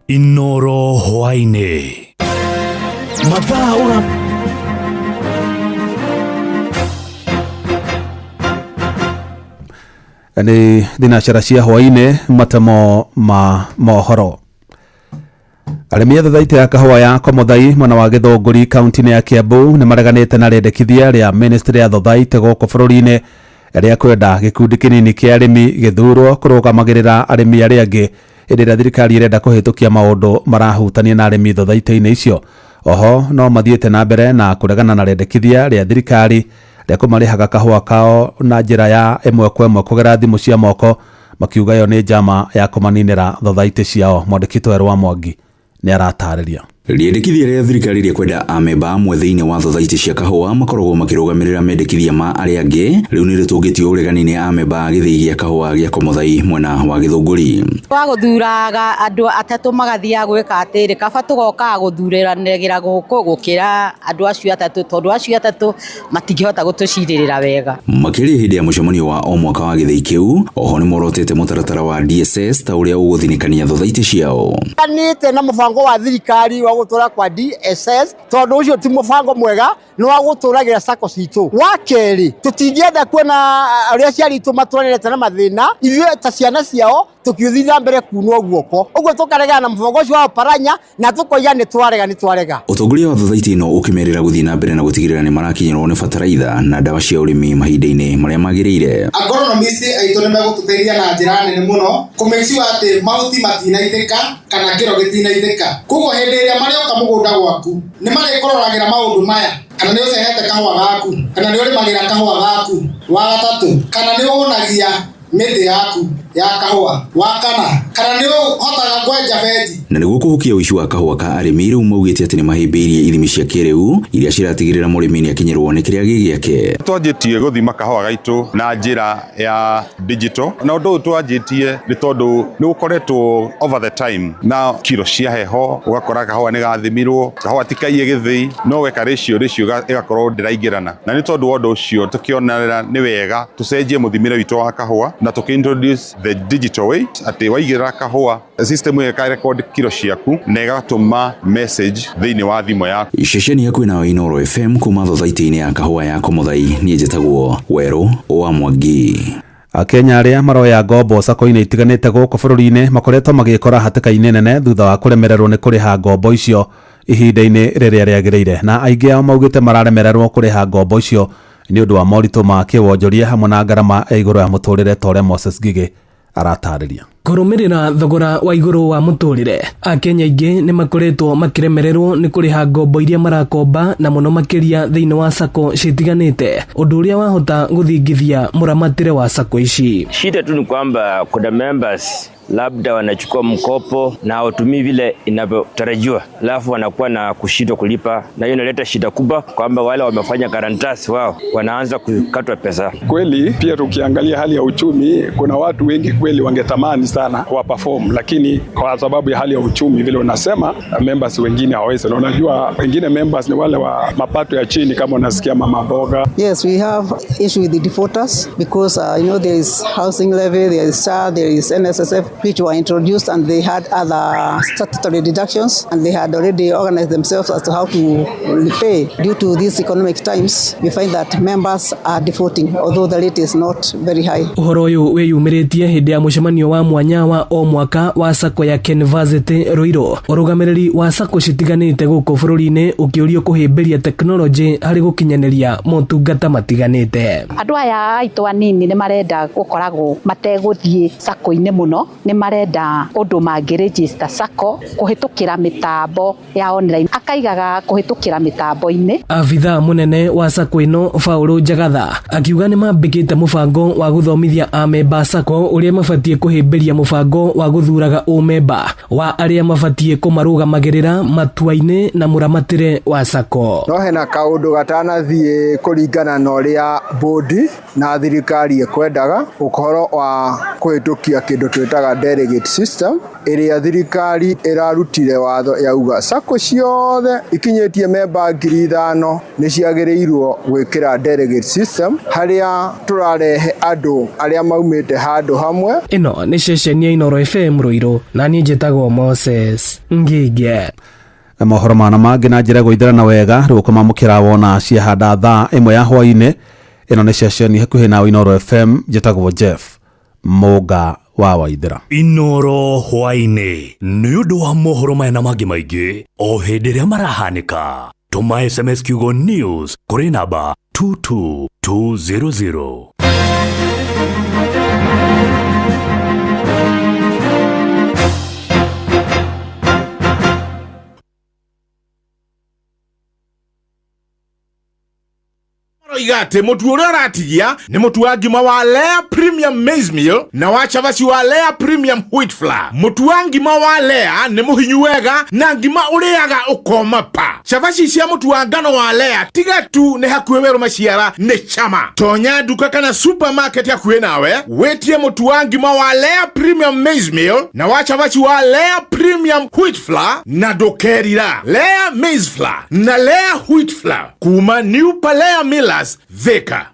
Inoro hwaĩ-inĩ mathaa ũra. Nĩ thinacara cia hwaĩ-inĩ, matemo ma mohoro. Arĩmi a thothaitĩ ya kahũa ya Komothai mwena wa Gĩthũngũri kaunti-inĩ ya Kiambu nĩ mareganĩte na rĩendekithia rĩa ministry ya thothaitĩ gũkũ bũrũri-inĩ rĩa kwenda gĩkundi kĩnini kĩa arĩmi gĩthurwo kũrũgamagĩrĩra arĩmi arĩa angĩ hĩndĩ ĩrĩa thirikari ĩrenda kũhĩtũkia maũndũ marahutania na arĩmi thothaitĩ-inĩ icio. Oho no mathiĩte na mbere na kũregana na rĩendekithia rĩa thirikari rĩa kũmarĩhaga kahũa kao na njĩra ya ĩmwe kwa ĩmwe kũgerera thimũ cia moko, makiuga ĩyo nĩ njama ya kũmaninĩra thothaitĩ ciao. Mwandĩki Toerũ wa Mwangi nĩ aratarĩria. Rĩendekithia rĩa thirikari rĩa kwenda amemba amwe thĩinĩ wa thothaitĩ cia kahũa makoragwo makĩrũgamĩrĩra mendekithia ma arĩa angĩ rĩu nĩ rĩtũngĩtio ũregani nĩ amemba a gĩthĩi gĩa kahũa gĩa Komothai mwena wa Gĩthũngũri. Wa gũthuraga andũ atatũ magathiaga gwĩka atĩrĩ, kaba tũgokaga gũthuranagĩra gũkũ gũkĩra andũ acio atatũ, tondũ acio atatũ matingĩhota gũtũcirĩrĩra wega. Makĩria hĩndĩ ya mũcemanio wa o mwaka wa gĩthĩi kĩu, oho nĩ morotete mũtaratara wa DSS ta ũrĩa ũgũthinĩkania thothaitĩ ciao. Nĩte na mũbango wa thirikari wa gũtũra kwa DSS, tondũ ũcio ti mũbango mwega, nĩ wa gũtũragĩra sacco citũ. Wa kerĩ, tũtingĩenda kuona ũrĩa aciari aitũ matwarĩrĩte na mathĩna, ithuĩ ta ciana ciao tũkĩũthiĩ na mbere kunwo guoko. Ũguo tũkaregana na mũbango ũcio wa Oparanya na tũkoiga nĩ twarega, nĩ twarega. Ũtongoria wa thothaitĩ ĩno ũkĩmerĩra gũthiĩ na mbere na gũtigĩrĩra nĩ marakinyĩrwo nĩ bataraitha na ndawa cia ũrĩmi mahinda-inĩ marĩa magĩrĩire. Agronomist aitũ nĩ megũtũteithia na njĩra nene mũno kũ make sure atĩ mahuti matinaitĩka kana kĩro gĩtinaitĩka. Koguo hĩndĩ ĩrĩa marĩũka mũgũnda gwaku nĩ marĩkũroragĩra maũndũ maya, kana nĩ ũcehete kahũa gaku, kana nĩ ũrĩmagĩra kahũa gaku. Wa gatatũ, kana nĩ ũhũnagia mĩtĩ yaku ya kahũa. Wa kana, kana nĩ ũhotaga kwenja benji. Na nĩguo kũhukia ũici wa kahũa ka arĩmi, rĩu maugĩte atĩ nĩ mahĩmbĩirie ithimi cia kĩrĩu iria ciratigĩrĩra mũrĩmi nĩ akinyĩrwo nĩ kĩrĩa gĩ gĩake. Twanjĩtie gũthima kahũa gaitũ na njĩra ya digital, na ũndũ ũyũ twanjĩtie nĩ tondũ nĩ gũkoretwo over the time na kiro cia heho, ũgakora kahũa nĩ gathimirwo, kahũa ti kaiye gĩthĩi, no weka ratio ĩgakorwo ndĩraingĩrana, na nĩ tondũ wa ũndũ ũcio tũkĩonera nĩ wega tũcenjie mũthimĩre witũ wa kahũa na tũkĩ introduce the digital way, atĩ waigĩrĩra kahũa system ĩyo ĩka record kiro ciaku na ĩgatũma message thĩinĩ wa thimũ yaku. Ceceni hakuhĩ nawe Inooro FM kuma thothaitĩ-inĩ ya kahũa ya Komothai, niĩ njĩtagwo Werũ wa Mwangi. Akenya arĩa maroya ngombo sacco-inĩ itiganĩte gũkũ bũrũri-inĩ makoretwo magĩkora hatĩka-inĩ nene thutha wa kũremererwo nĩ kũrĩha ngombo icio ihinda-inĩ rĩrĩa rĩagĩrĩire, na aingĩ ao maugĩte mararemererwo kũrĩha ngombo icio nĩ ũndũ wa moritũ ma kĩwonjoria hamwe na ngarama ya igũrũ ya mũtũrĩre, ta ũrĩa Moses Ngigĩ aratarĩria. Kũrũmĩrĩra thogora wa igũrũ wa mũtũrĩre, Akenya aingĩ nĩ makoretwo makĩremererwo nĩ kũrĩha ngombo iria marakomba, na mũno makĩria thĩinĩ wa sacco citiganĩte, ũndũ ũrĩa wahota gũthingithia mũramatĩre wa sacco ici. Shida tu ni kwamba kuna members labda wanachukua mkopo na hawatumii vile inavyotarajiwa, alafu wanakuwa na kushindwa kulipa, na hiyo inaleta shida kubwa kwamba wale wamefanya guarantors wao wanaanza kukatwa pesa. Kweli pia tukiangalia hali ya uchumi, kuna watu wengi kweli wangetamani sana wa perform, lakini kwa sababu ya hali ya uchumi vile unasema, members wengine hawawezi, na unajua wengine members ni wale wa mapato ya chini, kama unasikia mama mboga. Yes, we have issue with the defaulters because there is housing levy, there is SHA, there is NSSF, which were introduced, and they had other statutory deductions, and they had already organized themselves as to how to repay. Due to these economic times, we find that members are defaulting, although the rate is not very high. Ũhoro ũyũ wĩyumĩrĩtie hĩndĩ ya mũcemanio wa mwanya wa o mwaka wa sacco ya Kenversity Ruiru. Ũrũgamĩrĩri wa sacco citiganĩte gũkũ bũrũri-inĩ ũkĩũrio kũhĩmbĩria tekinoronjĩ harĩ gũkinyanĩria motungata matiganĩte. Andũ aya aitũ anini nĩ marenda gũkoragwo mategũthiĩ sacco-inĩ mũno, nĩ marenda ũndũ mangĩ-register sacco kũhĩtũkĩra mĩtambo ya online, akaigaga kũhĩtũkĩra mĩtambo-inĩ. Abithaa mũnene wa sacco ĩno Paul Njagatha akiuga nĩ mambĩkĩte mũbango wa gũthomithia amemba sacco ũrĩa mabatiĩ kũhĩmbĩria mũbango wa gũthuraga ũmemba wa arĩa mabatiĩ kũmarũgamagĩrĩra matua-inĩ na mũramatĩre wa sacco. No hena kaũndũ gatanathiĩ kũringana na ũrĩa board Na thirikari ĩkwendaga ũhoro wa kũhĩtũkia kĩndũ twĩtaga delegate system, ĩrĩa thirikari ĩrarutire watho yauga sacco ciothe ikinyĩtie memba 5,000 nĩ ciagĩrĩirwo gwĩkĩra delegate system, harĩa tũrarehe andũ arĩa maumĩte handũ hamwe. Ĩno nĩ ceceni ya Inooro FM Ruiru, na niĩ njĩtagwo Moses Ngige. Mohoro mana mangĩ na njĩra gũithĩrana wega rĩu ũkũmamũkĩra wona ciahanda thaa 1 ya hwainĩ. Ĩno nĩ ceceni hakuhĩ na Inooro FM, njĩtagwo Jeff Mũnga wa Waithĩra. Inooro hwainĩ nĩ ũndũ wa mohoro maya na mangĩ maingĩ o hĩndĩ ĩrĩa marahanĩka. Tũma SMS kiugo news kũrĩ namba 22200. Roiga atĩ mũtu ũrĩa ũratigia nĩ mũtu wa ngima wa Lea Premium Maize Meal na wa cabaci wa Lea Premium Wheat Flour. Mũtu wa ngima wa Lea nĩ mũhinyu wega na ngima ũrĩaga ũkoma pa. Cabaci cia mũtu wa ngano wa Lea tiga tu nĩ hakuhĩ werũ maciara nĩ chama. Tonya nduka kana supermarket hakuhĩ nawe wĩtie mũtu wa ngima wa Lea Premium Maize Meal na wa cabaci wa Lea Premium Wheat Flour na ndũkerira. Lea Maize Flour na Lea Wheat Flour kuma New Palea Millers Thika.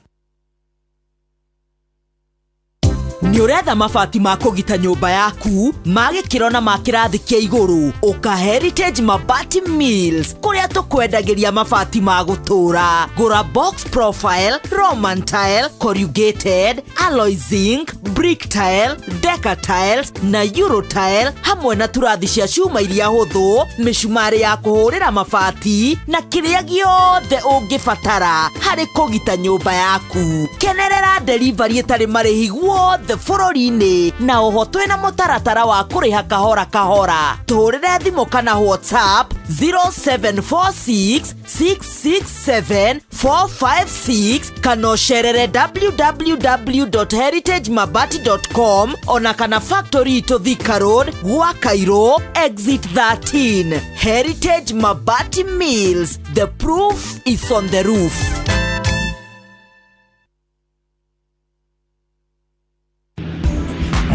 Nĩ ũretha mabati ma kũgita nyũmba yaku ma gĩkĩro na ma kĩrathi kĩa igũrũ, ũka Heritage Mabati Mills kũrĩa tũkwendagĩria mabati ma gũtũũra. Gũra box profile, Roman tile, corrugated, alloy zinc, brick tile, deca tiles na euro tile, hamwe na turathi cia cuma iria hũthũ, mĩcumarĩ ya kũhũrĩra mabati na kĩrĩa gĩothe ũngĩbatara harĩ kũgita nyũmba yaku. Kenerera delivery ĩtarĩ marĩhi guothe bũrũri-inĩ, na oho twĩna mũtaratara wa kũrĩha kahora kahora. Tũhũrĩre thimũ kana WhatsApp 0746 667 456 kana ũcerere www.heritagemabati.com ona kana factory itũ Thika Road, gwa Cairo, exit 13. Heritage Mabati Mills, the proof is on the roof.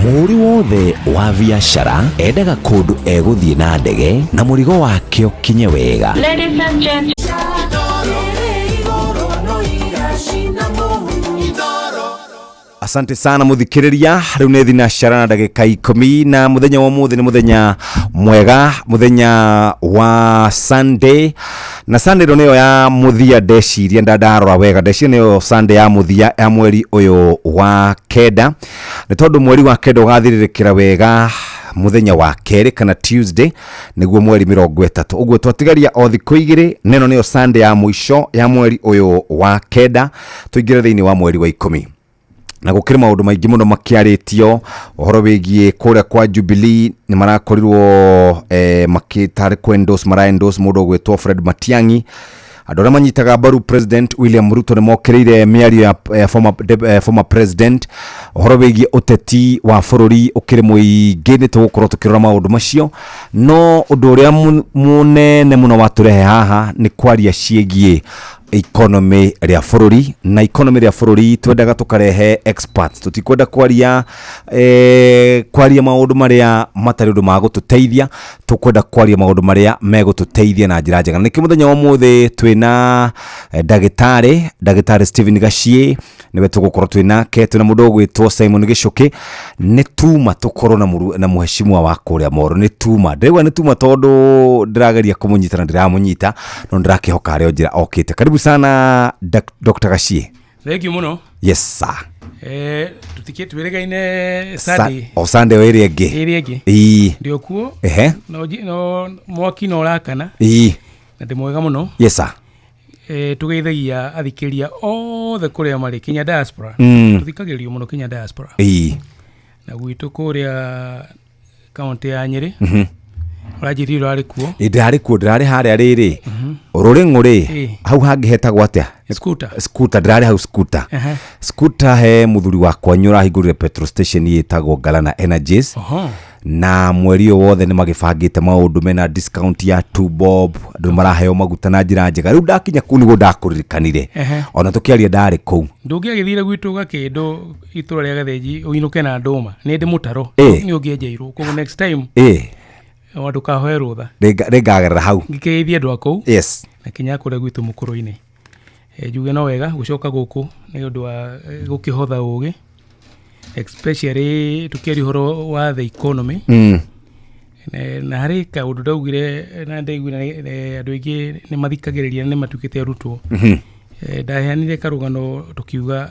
Mũhũri wothe wa biacara endaga kũndũ egũthiĩ na ndege na mũrigo wake ũkinye wega. Ladies and gentlemen. Asante sana muthikiriria. Riu nĩ thinacara na ndagĩka 10 na muthenya wa ũmũthĩ nĩ mũthenya mwega, mũthenya wa Sunday, na Sunday ĩno nĩyo ya mũthia. Ndeciria ndarora wega, ndeciria nĩyo Sunday ya mũthia ya mweri ũyũ wa kenda, nĩ tondũ mweri wa kenda ũgathirĩrĩkĩra wega muthenya wa kerĩ kana Tuesday nĩguo mweri 30. Ũguo twatigaria o thikũ 2, neno nĩyo Sunday ya mũico ya mweri ũyũ wa kenda, tũingĩre thĩinĩ wa mweri wa 10. Na gukiri maundu maingi muno makiaritio uhoro wigie kuria kwa Jubilee ni marakorirwo makitari ku endorse mara endorse mundu ugwitwo Fred Matiang'i. Andu aria manyitaga mbaru President William Ruto ni mokiriire miario ya former president uhoro wigie uteti wa bururi ukiri muingi. Ni tugukorwo tukirora maundu macio, no undu uria munene muno waturehe haha ni kwaria ciĩgiĩ economy ria bururi, na economy ria bururi twendaga tukarehe experts. Tutikwenda kwaria kwaria maundu maria matari undu magututeithia, tukwenda kwaria maundu maria megututeithia na njira njega. Niki muthenya wa umuthi twina dagitari Stephen Gachie niwe tugukorwo twinake, twina mundu ugwitwo Simon Gichuki. Ni tuma tukorwo na muheshimiwa wa kuria Moro. Ni tuma ndirigua ni tuma tondu ndirageria kumunyita na ndiramunyita, no ndirakihoka ario njira okite. Karibu sana Dr. Gachie. Thank you muno. Yes sir. Tutikie twirigaine Sunday. O Sunday ĩrĩa ĩngĩ. Ĩrĩa ĩngĩ. Ĩĩ. Ndio kuo. Ehe. No mwaki no ũrakana. Ĩĩ. Na ndĩ mwega mũno. Yes sir. Tugeithagia athikĩria othe kũrĩa marĩ kinya diaspora. Tuthikagĩrĩrio mũno kinya diaspora. Ĩĩ. Na gwitũ kũrĩa kaunti ya Nyĩrĩ. Ũranjĩrire ũrarĩ kuo. Ndĩrarĩ kuo, ndĩrarĩ harĩa rĩrĩ. Rũrĩng'ũ rĩ, hau hangĩ hetagwo atĩa? Scooter. Scooter, ndĩrarĩ hau scooter. Scooter he mũthuri wakwa nĩ ũrahingũrire petrol station ĩtagwo Galana Energies. Na mweri ũyũ wothe nĩ magĩbangĩte maũndũ mena discount ya 2 bob, andũ maraheo maguta na njĩra njega. Rĩu ndakinya kũu nĩguo ndakũririkanire. Ona tũkĩaria ndarĩ kũu. Ndũngĩagĩthire gwitũ Gakĩndũ, itũra rĩa Gathĩnji, ũinũke na ndũma nĩ ndĩ mũtaro. Nĩ ũngĩenjeirwo. Koguo next time ndũkahoe rũtha. Rĩngagerera hau. Ngĩkĩgeithia andũ a kũu na kinya kũrĩa gwitũ mũkũrũ-inĩ. Njuge no wega gũcoka gũkũ nĩ ũndũ wa gũkĩhotha ũgĩ, especially tũkĩaria ũhoro wa the economy. Na harĩ kaũndũ ndaugire na ndaiguire andũ aingĩ nĩ mathikagĩrĩria na nĩ matuĩkĩte arutwo. Ndaheanire karũgano tũkiuga,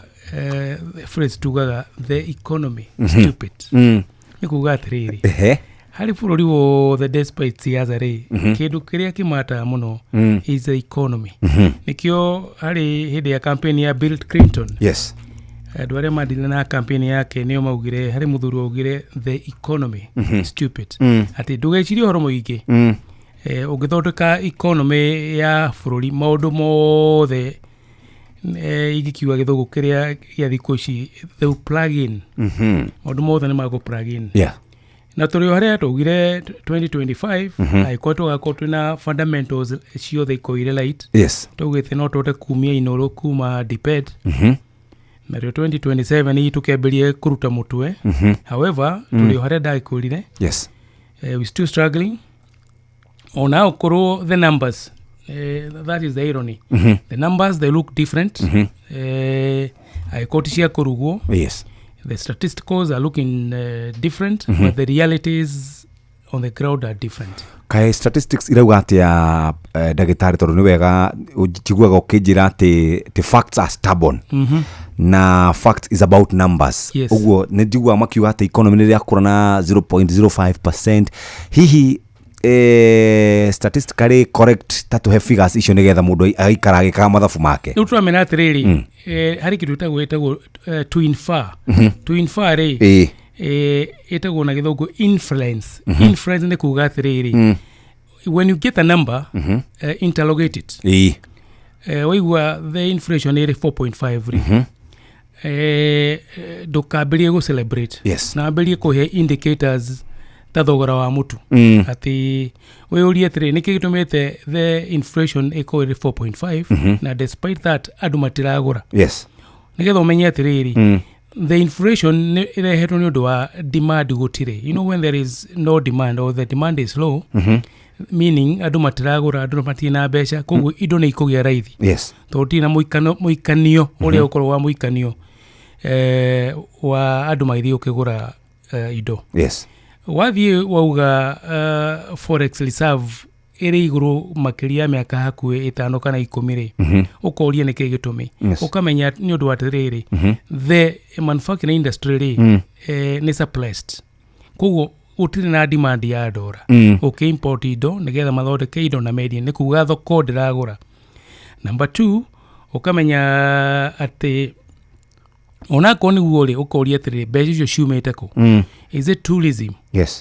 phrase tugaga, "The economy stupid." Nĩ kuga atĩrĩrĩ, harĩ bũrũri wothe, despite siasa rĩ, kĩndũ kĩrĩa kĩmataga mũno is the economy. Nĩkĩo harĩ hĩndĩ ya campaign ya Bill Clinton, andũ arĩa mandire na campaign yake nĩo maugire, harĩ mũthuri waugire, "The economy stupid," atĩ ndũgecirie ũhoro mũingĩ. Ũngĩthondeka economy ya bũrũri, maũndũ mothe, ingĩkiuga gĩthũngũ kĩrĩa gĩa thikũ ici, they will plug in. Maũndũ mothe nĩ magũ plug in. Na tũrĩ o harĩa twaugire 2025, angĩkorwo tũgakorwo twĩna fundamentals ciothe ikorwo irĩ right, twaugĩte no tũhote kumia inũrũ kuma DPED, narĩo 2027 ii tũkĩambĩrie kũruta mũtwe. However, tũrĩ o harĩa ndagĩkwĩrire, we still struggling ona okorwo the numbers, that is the irony, the numbers, they look different. Angĩkorwo ti cia kũrugwo, the statisticals are looking different, but the realities on the ground are different. Kaĩ statistics irauga atĩa, ndagĩtarĩ? Tondũ nĩ wega njiguaga ũkĩnjĩra atĩ the facts are stubborn na fact is about numbers. Ũguo nĩ njiguaga makiuga atĩ economy nĩ rĩakũra na 0.05%. Hihi statistically correct? Ta tũhe figures icio nĩgetha mũndũ agaikara agĩkaga mathabu make. Rĩu tũramenya atĩrĩrĩ, harĩ kĩndũ ĩtagwo to infer. To infer rĩ, ĩtagwo na gĩthũngũ inference. Inference nĩ kuga atĩrĩrĩ, when you get a number, interrogate it. Waigua the inflation ĩrĩ 4.5 rĩ, ndũkambĩrie gũ celebrate, na ambĩrie kũhe indicators ta thogora wa mũtu, atĩ wĩyũrie atĩrĩ, nĩkĩ gĩtũmĩte the inflation ĩkorwo ĩrĩ 4.5 na despite that andũ matiragũra? Nĩgetha ũmenye atĩrĩrĩ, the inflation nĩ ĩrehetwo nĩ ũndũ wa demand gũtirĩ. You know, when there is no demand or the demand is low, meaning andũ matiragũra, andũ matirĩ na mbeca, koguo indo nĩ ikũgĩa raithi, tondũ gũtirĩ na mũikanio ũrĩa ũkorwo wa mũikanio wa andũ magĩthiĩ gũkĩgũra indo. Wathiĩ wauga forex reserve ĩrĩ igũrũ makĩria ya mĩaka hakuhĩ 5 kana 10 rĩ, ũkoria nĩkĩ gĩtũmi. Ũkamenya nĩ ũndũ wa atĩrĩrĩ, the manufacturing industry rĩ, nĩ suppressed, koguo gũtirĩ na demand ya ndora ũkĩ-import indo nĩgetha mathondeke indo na mendie, nĩ kuga thoko ndĩragũra. Number two, ũkamenya atĩ onakorwo nĩguo rĩ, ũkoria atĩrĩrĩ, mbeca icio ciumĩte kũ? Is it tourism?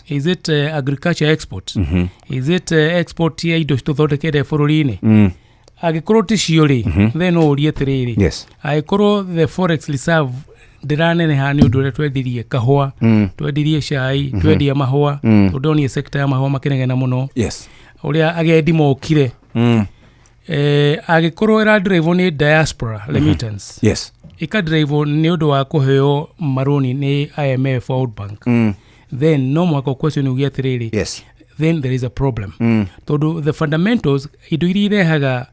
Is it agriculture export? Is it export ya indo tũthondekete bũrũri-inĩ? Angĩkorwo ti cio rĩ, then no ũrie atĩrĩrĩ, angĩkorwo the forex reserve ndĩraneneha nĩ ũndũ ũrĩa twendirie kahũa, twendirie cai, twendia mahũa, tondũ ndonire sector ya mahũa makĩnegena mũno, ũrĩa agendi mokire, angĩkorwo ĩradrive nĩ diaspora remittance, ĩkadrive nĩ ũndũ wa kũheo marũni nĩ IMF, World Bank, then no mũhaka question uge atĩrĩrĩ, then there is a problem, tondũ the fundamentals, indo iria irehaga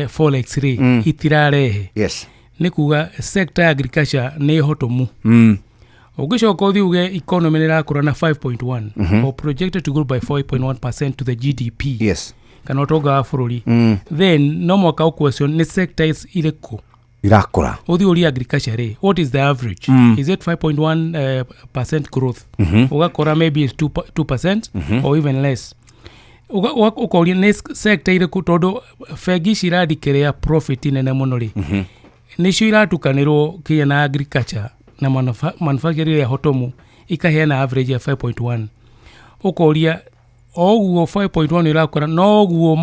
forex rĩ, itirarehe. Nĩ kuga sector ya agriculture nĩ hotomu. Ũngĩcoka ũthiĩ uge economy nĩ ĩrakũra na 5.1 or projected to grow by 5.1% to the GDP kana ũtonga wa bũrũri, then no mũhaka ũquestion nĩ sectors irĩkũ irakũra. Ũthiĩ ũrie agriculture rĩ, what is the average? Is it 5.1 percent growth? Ũgakora maybe it's 2% or even less. Ũkoria nĩ sector irĩkũ, tondũ bengi ici iradikĩrĩa profit nene mũno rĩ, nĩcio iratukanĩrwo kinya na agriculture na manufacturing ĩrĩa hotomu ikaheana average ya 5.1. Ũkoria o ũguo 5.1 ĩrakũra, noguo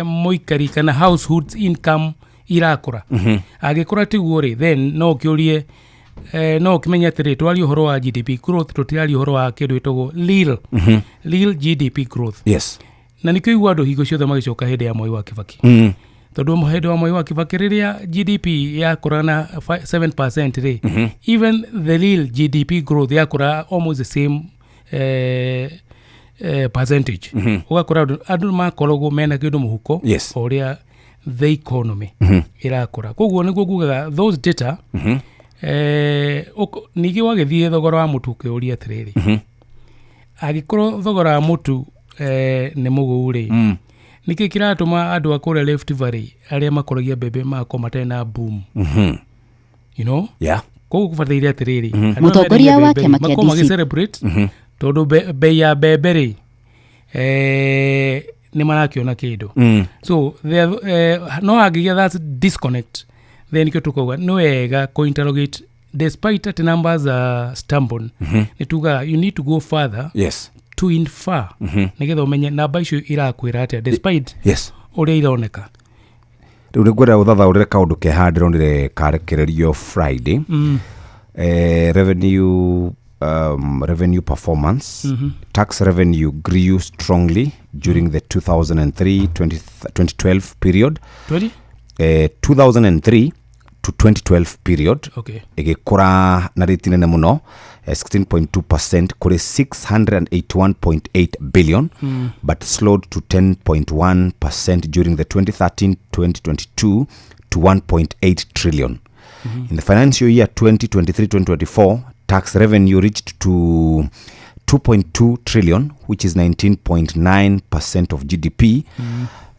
mũikari kana households income irakũra? Angĩkũra tiguo rĩ, then no ũkĩũrie No ũkĩmenye atĩrĩ, twaria ũhoro wa GDP growth, tũtiraria ũhoro wa kĩndũ gĩtagwo real GDP growth. Na nĩkĩo igua andũ hingo ciothe magĩcoka hĩndĩ ya Mwai wa Kibaki, tondũ hĩndĩ wa Mwai wa Kibaki, rĩrĩa GDP yakũra na 7% rĩ, even the real GDP growth yakũra almost the same percentage. Ũgakora andũ makoragwo mena kĩndũ mũhuko o ũrĩa the economy ĩrakũra. Koguo nĩguo ngugaga those data. Ningĩ wagĩthiĩ thogora wa mũtu, ũkĩũria atĩrĩrĩ, angĩkorwo thogora wa mũtu nĩ mũgũu rĩ, nĩkĩ kĩratũma andũ a kũrĩa Rift Valley arĩa makũragia mbembe magakorwo matarĩ na boom? Koguo kũbataire atĩrĩrĩ, andũ arĩa Mũtongoria mendagia wa mbembe rĩ, kĩama kĩa makorwo DCP. magĩ-celebrate, tondũ bei ya mbembe rĩ, nĩ marakĩona kĩndũ. So there, no hangĩgĩa that disconnect, then nĩkĩo tũkauga nĩ wega kũ-interrogate despite that numbers are stubborn. Nĩ tugaga you need to go further to infer, nĩgetha ũmenye namba icio irakwĩra atĩa despite ũrĩa ironeka. Rĩu nĩ ngwenda ũthathaũrĩre kaũndũ keha ndĩronire karekererio Friday. Revenue performance. Tax revenue grew strongly during the 2003 20, 2012 period. 20? 2003 to 2012 period. Ĩgĩkũra na rĩti nene mũno, 16.2% kũrĩ 681.8 billion, but slowed to 10.1% during the 2013-2022 to 1.8 trillion. In the financial year 2023-2024, tax revenue reached to 2.2 trillion, which is 19.9% of GDP.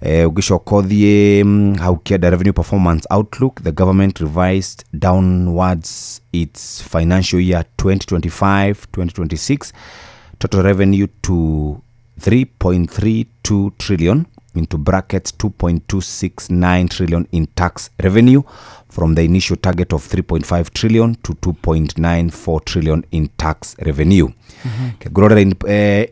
Ũgĩcoka ũthiĩ hau kĩenda, revenue performance outlook, the government revised downwards its financial year 2025-2026 total revenue to 3.32 trillion, into brackets 2.269 trillion in tax revenue, from the initial target of 3.5 trillion to 2.94 trillion in tax revenue.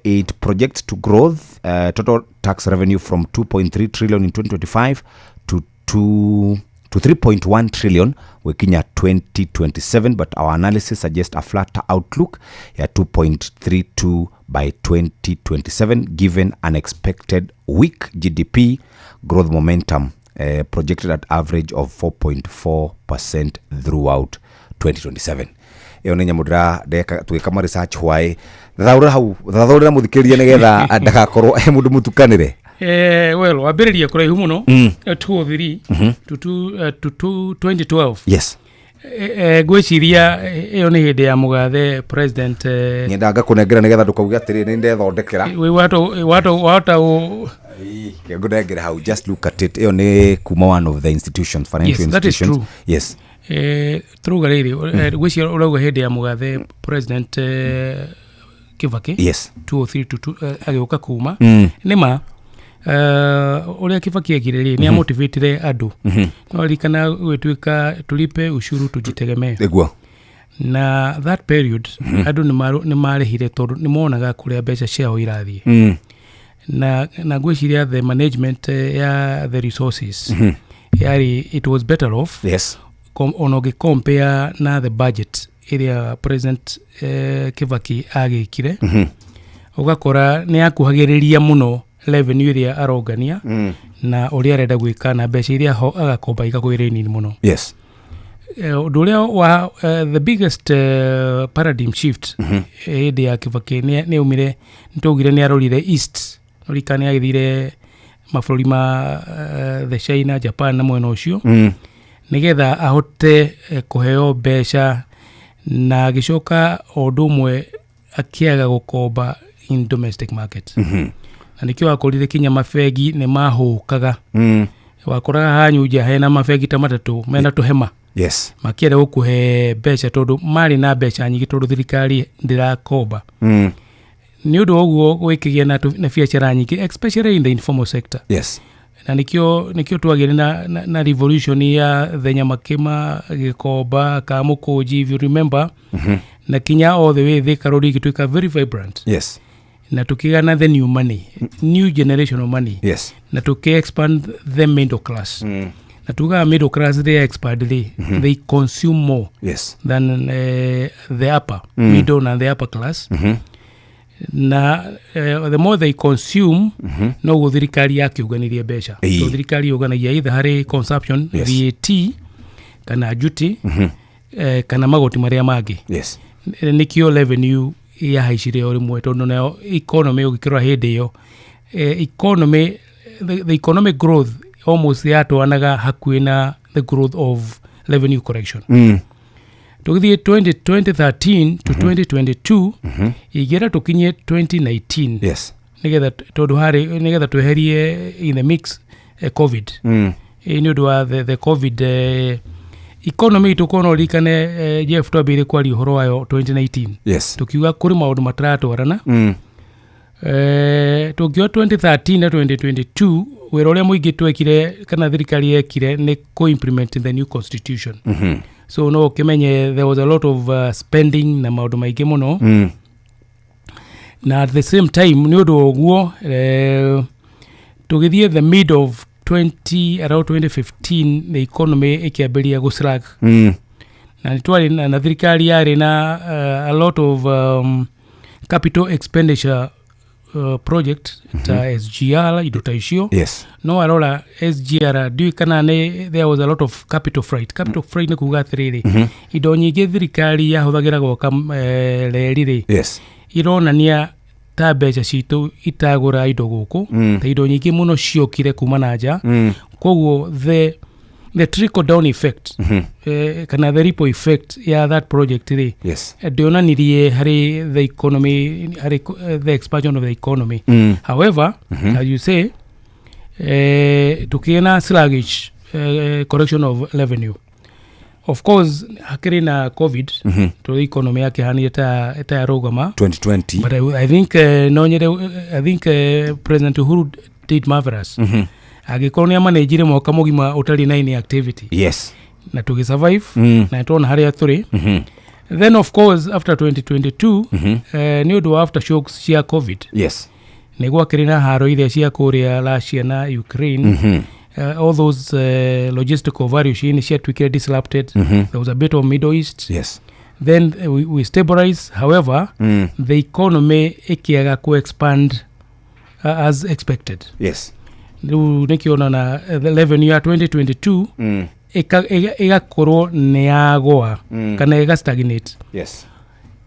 It projects to growth total tax revenue from 2.3 trillion in 2025 to 2 to 3.1 trillion gwikinya 2027, but our analysis suggests a flatter outlook ya 2.32 by 2027, given an expected weak GDP growth momentum, projected at average of 4.4% throughout 2027. Ĩyo nĩ nyamũ ndĩra tũgĩka ma research hwaĩ. Thathaũrĩra hau, thathaũrĩra mũthikĩrĩria nĩgetha ndagakorwo e mũndũ mũtukanĩre. Well, wambĩrĩria kũraihu mũno, 203 to 2012. Ngwĩciria ĩyo nĩ hĩndĩ ya mũgathe president Nyendaga ngakũnengera nĩgetha ndũkauge atĩrĩ nĩ ndethondekera. Wĩ wata Ngũnengere hau, just look at it. Ĩyo nĩ kuma one of the institutions, financial Yes, that is institutions. true. Turauga rĩrĩ, ngwĩciria ũrauga hĩndĩ ya mũgathe president Kibaki, 203 to agĩũka kuma. Nĩ ma ũrĩa Kibaki ekire rĩ, nĩ amotivatire andũ. No ririkana gwĩtuĩka tulipe ushuru tujitegemee. Na that period andũ nĩ marĩhire tondũ nĩ monaga kũrĩa mbeca ciao irathiĩ. Na ngwĩciria the management ya the resources yarĩ, it was better off ona ũngĩ compare na the budget ĩrĩa president Kibaki agĩkire. Ũgakora nĩ akuhagĩrĩria mũno revenue ĩrĩa arongania na ũrĩa arenda gwĩka, na mbeca iria agakomba igakorwo irĩ nini mũno. Ũndũ ũrĩa wa the biggest paradigm shift hĩndĩ ya Kibaki nĩ aumire, nĩ twaugire nĩ arorire east. Norikana nĩ agĩthire mabũrũri ma the China, Japan na mwena ũcio, nĩgetha ahote kũheo mbeca, na agĩcoka o ũndũ ũmwe akĩaga gũkomba in domestic market. Na nĩkĩo wakorire kinya mabengi nĩ mahũkaga. Wakoraga hanyunja hena mabengi ta matatũ mena tũhema makĩenda gũkũhe mbeca, tondũ marĩ na mbeca nyingĩ, tondũ thirikari ndĩrakomba. Nĩ ũndũ wa ũguo gwĩkĩgĩa na biacara nyingĩ, especially in the informal sector. Na nĩkĩo twagĩire na revolution ya the Nyamakĩma, Gĩkomba, Kamũkũnji, if you remember, na kinya all the way Thika Road igĩtuĩka very vibrant. Na tũkĩgĩa na the new money, new generation of money, na tũkĩ expand the middle class. Na tugaga middle class rĩrĩa expand rĩ, they consume more than the upper middle na the upper class. Na the more they consume, noguo thirikari yakĩũnganirie mbeca. So thirikari yũnganagia either harĩ consumption, VAT kana duty, kana magoti marĩa mangĩ. Nĩkĩo revenue yahaicire o rĩmwe, tondũ nayo economy ũgĩkĩrora hĩndĩ ĩyo, economy the economic growth almost yatwaranaga hakuhĩ na the growth of revenue collection. Tũgĩthiĩ 2013 to 2022, ingĩra tũkinye 2019, nĩgetha tondũ harĩ nĩgetha tweherie in the mix COVID. Nĩ ũndũ wa the COVID, economy itũ kono ririkane, Jeff, twambĩrĩrie kwaria ũhoro wayo 2019, tukiuga kũrĩ maũndũ mataratwarana. Tũngiuga 2013 na 2022, wĩra ũrĩa mũingĩ twekire kana thirikari yekire nĩ kũ-implement the new constitution. So no ũkĩmenye there was a lot of spending na maũndũ maingĩ mũno. Na at the same time, nĩ ũndũ wa ũguo, tũgĩthiĩ the mid of 20 around 2015, the economy ĩkĩambĩrĩria gũslag. Na nĩ twarĩ na thirikari yarĩ na a lot of capital expenditure project ta SGR, indo ta icio. No arora SGR, ndiũĩ kana nĩ there was a lot of capital flight. Capital flight nĩ kuga atĩrĩrĩ, indo nyingĩ thirikari yahũthagĩra gwaka reri rĩ, ironania ta mbeca citũ itagũra indo gũkũ, ta indo nyingĩ mũno ciokire kuma na nja. Koguo the trickle down effect, kana the ripple effect ya that project rĩ, ndĩonanirie harĩ the economy, harĩ the expansion of the economy. However, as you say, tukĩgĩa na sluggish collection of revenue. Of course hakĩrĩ na COVID, tondũ economy yakĩhanire ta yarũgama 2020. But I think no nyende, I think President Uhuru did marvelous. Angĩkorwo nĩ amanĩnjire mwaka mũgima ũtarĩ na any activity, na tũgĩ survive, na tuona harĩa tũrĩ. Then of course after 2022, nĩ ũndũ wa aftershocks cia COVID, nĩ gwakĩrĩ na haro iria cia kũrĩa Russia na Ukraine. All those logistical value chain ciatuĩkire disrupted. There was a bit of Middle East. Then we stabilize. However, the economy ĩkĩaga ku expand as expected. Rĩu nĩkĩona na the revenue ya 2022 ĩgakorwo nĩ yagũa kana ĩga stagnate.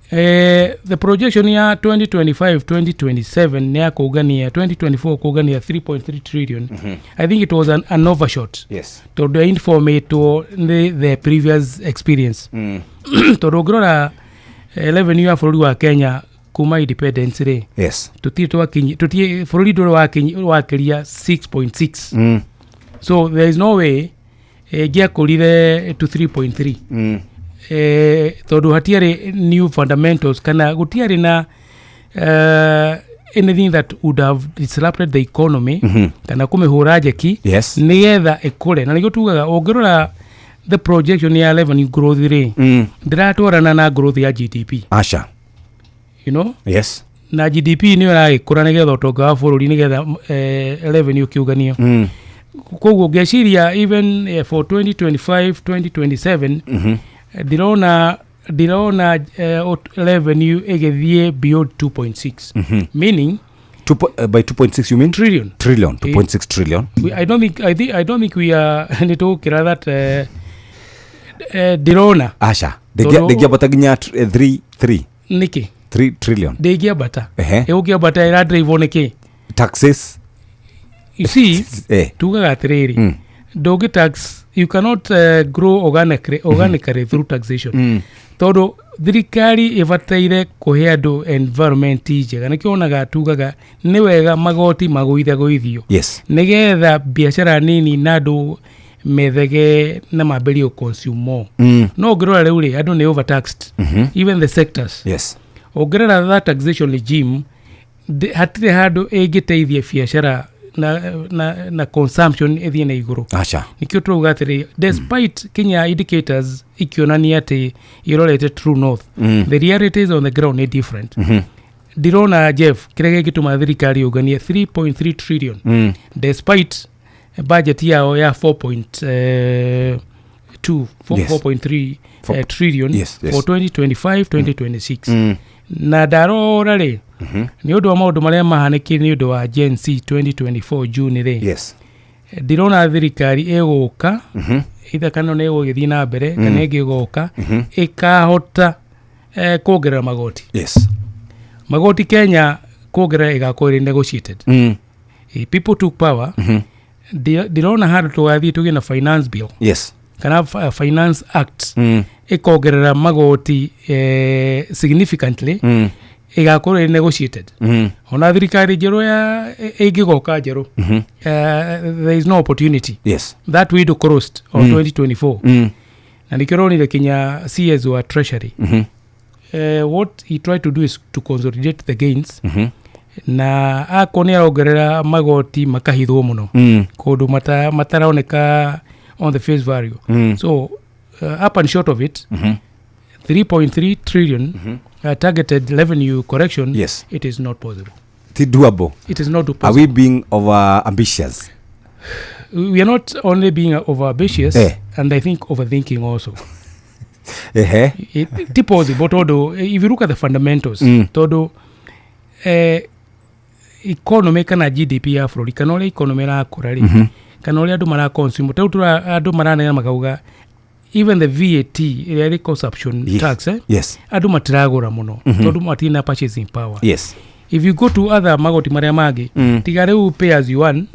The projection ya 2025 2027 nĩ ya kũngania, 2024 kũngania 3.3 trillion. I think it was an overshot, tondũ yainformatwo nĩ the previous experience. Tondũ ũngĩrora revenue ya bũrũri wa Kenya kuma independence rĩ, tũtirĩ twakinyi, tũtirĩ, bũrũri ndũrĩ wakĩria 6.6. So there is no way ĩngĩakũrire to 3.3, tondũ hatiarĩ new fundamentals kana gũtiarĩ na anything that would have disrupted the economy kana kũmĩhũra njeki nĩgetha ĩkũre. Na nĩguo tugaga ũngĩrora the projection ya revenue growth rĩ, ndĩratwarana na growth ya GDP. Asha. Na GDP nĩyo ĩragĩkũra nĩgetha ũtonga wa bũrũri, nĩgetha revenue ũkĩũnganio. Koguo ngeciria even for 2025 2027, ndĩrona revenue ĩgĩthiĩ beyond 2.6, meaning By 2.6 you mean? Trillion. Trillion, 2.6 trillion. I don't think I think I don't think we are nĩ tũgũkĩra that, ndĩrona. Asha. Tondũ Ndĩngĩambata nginya 3 3 Nĩkĩ? 3 trillion. Ndĩngĩambata. Ehe. Ĩgũkĩambata ĩradrive nĩkĩ? Taxes. You see, tugaga atĩrĩrĩ, ndũngĩ tax, you cannot grow organically through taxation, tondũ thirikari ĩbataire kũhe andũ environment njega. Nĩkĩo wonaga tugaga nĩ wega magoti magũithagũithio, nĩgetha biacara nini na andũ methege na mambĩrie consume more. No ũngĩrora rĩu rĩ, andũ nĩ overtaxed, even the sectors. Ũngĩrora that taxation regime, hatirĩ handũ ĩngĩteithia biacara na consumption ĩthiĩ na igũrũ. Asha. Nĩkĩo tũrauga atĩrĩ, despite Kenya indicators ikĩonania atĩ irorete true north, the realities on the ground nĩ different. Ndirona, Jeff, kĩrĩa gĩngĩtũma thirikari yũnganie 3.3 trillion, despite Budget yao ya 4.2 4.3 trillion for 2025 2026. Na ndarora rĩ, nĩ ũndũ wa maũndũ marĩa mahanĩkire nĩ ũndũ wa Gen Z 2024 June rĩ, ndĩrona thirikari ĩgũka, either kana nĩ ĩgũgĩthiĩ na mbere kana ĩngĩ ĩgoka ĩkahota kuongerera magoti. Magoti Kenya kuongerera ĩgakorwo ĩrĩ negotiated. People took power. Ndĩrona handũ tũgathiĩ tũgĩe na finance bill kana finance act ĩkongerera magoti significantly, ĩgakorwo ĩrĩ negotiated. Ona thirikari njerũ ya ĩngĩgoka njerũ, there is no opportunity. That window closed on 2024. Na nĩkĩo ũronire kinya CS wa Treasury, what he tried to do is to consolidate the gains, na akorwo nĩ arongerera magoti makahithwo mũno kũndũ mataraoneka on the face value. So up and short of it, 3.3 trillion targeted revenue correction, it is not possible. Ti doable. It is not Are possible. we being over ambitious? We are not only being over ambitious, and I think overthinking also. Ti possible tondu if you look at the fundamentals, tondu economy kana GDP ya bũrũri kana ũrĩa economy ĩrakũra rĩ, kana ũrĩa andũ maraconsume, tau andũ maranena makauga even the VAT ĩrĩa ĩrĩ consumption tax, andũ matiragũra mũno tondũ matirĩ na purchasing power. If you go to other magoti marĩa mangĩ, tiga rĩu pay as you earn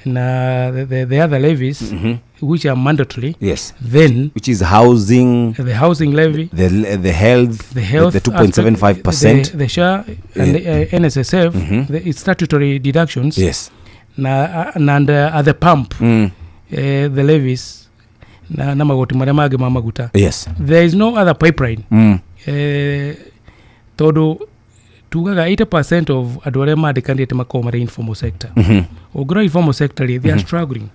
na the other levies which are mandatory, then which is housing, the housing levy, the health, the health the 2.75%, aspect, the SHA and the NSSF, the statutory deductions, na and at the pump, the levies na magoti marĩa mangĩ ma maguta. There is no other pipeline, tondũ tugaga 80% of andũ arĩa mandĩkanĩte makoragwo marĩ informal sector. Ũngĩrora informal sector rĩ, they are struggling.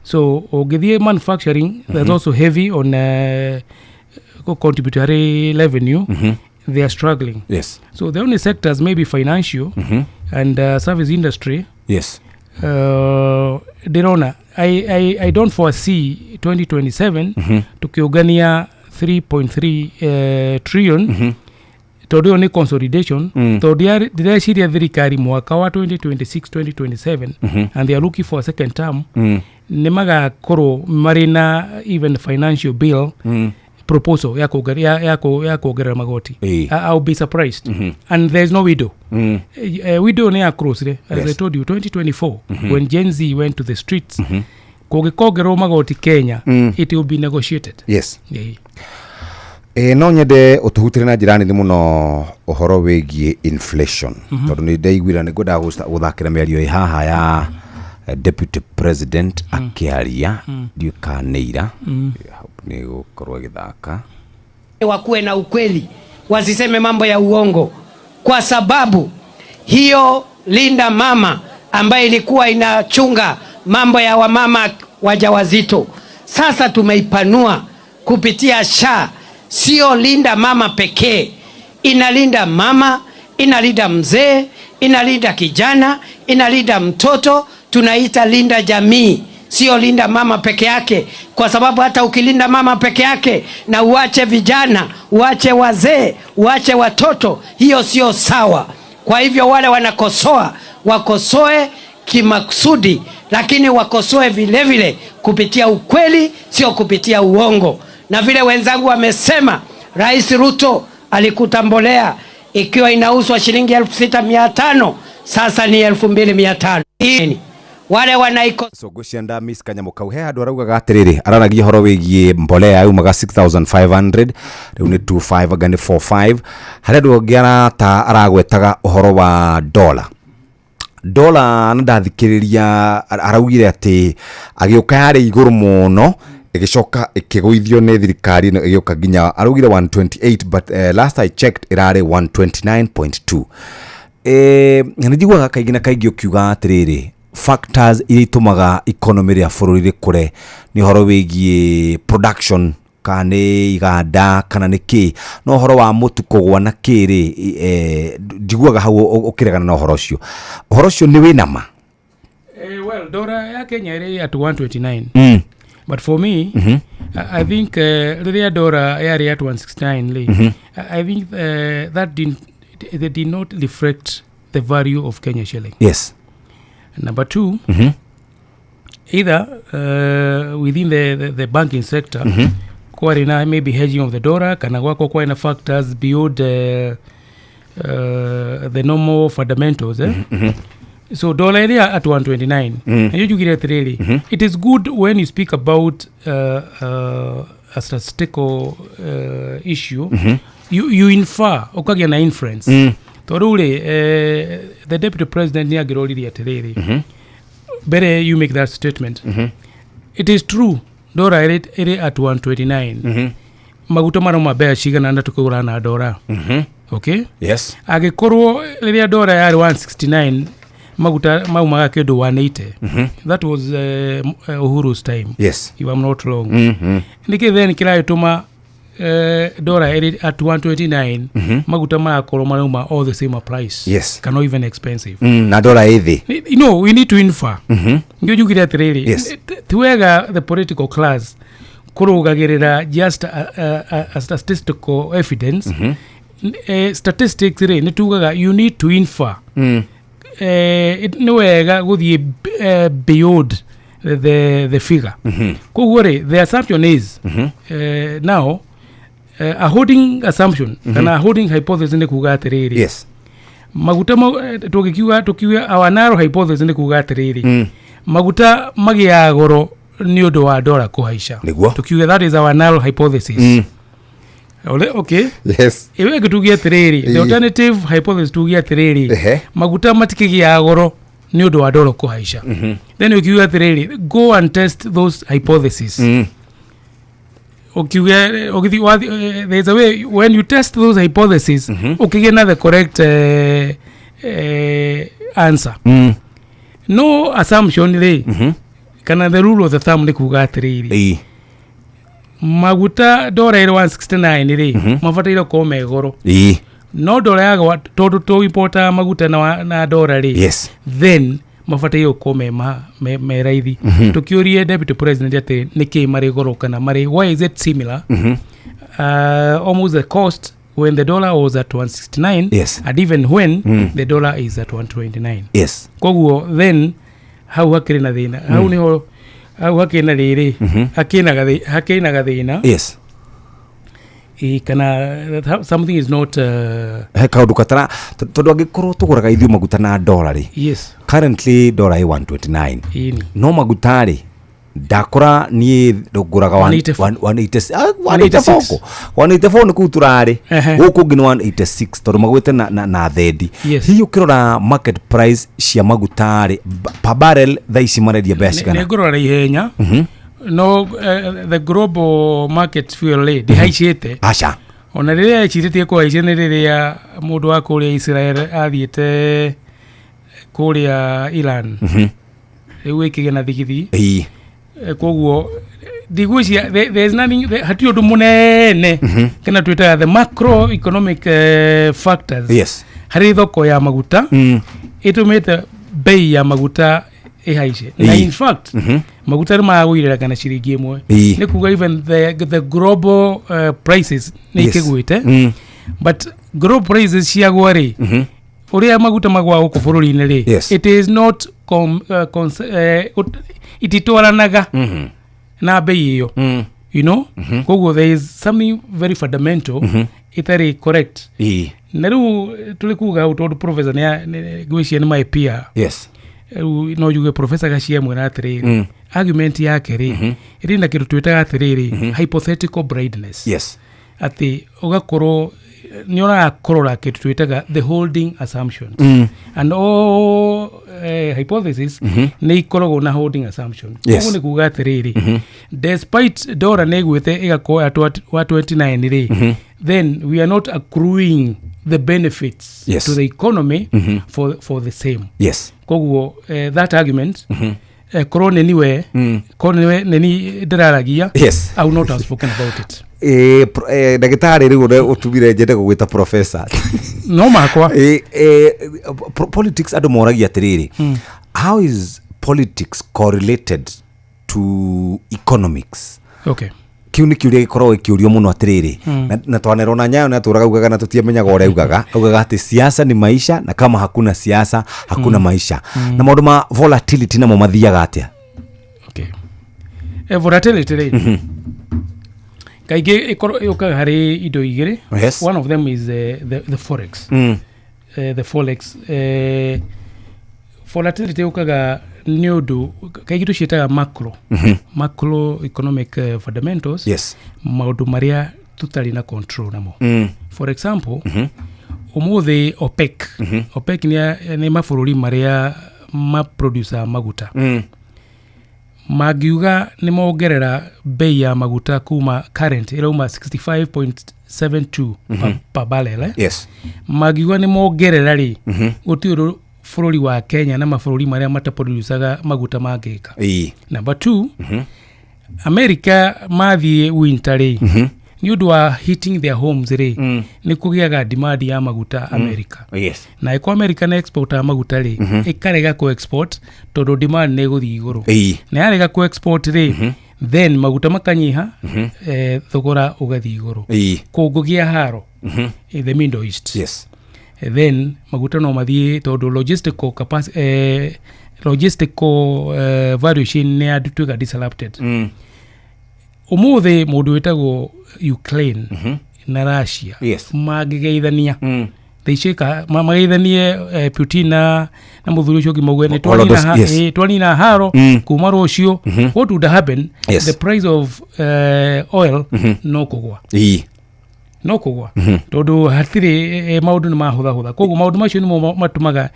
So ũngĩthiĩ manufacturing, that's also heavy on contribute harĩ revenue, they are struggling. So the only sectors may be financial and service industry. Ndĩrona I don't foresee 2027 tukiũngania 3.3 trillion, tondũ ĩyo nĩ consolidation, tondũ ndĩreciria thirikari mwaka wa 2026 2027, and they are looking for a second term, nĩ magakorwo marĩ na even financial bill proposal ya kuongerera magoti. I'll be surprised, and there is no window. Window nĩ ya close as I told you, 2024, when Gen Z went to the streets. Kũngĩkongererwo magoti Kenya, it will be negotiated. Yeah. No nyende ũtũhutĩre na njĩra nene mũno ũhoro wĩgiĩ inflation, tondũ nĩ ndaiguire nĩ ngwendaga gũthakĩra mĩario ĩ haha ya deputy president akĩaria. Ndiũĩ kana nĩ ira. Nĩ gũkorwo ĩgĩthaka. Wakuwe na ukweli, wasiseme mambo ya uongo, kwa sababu hiyo Linda Mama ambaye ilikuwa inachunga mambo ya wamama wajawazito, sasa tumeipanua kupitia SHA. Sio Linda Mama pekee, inalinda mama, inalinda mzee, inalinda kijana, inalinda mtoto. Tunaita Linda Jamii, sio Linda Mama peke yake, kwa sababu hata ukilinda mama peke yake na uache vijana, uache wazee, uache watoto, hiyo sio sawa. Kwa hivyo wale wanakosoa wakosoe kimakusudi, lakini wakosoe vile vile kupitia ukweli, sio kupitia uongo. Na vile wenzangu wamesema, Rais Ruto alikuta mbolea ikiwa inauzwa shilingi 6,500, sasa ni 2,500. Wale wanaiko So ngwĩciria ndamis kanyamũ kau he handũ araugaga atĩrĩrĩ, araragia ũhoro wĩgiĩ mbolea yaumaga 6500, rĩu nĩ 25 anga nĩ 45. Harĩ andũ angĩ arata aragwetaga ũhoro wa dola dola, na ndathikĩrĩria araugire atĩ agĩũka yarĩ igũrũ mũno, ĩgĩcoka ĩkĩgũithio nĩ thirikari ĩno ĩgĩũka nginya araugire 128, but last I checked ĩrarĩ 129.2. Nĩ njiguaga kaingĩ na kaingĩ ũkiuga atĩrĩrĩ, factors iria itũmaga economy rĩa bũrũri rĩkũre nĩ ũhoro wĩgiĩ production, kana nĩ iganda kana nĩ kĩ, no ũhoro wa mũtu kũgwa na kĩ rĩ, njiguaga hau ũkĩregana na ũhoro ũcio. Ũhoro ũcio nĩ wĩna ma? Eh, Well, dora ya Kenya ĩrĩ at 129. But for me, I think rĩrĩa dora yarĩ at 169 rĩ, I think that didn't, they did not reflect the value of Kenya shilling. Number two, either within the banking sector, kwarĩ na maybe hedging of the dollar, kana gwakwo kwarĩ na factors beyond the normal fundamentals, eh? So dollar ĩrĩa at 129, na njugire atĩrĩrĩ, it is good when you speak about a statistical issue, you infer, ũkagĩa na inference. Tondũ rĩ, the deputy president nĩ angĩroririe atĩrĩrĩ, mbere you make that statement, it is true ndora ĩrĩ at 129, maguta marauma mbeca cigana na tũkĩgũra na ndora? Okay. Angĩkorwo rĩrĩa ndora yarĩ 169, maguta maumaga kĩndũ 180, that was Uhuru's time, if I'm not wrong. Nĩkĩ then kĩragĩtũma ndora ĩrĩ at 129, maguta marakorwo marauma all the same price kana even expensive? Na ndora ĩ thĩ. We need to infer. Nĩkĩo njugire atĩrĩrĩ, ti wega the political class kũrũgagĩrĩra just a statistical evidence. Statistics rĩ, nĩ tugaga you need to infer. Nĩ wega gũthiĩ beyond the figure. Koguo rĩ, the assumption is, now a holding assumption kana a holding hypothesis nĩ kuga atĩrĩrĩ, maguta tũgĩkiuga, tũkiuga our narrow hypothesis nĩ kuga atĩrĩrĩ, maguta magĩaga goro nĩ ũndũ wa ndora kũhaica. Tukiuga that is our null hypothesis. Okay. Ĩyo ĩngĩ tuge atĩrĩrĩ, the alternative hypothesis, tuge atĩrĩrĩ, maguta matikĩgĩaga goro nĩ ũndũ wa ndoro kũhaica. Then ũkiuga atĩrĩrĩ, go and test those hypotheses. Ukiuga ũgĩthiĩ there's a way when you test those hypotheses, ũkĩgĩa na the correct answer. No assumption rĩ, kana the rule of the thumb nĩ kuga atĩrĩrĩ, maguta ndora ĩrĩ 169 rĩ, mabataire gũkorwo me goro, no ndora yagwa, tondũ tũimportaga maguta na ndora rĩ, then mabataire gũkorwo me raithi. Tũkĩũrie deputy president atĩ nĩkĩ marĩ goro, kana marĩ, why is it similar, almost the cost when the dollar was at 169 and even when the dollar is at 129? Koguo then hau hakĩrĩ na thĩna hau, nĩho hau hakĩrĩ na rĩrĩ, hakĩrĩ na gathĩna. Ĩ, kana something is not He kaũndũ katara, tondũ angĩkorwo tũgũraga ithuĩ maguta na ndora rĩ, currently ndora ĩ 129, no maguta rĩ, ndakora niĩ ngũraga 184. 186, 184, 184 nĩ kũu tũrarĩ. Gũkũ ũngĩ nĩ 186, tondũ magwĩte na thendi. Hihi ũkĩrora market price cia maguta rĩ, per barrel thaa ici marendia mbeca cigana? Nĩ ngũrora ihenya. No the global market fuel rĩ, ndĩhaicĩte. Aca. Ona rĩrĩa ecirĩtie kũhaica nĩ rĩrĩa mũndũ wa kũrĩa Israel athiĩte kũrĩa Iran, rĩu ĩkĩgĩa na thigithi. Koguo ndigwĩciria there is nothing, hatirĩ ũndũ mũnene kana twĩtaga the macroeconomic factors harĩ thoko ya maguta ĩtũmĩte bei ya maguta ĩhaice. Na in fact, maguta nĩ magũirĩra kana ciringi 1. Nĩ kuga even the global prices nĩ ikĩgwĩte. But global prices ciagwa rĩ, ũrĩa maguta magwa gũkũ bũrũri-inĩ rĩ, it is not ititwaranaga na bei ĩyo. Koguo there is something very fundamental ĩtarĩ correct. Na rĩu tũrĩ kuga hau, tondũ professor ngwĩciria nĩ my peer, rĩu no njuge professor Gachia mwĩra atĩrĩrĩ, argument yake rĩ, ĩrĩ na kĩndũ twĩtaga atĩrĩrĩ, hypothetical blindness, atĩ ũgakorwo nĩ ũrakũrora kĩndũ twĩtaga the holding assumptions. And all hypothesis nĩ ikoragwo na holding assumption. Koguo nĩ kuga atĩrĩrĩ, despite dollar nĩ ĩgwĩte ĩgakorwo at 129 rĩ, then we are not accruing the benefits to the economy for the same. Koguo that argument, korwo nĩ niwe, korwo nĩwe nĩ ndĩraragia, I would not have spoken about it. Ndagĩtarĩ, rĩu ũrĩa ũtumire njende gũgwĩta professor. No makwa. Politics, andũ moragia atĩrĩrĩ, how is Politics correlated to economics? Okay. Kiu nä kä å ria gä koragwo gä kä å rio må no atä rä rä na twanerwo na Nyayo nä atå raga augaga na tå tiamenyaga å rä a augaga atä siasa ni maisha, na kama hakuna siasa hakuna maisha. Na maå ndå ma volatility namo mathiaga atä a? Okay. Volatility rĩ, kaingĩ ĩkorwo yũkaga harĩ indo igĩrĩ. One of them is the forex. The forex volatility yũkaga nĩ ũndũ kaingĩ tũciĩtaga macro macro economic fundamentals, maũndũ marĩa tũtarĩ na control namo. For example, ũmũthĩ OPEC, OPEC nĩ mabũrũri marĩa maproducer maguta, mangiuga nĩ mongerera bei ya maguta kuma current ĩrauma 65.72 per barrel, eh? Mangiuga nĩ mongerera rĩ, gũtirĩ ũndũ bũrũri wa Kenya na mabũrũri marĩa mataproducaga maguta mangĩka. Number two, America mathiĩ winter rĩ, nĩ ũndũ wa heating their homes rĩ, nĩ kũgĩaga demand ya maguta America. Na ĩko America nĩ exportaga maguta rĩ, ĩkarega kũ export tondũ demand nĩ ĩgũthiĩ igũrũ. Na yarega kũ export rĩ, then maguta makanyiha, thogora ũgathiĩ igũrũ. Kũngũgĩa haro in the Middle East, then maguta no mathiĩ tondũ logistical capacity, logistical value chain nĩ yatuĩka disrupted. Ũmũthĩ mũndũ wĩtagwo Ukraine na Russia mangĩgeithania, they shake mageithanie, Putin na mũthuri ũcio ũngĩ mauge nĩ twanina haro kuma rũciũ, what would happen? The price of oil no kũgwa, no kũgwa, tondũ hatirĩ maũndũ nĩ mahũthahũtha. Koguo maũndũ macio nĩmo matũmaga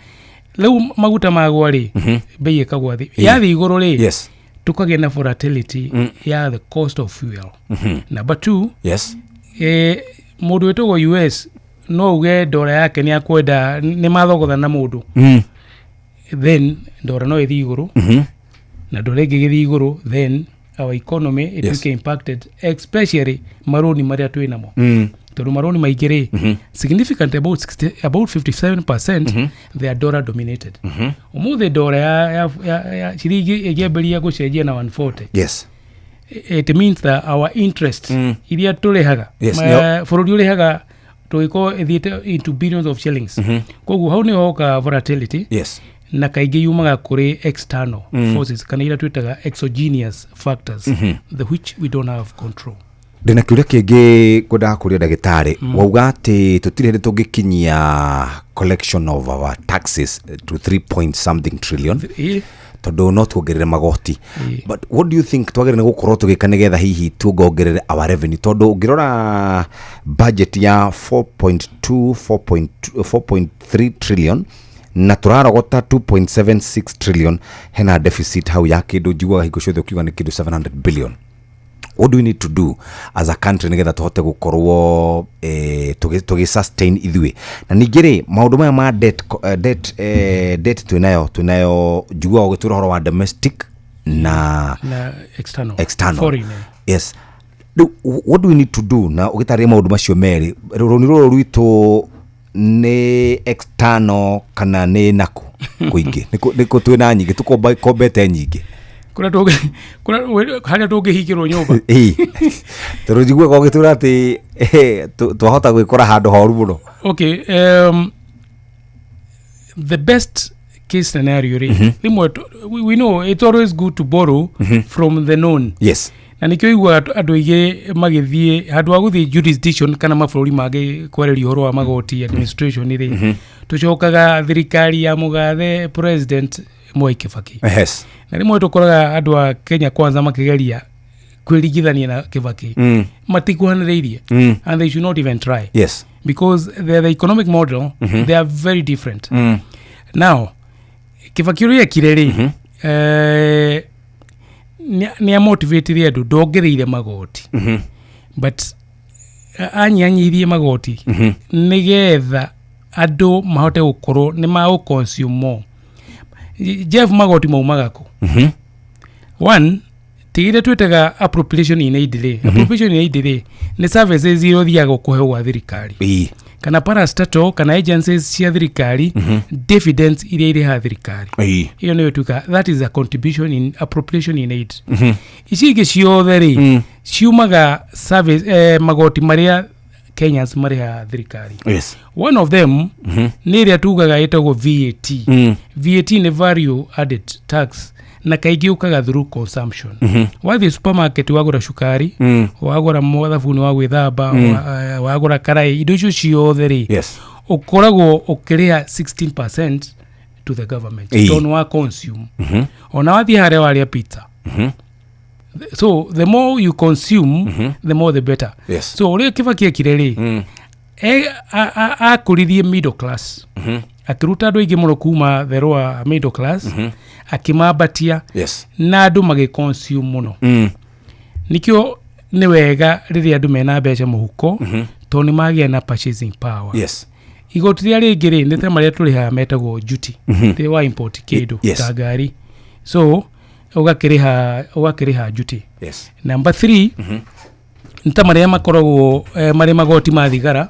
rĩu maguta magwa rĩ, bei ĩkagwa thĩ. Yathiĩ igũrũ rĩ, tũkagĩa na volatility ya the cost of fuel. Number two, mũndũ wĩtagwo US no uge ndora yake nĩ akwenda nĩ mathogotha na mũndũ, then ndora no ĩthiĩ igũrũ, na ndora ĩngĩgĩthiĩ igũrũ, then our economy ĩtuĩke impacted, especially marũni marĩa twĩ namo, tondũ marũni maingĩ rĩ, significant, about 60, about 57%, they are dollar dominated. Ũmũthĩ ndora ya ciringi ĩngĩambĩrĩria gũcenjia na 140, it means that our interest iria tũrĩhaga, bũrũri ũrĩhaga, tũgĩkorwo ĩthiĩte into billions of shillings. Koguo hau nĩho hoka volatility, na kaingĩ yumaga kũrĩ external forces kana iria twĩtaga exogenous factors, the which we don't have control. Ndĩna kĩũria kĩngĩ kwendaga kũria ndagĩtarĩ. Wauga atĩ tũtirĩ hĩndĩ tũngĩkinyia collection of our taxes to 3 point something trillion, tondũ no tuongerere magoti. But what do you think twagĩrĩire nĩ gũkorwo tũgĩka nĩgetha hihi tuongerere our revenue? Tondũ ũngĩrora budget ya 4.2 4.2 4.3 trillion na tũrarogota 2.76 trillion, hena deficit hau ya kĩndũ njiguaga hingo ciothe ũkiuga nĩ kĩndũ 700 billion. What do we need to do as a country nigetha tũhote gũkorwo tũgĩ sustain ithuĩ? Na ningĩ rĩ, maũndũ maya ma debt, debt twĩnayo njiguaga ũgĩtwĩra ũhoro wa domestic na na external, external. Foreign, eh. Yes. Rĩu what do we need to do? Na ũgĩtarĩria maũndũ macio merĩ, rũni rũrũ rwitũ nĩ external kana nĩ naku kũingĩ? Nĩkũ twĩna nyingĩ, tũkombete nyingĩ? Kũrĩa harĩa tũngĩhingĩrwo nyũmba. Ĩĩ, tondũ njiguaga ũgĩtwĩra atĩ twahota gwĩkora handũ horu mũno. Okay, the best case scenario rĩ, rĩmwe we know it's always good to borrow from the known. Na nĩkĩo iguaga andũ aingĩ magĩthiĩ handũ ha gũthiĩ jurisdiction kana mabũrũri mangĩ kwarĩria ũhoro wa magoti administration rĩ, tũcokaga thirikari ya mũgathe President Mwai Kibaki. Na rĩmwe tũkoraga andũ a Kenya Kwanza makĩgeria kwĩringithania na Kibaki. Matikuhanĩrĩirie, and they should not even try, because the economic model, they are very different. Now Kibaki ũrĩa ekire rĩ, nĩ amotivatire andũ, ndongereire magoti, but anyihanyihirie magoti nĩgetha andũ mahote gũkorwo nĩ magũ consume more. Jeff, magoti maumaga kũ? One, Tiga iria twĩtaga appropriation in aid rĩ, appropriation in aid rĩ, nĩ services iria ũthiaga ũkũheo gwa thirikari kana parastatal kana agencies cia thirikari, dividends iria irĩhaga thirikari. Ĩyo nĩyo tuga that is a contribution in appropriation in aid. Ici ingĩ ciothe rĩ, ciumaga service, magoti marĩa Kenyans marĩhaga thirikari. One of them nĩ ĩrĩa tugaga ĩtagwo VAT. VAT nĩ value added tax, na kaingĩ ũkaga through consumption. Wathiĩ supermarket, wagũra cukari, wagũra thabuni wa gwĩthamba, wagũra karai, indo icio ciothe rĩ, ũkoragwo ũkĩrĩha 16% to the government tondũ wa consume. Ona wathiĩ harĩa warĩa pizza. So the more you consume, the more the better. So ũrĩa Kibaki ekire rĩ, akũririe middle class, akĩruta andũ aingĩ mũno kuma the lower middle class, akĩmambatia, na andũ magĩconsume mũno. Nikĩo nĩ wega rĩrĩa andũ mena mbeca mũhuko, tondũ nĩ magĩa na purchasing power. Igoti rĩrĩa rĩngĩ rĩ, nĩ ta marĩa tũrĩhaga metagwo duty, rĩrĩa wa import kĩndũ ta ngari, so ũgakĩrĩha duty. Number three, nĩ ta marĩa makoragwo marĩ magoti ma thigara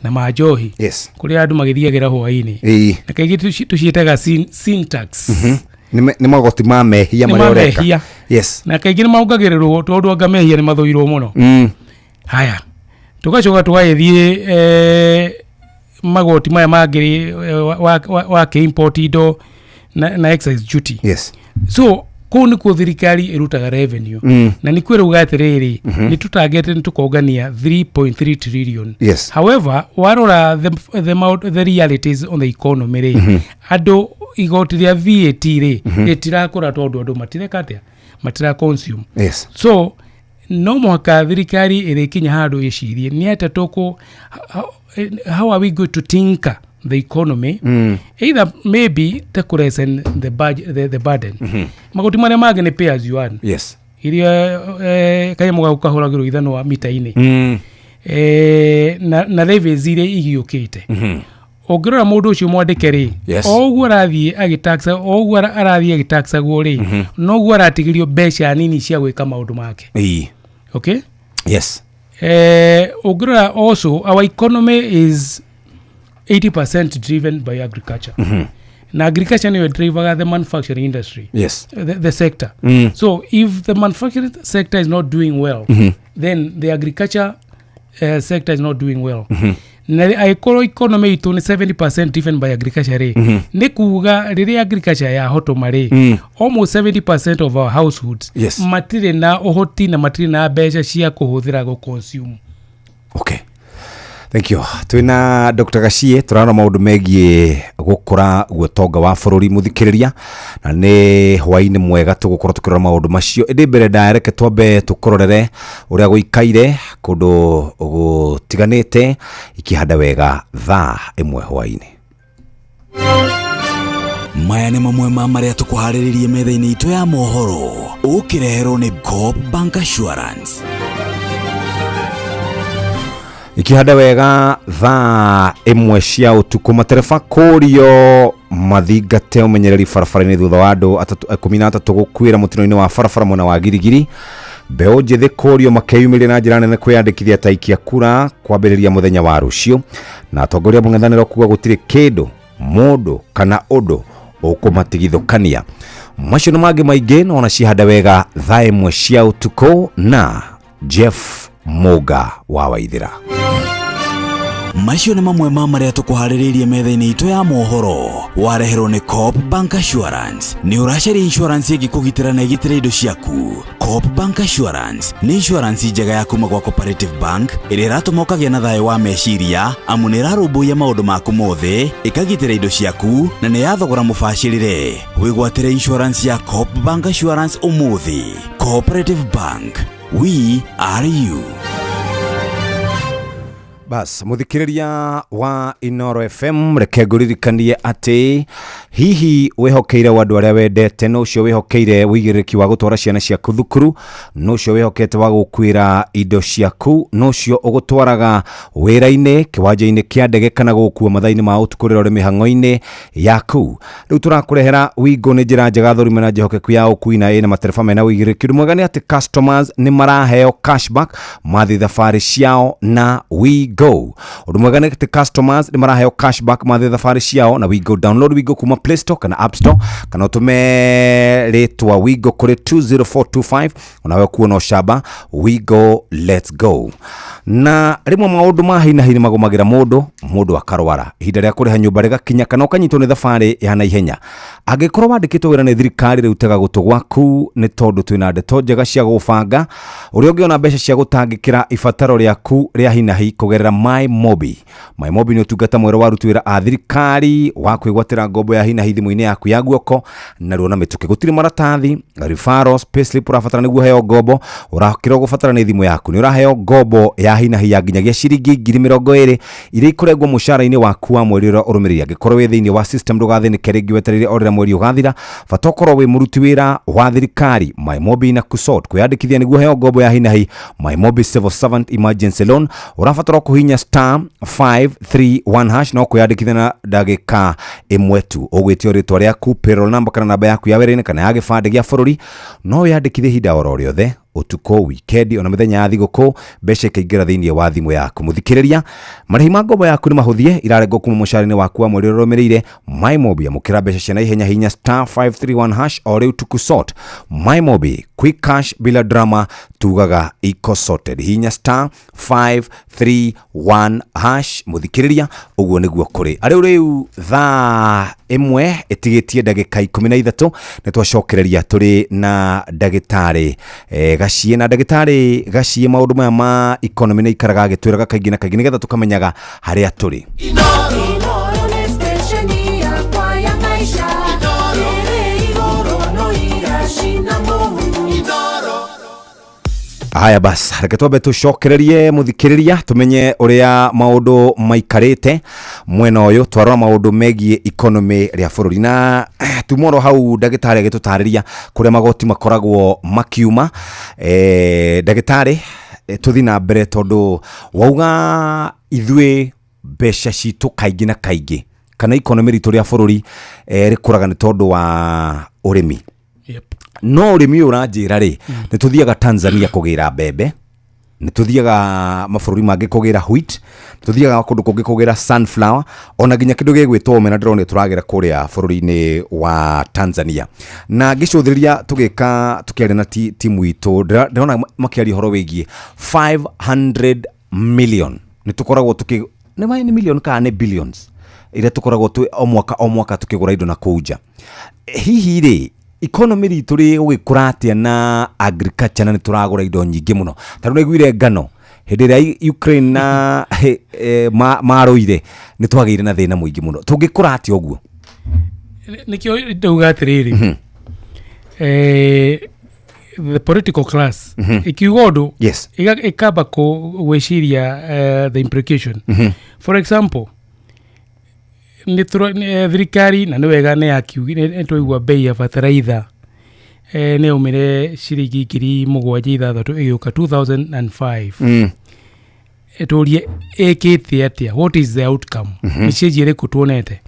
na ma njohi, kũrĩa andũ magĩthiagĩra hwaĩ-inĩ, na kaingĩ tũciĩtaga sin tax. Nĩ magoti ma mehia Nĩ marĩa ma ũreka. mehia. Na kaingĩ nĩ maongagĩrĩrwo tondũ anga mehia nĩ mathũirwo mũno. Haya, tũgacoka tũgagĩthiĩ magoti maya mangĩ wa kĩ-import indo na excise duty. So kũu nĩkuo thirikari ĩrutaga revenue, na nĩkuo ĩrauga atĩrĩrĩ, nĩ tũtangete nĩ tũkongania 3.3 trillion. However, warora the realities on the economy rĩ, andũ igoti rĩa VAT rĩ, rĩtirakũra tondũ andũ matireka atĩa, matira consume. So no mũhaka thirikari ĩrĩkinya handũ ĩcirie nĩ atĩa tũkũ, how are we going to tinker the economy, either maybe ta kũ lessen the burden. Magoti marĩa mangĩ nĩ pay as you earn, iria kanyamũ gaku kahũragĩrwo ithanwa mita-inĩ, na levies iria igiũkĩte. Ũngĩrora mũndũ ũcio mwandĩke rĩ, o ũguo arathiĩ agĩtaxa, o ũguo arathiĩ agĩtaxagwo rĩ, noguo aratigĩrio mbeca nini cia gwĩka maũndũ make. Okay. Ũngĩrora also, our economy is 80% driven by agriculture, na agriculture nĩyo drivaga the manufacturing industry, the sector. So if the manufacturing sector is not doing well, then the agriculture sector is not doing well. Na angĩkorwo economy itũ nĩ 70% driven by agriculture rĩ, nĩ kuga rĩrĩa agriculture yahotoma rĩ, almost 70% of our households matirĩ na ũhoti na matirĩ na mbeca cia kũhũthĩra gũ consume. Okay. Thank you. Twina Dr. Gachie turarora maundu megie gukura gwa wa bururi, muthikiriria, na nĩ hwaĩ-inĩ mwega tũgũkorwo tũkĩrora maũndũ macio, ĩndĩ mbere ndaya reke twambe tũkũrorere ũrĩa gũikaire kũndũ gũtiganĩte ikĩhanda wega thaa 1 hwaĩ-inĩ. Maya nĩ mamwe ma marĩa tũkũharĩrĩrie metha-inĩ itũ ya mohoro, ũkĩreherwo nĩ Coop Bank Assurance. Ikihanda wega thaa 1 cia ũtukũ, matereba kũrio mathingate ũmenyereri barabara-inĩ thutha wa andũ 13 gũkuĩra mũtino-inĩ wa barabara mwena wa Girigiri. Mbeũ njĩthĩ kũrio makeyumĩria na njĩra nene kwĩyandĩkithia ta aikia kura kwambĩrĩria mũthenya wa rũciũ, na atongoria a mũng'ethanĩro kuga gũtirĩ kĩndũ, mũndũ kana ũndũ ũkũmatigithũkania. Macio na mangĩ maingĩ no ona cihanda wega thaa 1 cia ũtukũ na Jeff Muga wa Waithira. Macio nĩ mamwe ma marĩa tũkũharĩrĩirie metha-inĩ itũ ya mohoro, wareherwo nĩ Coop Bank Assurance. Nĩ ũracaria insurance ĩngĩkũgitĩra na ĩgitĩre indo ciaku? Coop Bank Assurance nĩ insurance njega ya kuma gwa Cooperative Bank ĩrĩa ĩratũma ũkagĩa na thayũ wa meciria, amu nĩ ĩrarũmbũiya maũndũ maku mothe, ĩkagitĩra indo ciaku, na nĩ ya thogora mũbacĩrĩre. Wĩgwatĩre insurance ya Coop Bank Assurance ũmũthĩ. Cooperative Bank, we are you. Bas, muthikiriria wa Inoro FM, reke ngũririkanie atĩ hihi wĩhokeire wa andũ arĩa wendete, no ũcio wĩhokeire wĩigĩrĩrĩki wa gũtwara ciana ciaku thukuru, no ũcio wĩhokete wa gũkuĩra indo ciaku, no ũcio ũgũtwaraga wĩra-inĩ, kĩwanja-inĩ kĩa ndege kana gũgũkua mathaa-inĩ ma ũtukũ rĩrĩa ũrĩ mĩhang'o-inĩ yaku. Rĩu tũrakũrehera Wingo nĩ njĩra njega thũrime na njĩhokeku ya ũkui na ĩna matereba mena ũigĩrĩrĩki. Ũndũ mwega nĩ atĩ customers nĩ maraheo cashback mathiĩ thabarĩ ciao na WeGo. Ũndũ mwega nĩ atĩ customers nĩ maraheo cashback mathiĩ thabarĩ ciao na WeGo. Download WeGo kuma Play Store kana App Store, kana ũtũme rĩtwa WeGo kũrĩ 20425, onawe kuona ũcamba. WeGo, let's go. Na rĩmwe maũndũ ma hi na hi nĩ magũmagĩra mũndũ, mũndũ akarwara, ihinda rĩa kũrĩha nyũmba rĩgakinya, kana ũkanyitwo nĩ thabarĩ ya naihenya. Angĩkorwo wandĩkĩtwo wĩra nĩ thirikari, rĩu tega gũtũ gwaku, nĩ tondũ twĩna ndeto njega cia gũbanga ũrĩa ũngĩona mbeca cia gũtangĩkĩra ibataro rĩaku rĩa hi na hi kũgerera MyMobi. MyMobi nĩ ũtungata mwerũ wa aruti wĩra a thirikari wa kwĩgwatĩra ngombo ya hi na hi thimũ-inĩ yaku ya guoko narua na mĩtũkĩ. Gũtirĩ maratathi, referrals, payslip ũrabatara nĩguo ũheo ngombo. Ũrakĩrwo gũbatara nĩ thimũ yaku. Nĩ ũraheo ngombo ya hi na hi ya nginyagia ciringi 20,000 iria ikũrengwo mũcara-inĩ waku wa mweri ũrĩa ũrũmĩrĩire. Angĩkorwo wĩ thĩinĩ wa system, ndũgathĩnĩke rĩngĩ wetereire o rĩrĩa mweri ũgathira, bata ũkorwo wĩ mũruti wĩra wa thirikari. MyMobi na kusort kwĩyandĩkithia nĩguo ũheo ngombo ya hi na hi MyMobi Civil Servant Emergency Loan, ũrabatara kũhihinya star 531 hash no kwĩyandĩkithia na ndagĩka ĩmwe tu. Ũgwĩtio rĩtwa rĩaku, payroll number kana namba yaku ya wĩra-inĩ kana ya gĩbandĩ gĩa bũrũri. No wĩyandĩkithie ihinda oro rĩothe, ũtukũ, wikendi, ona mĩthenya ya thigũkũ, mbeca ikaingĩra thĩinĩ wa thimũ yaku. Mũthikĩrĩria, marĩhi ma ngombo yaku nĩ mahũthie, irarengwo kuma mũcara-inĩ waku wa mweri ũrĩa ũrũmĩrĩire. MyMobi, amũkĩra mbeca cia naihenya, hinya star 531 hash o rĩu tukusort. MyMobi, quick cash bila drama, tugaga iko sorted. Hinya star 531 hash, mũthikĩrĩria, ũguo nĩguo kũrĩ. Arĩu rĩu thaa 1 ĩtigĩtie ndagĩka 13, nĩ twacokereria tũrĩ na ndagĩtarĩ Gaciĩ. Na ndagĩtarĩ Gaciĩ, maũndũ maya ma economy nĩ ikaraga agĩtwĩraga kaingĩ na kaingĩ nĩgetha tũkamenyaga harĩa tũrĩ. Inoro nĩ station yakwa ya maisha ĩrĩ igũrũ no iracina mũhu. Haya bas, reke twambe tũcokererie mũthikĩrĩria, tũmenye ũrĩa maũndũ maikarĩte mwena ũyũ twarora maũndũ megiĩ economy rĩa bũrũri. Na tuma oro hau ndagĩtarĩ agĩtũtarĩria kũrĩa magoti makoragwo makiuma. Ndagĩtarĩ, tũthiĩ na mbere, tondũ wauga ithuĩ mbeca citũ kaingĩ na kaingĩ kana economy ritũ rĩa bũrũri rĩkũraga nĩ tondũ wa ũrĩmi. No ũrĩmi ũyũ ũranjĩra rĩ, nĩ tũthiaga Tanzania kũgĩra mbembe, nĩ tũthiaga mabũrũri mangĩ kũgĩra wheat, nĩ tũthiaga kũndũ kũngĩ kũgĩra sunflower, ona nginya kĩndũ gĩgwĩtwo omena ndĩronire tũragĩra kũrĩa bũrũri-inĩ wa Tanzania. Na ngĩcũthĩrĩria tũgĩka tũkĩaria na timu itũ, ndĩrona makĩaria ũhoro wĩgiĩ 500 million nĩ tũkoragwo tũkĩ nĩ ma nĩ million kana nĩ billions iria tũkoragwo twĩ o mwaka o mwaka tũkĩgũra indo na kũu nja. Hihi rĩ, economy ritũ rĩgũgĩkũra atĩa na agriculture na nĩ tũragũra indo nyingĩ mũno? Tondũ nĩiguire ngano hĩndĩ ĩrĩa Ukraine na marũire nĩ twagĩire na thĩna mũingĩ mũno. Tũngĩkũra atĩa ũguo? Nĩkĩo ndauga atĩrĩrĩ, the political class ikiuga ũndũ ĩkamba gwĩciria the implication. For example, nĩ thirikari na nĩ wega nĩ yakiugire, nĩ twaigua bei ya bataraitha nĩ yaumire ciringi 7,600 ĩgĩũka 2005. Tũrie ĩkĩte atĩa? What is the outcome? Nĩ change ĩrĩkũ tuonete?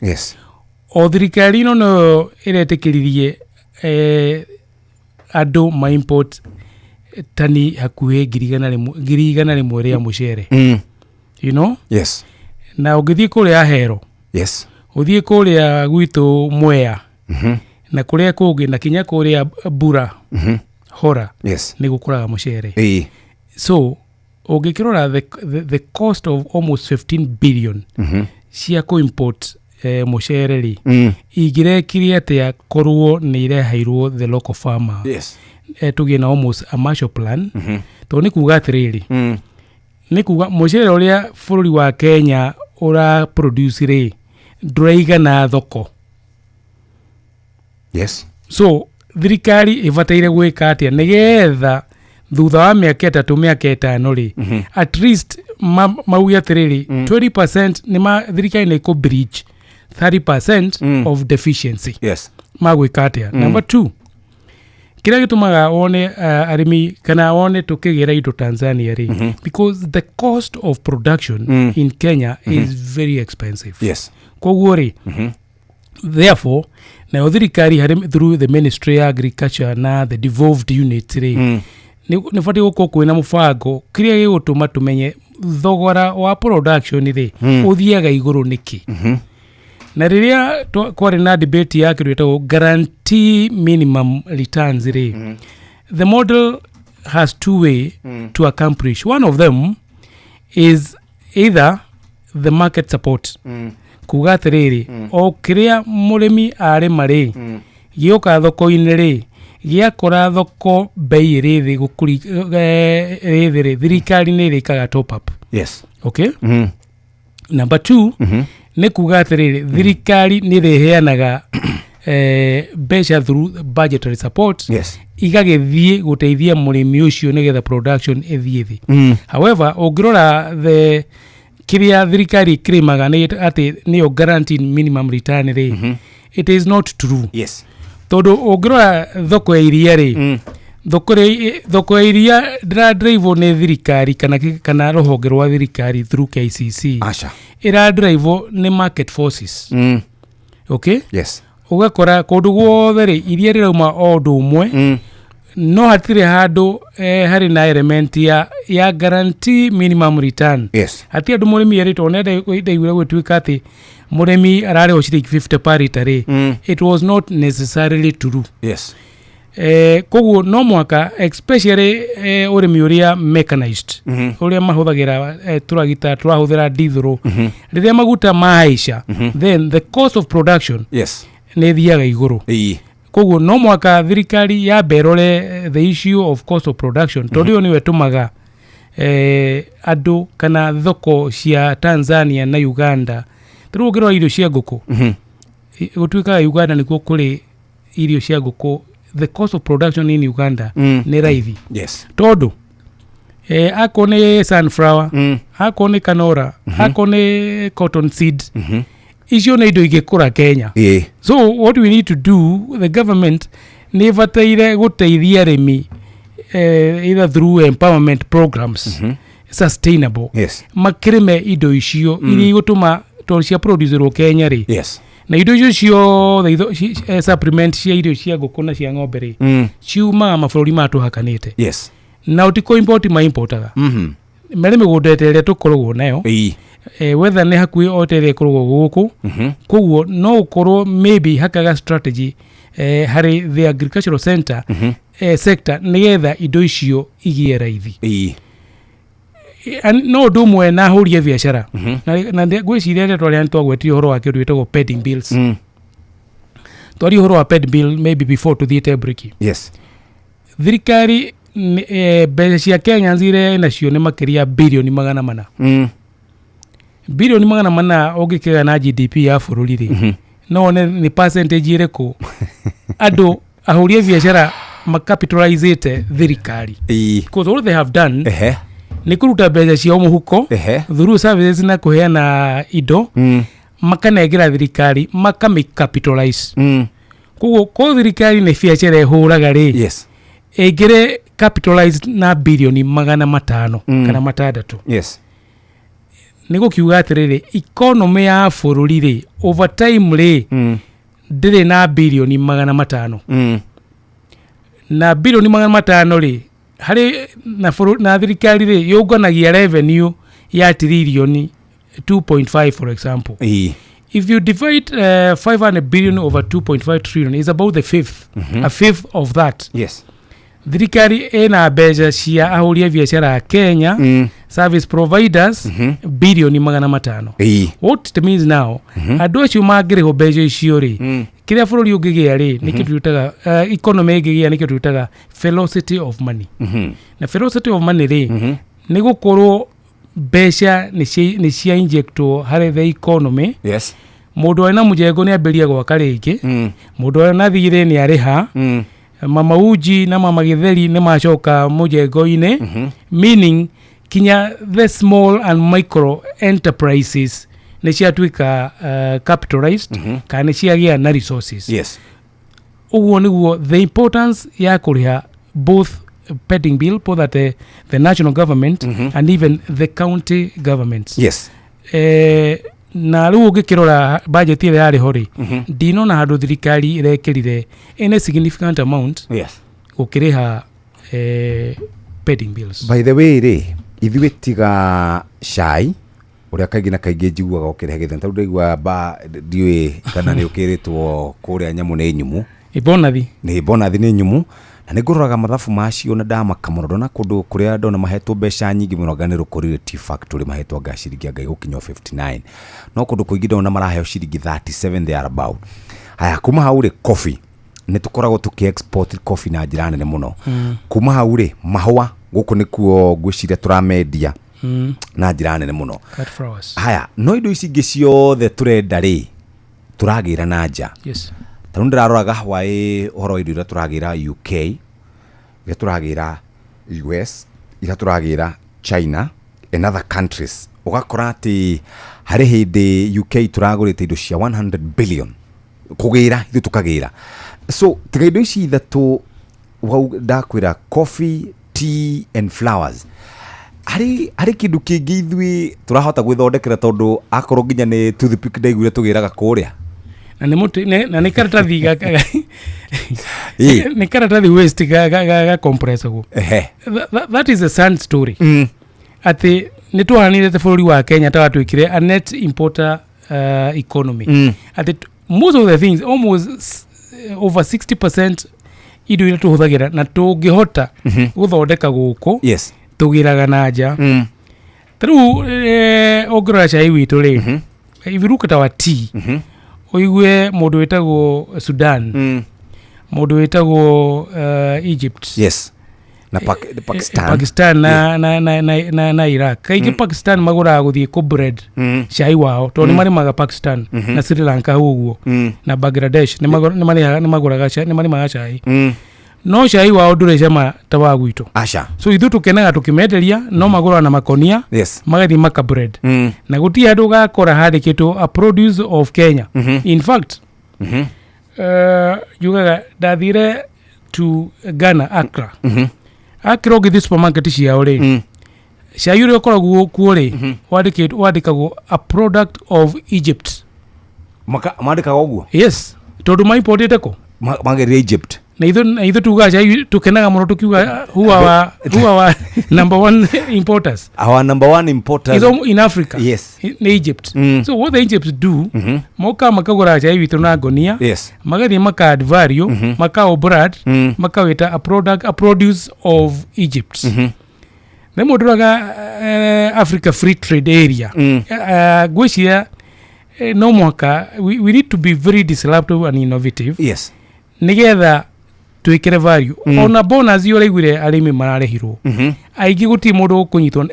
O thirikari ĩno noyo ĩretĩkĩririe andũ ma import tani hakuhĩ 100,000 rĩa mũcere. You know? Na ũngĩthiĩ kũrĩa Ahero, ũthiĩ kũrĩa gwitũ Mwea na kũrĩa kũngĩ na kinya kũrĩa Bura, Hora, nĩ gũkũraga mũcere. So ũngĩkĩrora the cost of almost 15 billion cia kũ-import mũcere rĩ, ingĩrekire atĩa korwo nĩ ireheirwo the local farmer? Tũgĩe na almost a Marshall Plan. Tondũ nĩ kuga atĩrĩrĩ, nĩ kuga mũcere ũrĩa bũrũri wa Kenya ũra produce rĩ, ndũraigana thoko. So thirikari ĩbataire gwĩka atĩa nĩgetha Thutha wa mĩaka 3, mĩaka 5 rĩ, at least mauge atĩrĩrĩ, 20% nĩ ma thirikari nĩ ĩkũ bridge 30% of deficiency. Magwĩka atĩa? Number two, kĩrĩa gĩtũmaga wone arĩmi kana wone tũkĩgĩra indo Tanzania rĩ, because the cost of production in Kenya is very expensive. Koguo rĩ, therefore nayo thirikari harĩ through the Ministry ya Agriculture na the devolved unit rĩ, nĩ batiĩ gũkorwo kwĩna mũbango kĩrĩa gĩgũtũma tũmenye thogora wa production rĩ ũthiaga igũrũ nĩkĩ. Na rĩrĩa kwarĩ na debate ya kĩndũ gĩtagwo guarantee minimum returns rĩ, the model has two way to accomplish. One of them is either the market support, kuga atĩrĩrĩ, o kĩrĩa mũrĩmi arĩma rĩ, gĩoka thoko-inĩ rĩ, gĩakora thoko bei ĩrĩ thĩ ĩrĩ thĩ rĩ, thirikari nĩ ĩrĩkaga top up. Okay. Number two, nĩ kuga atĩrĩrĩ, thirikari nĩ ĩrĩheanaga mbeca through budgetary support, igagĩthiĩ gũteithia mũrĩmi ũcio nĩgetha production ĩthiĩ thĩ. However, ũngĩrora the kĩrĩa thirikari ĩkĩrĩmaga nĩ atĩ nĩyo guaranteed minimum return rĩ, it is not true. Tondũ ũngĩrora thoko ya iria rĩ, thoko ya iria ndĩradrivewo nĩ thirikari kana rũhonge rwa thirikari through KCC. Aca. Ĩradrivewo nĩ market forces. Okay. Ũgakora kũndũ guothe rĩ, iria rĩrauma o ũndũ ũmwe, no hatirĩ handũ harĩ na element ya guarantee minimum return. Hatirĩ andũ mũrĩmi erĩtwo nĩ ndaiguire gũtuĩka atĩ mũrĩmi ararĩhwo ciringi 50 per litre rĩ, it was not necessarily true. Koguo no mwaka especially ũrĩmi ũrĩa mechanized, ũrĩa mahũthagĩra tũragita tũrahũthĩra dithũrũ, rĩrĩa maguta mahaica, then the cost of production nĩ ĩthiaga igũrũ. Koguo no mwaka thirikari yambe ĩrore the issue of cost of production, tondũ ĩyo nĩyo ĩtũmaga andũ kana thoko cia Tanzania na Uganda. Tarĩu ũngĩrora irio cia ngũkũ, gũtuĩkaga Uganda nĩkuo kũrĩ irio cia ngũkũ, the cost of production in Uganda nĩ raithi. Tondũ akorwo nĩ sunflower, akorwo nĩ canola, akorwo nĩ cotton seed, icio nĩ indo ingĩkũra Kenya. So what we need to do, the government nĩ ĩbataire gũteithia arĩmi either through empowerment programs sustainable, makĩrĩme indo icio iria igũtũma, tondũ cia producerwo Kenya rĩ, na indo icio ciothe supplement cia irio cia ngũkũ na cia ng'ombe rĩ, ciumaga mabũrũri maya tũhakanĩte. Na ũtikũ import maimportaga marĩ mĩgũnda ta ĩrĩa tũkoragwo nayo. Weather nĩ hakuhĩ o ta ĩrĩa ĩkoragwo gũkũ. Koguo no ũkorwo maybe hakaga strategy harĩ the agricultural center, sector, nĩgetha indo icio igĩe raithi. No ũndũ ũmwe na ahũri a biacara, na ngwĩciria rĩrĩa twarĩ twagwetire ũhoro wa kĩndũ gĩtagwo pending bills. Twarie ũhoro wa pending bill maybe before tũthiĩte break. Thirikari mbeca cia Kenya iria nacio nĩ makĩria birioni 400. Birioni 400 ũngĩkĩgĩa na GDP ya bũrũri rĩ, no wone nĩ percentage ĩrĩkũ andũ ahũri a biacara macapitalizĩte thirikari. Because all they have done nĩ kũruta mbeca ciao mũhuko through services na kũheana indo, makanengera thirikari makamĩcapitalize. Koguo ko thirikari nĩ biacara ĩhũraga rĩ, ĩngĩrĩ capitalized na birioni 500 kana 600. Nĩ gũkiuga atĩrĩrĩ, economy ya bũrũri rĩ, over time rĩ, ndĩrĩ na birioni 500. Na birioni 500 rĩ, harĩ na na thirikari rĩ, yũnganagia revenue ya tiririoni 2.5, for example. If you divide 500 billion over 2.5 trillion, is about the fifth, a fifth of that. Thirikari ĩna mbeca cia ahũri a biacara a Kenya, service providers, birioni 500. What it means now, andũ acio mangĩrĩhwo mbeca icio rĩ, kĩrĩa bũrũri ũngĩgĩa rĩ, nĩ kĩndũ twĩtaga economy ĩngĩgĩa nĩ kĩndũ twĩtaga velocity of money. Na velocity of money rĩ, nĩ gũkorwo mbeca nĩ cia injectwo harĩ the economy. Mũndũ arĩ na mũjengo nĩ ambĩrĩria gwaka rĩngĩ, mũndũ arĩ na thirĩ nĩ arĩha. Mama uji na mama githeri nĩ macoka mũjengo-inĩ, meaning kinya the small and micro enterprises nĩ ciatuĩka capitalized kana nĩ ciagĩa na resources. Ũguo nĩguo the importance ya kũrĩha both pending bill, both at the national government and even the county governments. Na rĩu ũngĩkĩrora budget ĩrĩa yarĩ ho rĩ, ndinona handũ thirikari ĩrekĩrire any significant amount gũkĩrĩha pending bills. By the way rĩ, ithuĩ tiga cai ũrĩa kaingĩ na kaingĩ njiguaga ũkĩrehe gĩthĩna, tondũ ndaigua ba ndiũĩ kana nĩ ũkĩrĩtwo kũrĩa nyamũ nĩ nyumu. Bonathi. Nĩ bonathi nĩ nyumu, na nĩ ngũroraga mathabu macio na ndamaka mũno. Ndona kũndũ kũrĩa ndona mahetwo mbeca nyingĩ mũno, anga nĩ Rũkũrĩrĩ Tea Factory mahetwo anga ciringi anga igũkinya 59, no kũndũ kũingĩ ndona maraheo ciringi 37 there about. Haya, kuma hau rĩ, coffee nĩ tũkoragwo tũkĩ export coffee na njĩra nene mũno. Kuma hau rĩ, mahũa gũkũ nĩkuo ngwĩciria tũramendia na njĩra nene mũno. Cut flowers. Haya, no indo ici ingĩ ciothe tũrenda rĩ, tũragĩra na nja. Tarĩu ndĩrarora gahũa ĩ ũhoro wa indo iria tũragĩra UK, iria tũragĩra US, iria tũragĩra China and other countries, ũgakora atĩ harĩ hĩndĩ UK tũragũrĩte indo cia 100 billion kũgĩra, ithuĩ tũkagĩra. So tiga indo ici ithatũ wau ndakwĩra, coffee, tea and flowers, harĩ kĩndũ kĩngĩ ithuĩ tũrahota gwĩthondekera? Tondũ akorwo nginya nĩ toothpick ndaiguire tũgĩraga kũrĩa. Na nĩ mũtĩ na nĩ karatathi nĩ karatathi waste ga compressagwo. That is a sad story atĩ nĩ twahanire bũrũri wa Kenya ta watuĩkire a net importer economy, atĩ most of the things, almost over 60% indo iria tũhũthagĩra na tũngĩhota gũthondeka gũkũ, tũgĩraga na nja. Ta rĩu ũngĩrora cai witũ rĩ, if you look at our tea, ũigue mũndũ wĩtagwo Sudan, mũndũ wĩtagwo Egypt, Yes, na Pakistan. Pakistan na Iraq kaingĩ. Pakistan magũraga gũthiĩ kũ bread cai wao tondũ nĩ marĩmaga Pakistan na Sri Lanka hau ũguo na Bangladesh nĩ magũraga cai, nĩ marĩmaga cai, no cai wao ndũrĩ cama ta wa gwitũ. Aca. So ithuĩ tũkenaga tũkĩmenderia, no magũraga na makonia, magathiĩ maka bread, na gũtirĩ handũ ũgakora handĩkĩtwo a produce of Kenya. In fact, njugaga ndathire to Ghana, Accra. Accra ũngĩthiĩ supermarket ciao rĩ, cai ũrĩa ũkoragwo kuo rĩ, wandĩkagwo a product of Egypt. Mandĩkaga ũguo? Yes, tondũ maimportĩte kũ? Magerire Egypt. Na ithuĩ tugaga cai, tũkenaga mũno tũkiuga who are our number one importers. Our number one importers is in Africa nĩ Egypt. So what the Egypt do, mokaga makagũra cai witũ na ngonia, magathiĩ maka add value, maka brand, makawĩta a produce of Egypt. Nĩ mũndũ ũraga Africa Free Trade Area. Ngwĩciria no mũhaka we need to be very disruptive and innovative nĩgetha twĩkĩre value. Ona bonus ũraiguire arĩmi mararĩhirwo aingĩ, gũtirĩ mũndũ ũkũnyitwo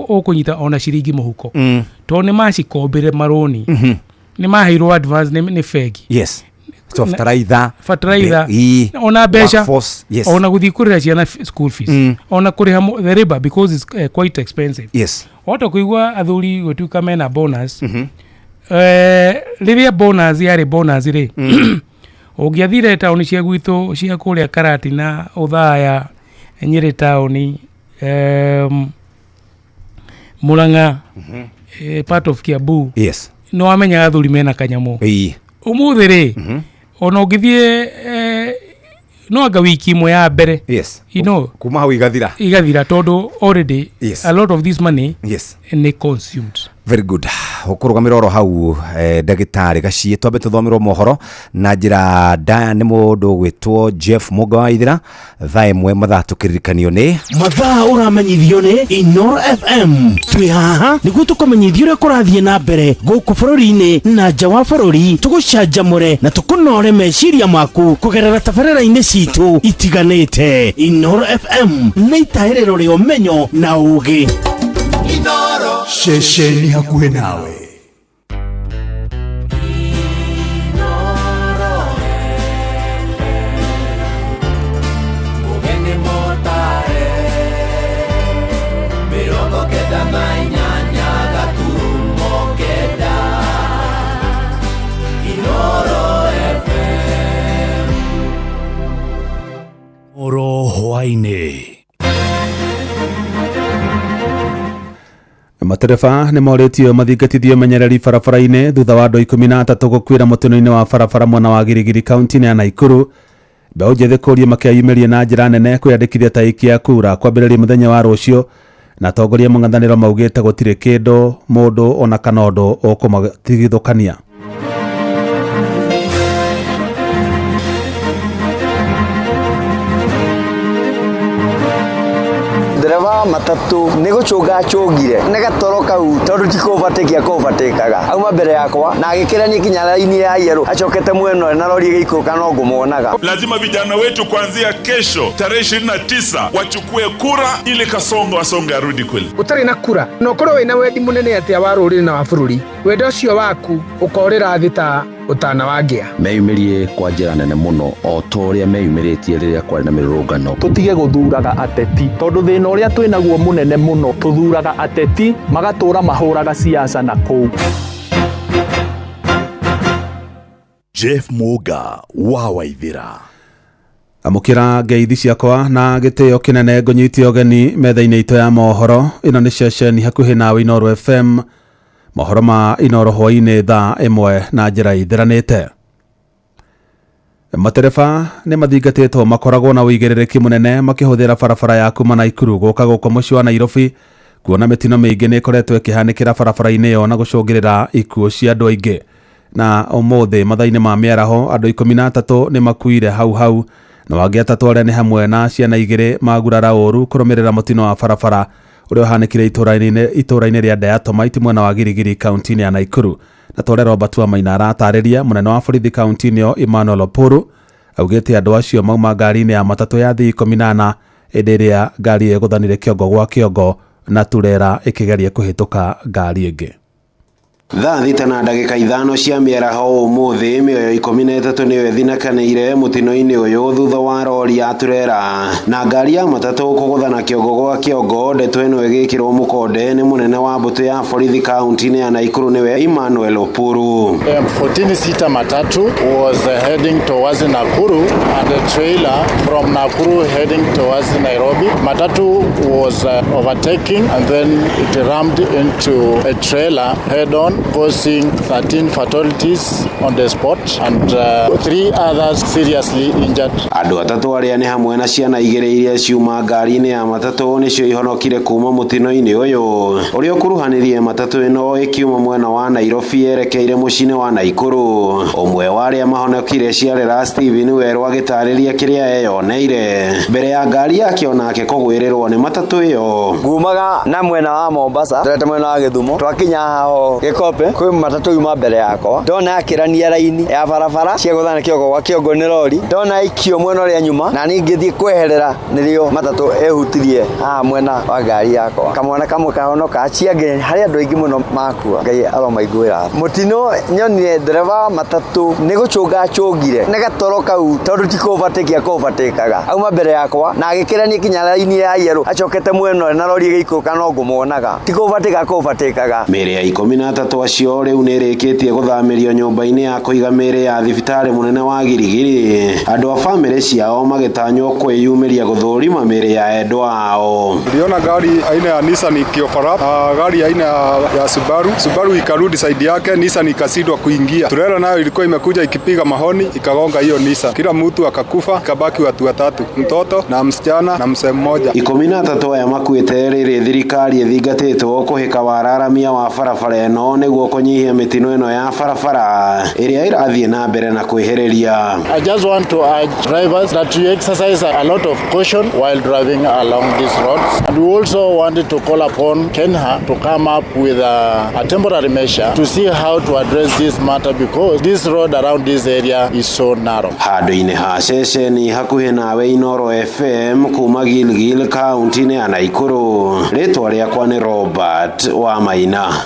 ũkũnyita ona ciringi mũhuko, tondũ nĩ macikombire marũni, nĩ maheirwo advance nĩ bengi. Yes, so fertilizer. Fertilizer. Ona mbeca, workforce, yes. Ona gũthiĩ kũrĩha ciana school fees, ona kũrĩha the labor, because it's quite expensive. Wahota kũigua athuri gũtuĩka mena bonus. Rĩrĩa bonus yarĩ bonus rĩ, ũngĩathire taũni cia gwitũ cia kũrĩa Karatina, Ũthaya, Nyĩrĩ taũni, Murang'a, part of Kiambu, nĩ wamenyaga athuri mena kanyamũ. Ũmũthĩ rĩ, ona ũngĩthiĩ no anga wiki ĩmwe ya mbere, kuma hau igathira. Igathira, tondũ already a lot of this money nĩ consumed. Very good. Ũkũrũgamĩra oro hau, ndagĩtarĩ Gaciĩ, twambe tũthomerwo mohoro na njĩra ndaya nĩ mũndũ ũgwĩtwo Jeff Mũnga wa Ithira thaa 1 mathaa tũkĩririkanio nĩ Mathaa ũramenyithio nĩ Inoro FM. Twĩ haha nĩguo tũkũmenyithia ũrĩa kũrathiĩ na mbere gũkũ bũrũri-inĩ na nja wa bũrũri, tũgũcanjamũre na tũkũnore meciria maku kũgerera tabarĩra-inĩ citũ itiganĩte. Inoro FM nĩ itahĩrĩro rĩa ũmenyo na ũgĩ. Ceceni hakuhĩ nawe. Matereba nĩ morĩtio mathingatithio menyereri barabara-inĩ thutha wa andũ 13 gũkuĩra mũtino-inĩ wa barabara mwena wa Girigiri kaunti-inĩ ya Naikuru. Mbeũ njĩthĩ kũũria makeyumĩrie na njĩra nene kwĩyandĩkithia ta aikia a kura kwambĩrĩria mũthenya wa rũciũ, na atongoria mũng'ethanĩro maugĩte gũtirĩ kĩndũ mũndũ ona kana ũndũ ũkũmatigithũkania. Ndereba matatu nĩ gũcũnga acũngire nĩ gatoro kau tondũ ti kũbatĩkia kũbatĩkaga auma mbere yakwa na agĩkĩrania kinya raini ya yerũ acokete mwena na rori ĩgĩikũrũka no ngũmuonaga. Lazima vijana wetu kuanzia kesho tarehe 29 wachukue kura ili Kasongo asonge arudi kweli. Ũtarĩ na kura na ũkorwo wĩna wendi mũnene atĩa wa rũrĩrĩ na wa bũrũri, wendo ũcio waku ũkorĩra thĩ ta ũtana wa ngĩa. Meyumĩrie kwa njĩra nene mũno o ta ũrĩa meyumĩrĩtie rĩrĩa kwarĩ na mĩrũrũngano. Tũtige gũthuraga ateti tondũ thĩna ũrĩa twĩnaguo mũnene mũno, tũthuraga ateti magatũra mahũraga siasa na kũu. Jeff Muga wa Waithira. Amũkĩra ngeithi ciakwa na gĩtĩo kĩnene ngũnyite ũgeni metha-inĩ itũ ya mohoro. Ĩno nĩ ceceni hakuhĩ nawe Inooro FM. Mohoro ma Inooro hwaĩ-inĩ thaa 1 na njĩra ithiranĩte. Matereba nĩ mathingatĩtwo makoragwo na ũigĩrĩrĩki mũnene makĩhũthĩra barabara ya kuma Naikuru gũka gũkũ mũciĩ wa Nairobi, kuona mĩtino mĩingĩ nĩ ĩkoretwo ĩkĩhanĩkĩra barabara-inĩ ĩyo na gũcũngĩrĩra ikuũ cia andũ aingĩ. Na ũmũthĩ mathaa-inĩ ma mĩaraho andũ 13 nĩ makuire hau hau, na wangĩ 3 arĩa nĩ hamwe na ciana 2 magurara ũru kũrũmĩrĩra mũtino wa barabara ũrĩa ũhanĩkire itũũra-inĩ rĩa Diatomite mwena wa Girigiri kaunti-inĩ ya Naikuru. Na tore Robert Wamaina aratarĩria mũnene wa borithi kaunti-inĩ ĩyo Emmanuel Opuru augĩte andũ acio mauma ngari-inĩ ya matatũ ya thii 18 hĩndĩ ĩrĩa ngari ĩyo ĩgũthanire kĩongo gwa kĩongo na turera ĩkĩgeria kũhĩtũka ngari ĩngĩ. Thaa 6:05 cia mĩaraho ũmũthĩ mĩoyo 13 nĩyo ĩthinakanĩire mũtino-inĩ ũyũ thutha wa rori ya turera na ngari ya matatũ kũgũthana kĩongo gwa kĩongo. Ndeto ĩno ĩgĩkĩrwo mũkonde nĩ mũnene wa mbũtũ ya borithi kaunti-inĩ ya Naikuru nĩwe Emmanuel Opuru. M14 matatu was heading towards Nakuru and a trailer from Nakuru heading towards Nairobi. Matatu was overtaking and then it rammed into a trailer head on, causing 13 fatalities on the spot and 3 others seriously injured. Andũ 3 arĩa nĩ hamwe na ciana 2 iria ciuma ngari-inĩ ya matatũ nĩcio ihonokire kuma mũtino-inĩ ũyũ ũrĩa ũkuruhanirie matatũ ĩno ĩkiuma mwena wa Nairobi yerekeire mũciĩ-inĩ wa Naikuru. Ũmwe wa arĩa mahonokire ciarera Steven Werũ agĩtarĩria kĩrĩa eyoneire mbere ya ngari yake onake kũgwĩrĩrwo nĩ matatũ ĩyo. Ngumaga na mwena wa Mombasa tũrete mwena wa Gĩthumo twakinya haho Gĩkobe kwĩ matatũ yuma mbere yakwa ndona akĩrania raini ya barabara cia gũthana kĩongo gwa kĩongo nĩ rori ndona ikio mwena ũrĩa nyuma na niĩ ngĩthiĩ kweherera nĩrĩo matatũ ehutirie haha mwena wa ngari yakwa. Kamwana kamwe kahonoka acio angĩ harĩ andũ aingĩ mũno makua Ngai aromaiguĩra. Mũtino nyonire ndereba matatũ nĩ gũcũnga acũngire nĩ gatoro kau tondũ ti kũbatĩkia kũbatĩkaga auma mbere yakwa na agĩkĩrania kinya raini ya yerũ acokete mwena na rori ĩgĩikũrũka no ngũmuonaga ti kũbatĩka kũbatĩkaga. Mĩĩrĩ ya 13 acio rĩu nĩ ĩrĩkĩtie gũthamĩrio nyũmba-inĩ ya kũiga mĩĩrĩ ya thibitarĩ mũnene wa Girigiri, andũ a bamĩrĩ ciao magĩtanywo kwĩyumĩria gũthũrima mĩĩrĩ ya endwa ao. Niliona gari aina ya Nissan ikiofara, gari aina ya Subaru. Subaru ikarudi side yake, Nissan ikashindwa kuingia. Trailer nayo ilikuwa imekuja ikipiga mahoni ikagonga hiyo Nissan. Kila mtu akakufa, ikabaki watu 3, mtoto na msichana na mzee mmoja. 13 aya makuĩte rĩrĩ thirikari ĩthingatĩtwo kũhĩka wararamia wa barabara ĩno nĩguo kũnyihia mĩtino ĩno ya barabara ĩrĩa ĩrathiĩ na mbere na kwĩhĩrĩria. I just want to urge drivers that you exercise a lot of caution while driving along these roads. And we also wanted to call upon KENHA to come up with a temporary measure to see how to address this matter because this road around this area is so narrow. Handũ-inĩ ha ceceni hakuhĩ nawe Inooro FM kuma Gilgil kaunti-inĩ ya Naikuru, rĩtwa rĩakwa nĩ Robert Wamaina.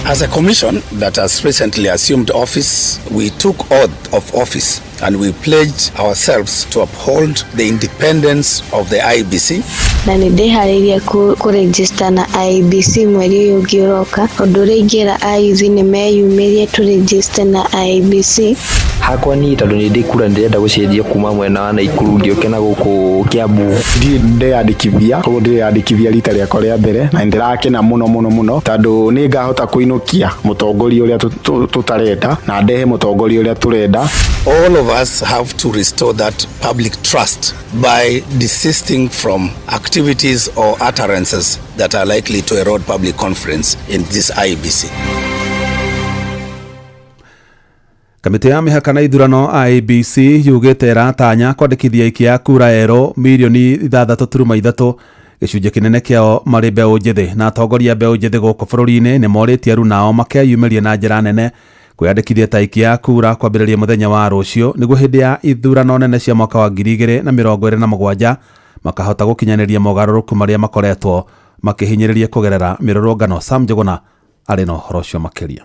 As a commission that has recently assumed office, we took oath of office and we pledged ourselves to uphold the independence of the IEBC. Na nĩ ndĩharĩirie kũ register na IEBC mweri ũyũ ũngĩ ũroka. Ũndũ ũrĩa ingĩra ayuthi nĩ meyumĩrie tũ register na IEBC. Hakwa niĩ tondũ nĩ ndĩ kura, ndĩrenda gũcenjia kuma mwena wa Naikuru ngĩũke na gũkũ Kiambu. Ndirĩ ndeyandĩkithia, koguo ndĩreyandĩkithia rita rĩakwa rĩa mbere na nĩndĩrakena mũno mũno mũno tondũ nĩ ngahota kũinũkia mũtongoria ũrĩa tũtarenda na ndehe mũtongoria ũrĩa tũrenda. All of us have to restore that public trust by desisting from activities or utterances that are likely to erode public confidence in this IEBC. Kamĩtĩ ya mĩhaka na ithurano IEBC yugĩte ĩratanya kwandĩkithia aikia a kura erũ mirioni 6.3, gĩcunjĩ kĩnene kĩao marĩ mbeũ njĩthĩ. Na atongoria a mbeũ njĩthĩ gũkũ bũrũri-inĩ nĩ morĩtie aruna ao makeyumĩrie na njĩra nene kwĩyandĩkithia ta aikia a kura kwambĩrĩria mũthenya wa rũciũ, nĩguo hĩndĩ ya ithurano nene cia mwaka wa 2027 makahota gũkinyanĩria mogarũrũku marĩa makoretwo makĩhinyĩrĩria kũgerera mĩrũrũngano. Sam Njũgũna arĩ na ũhoro ũcio makĩria.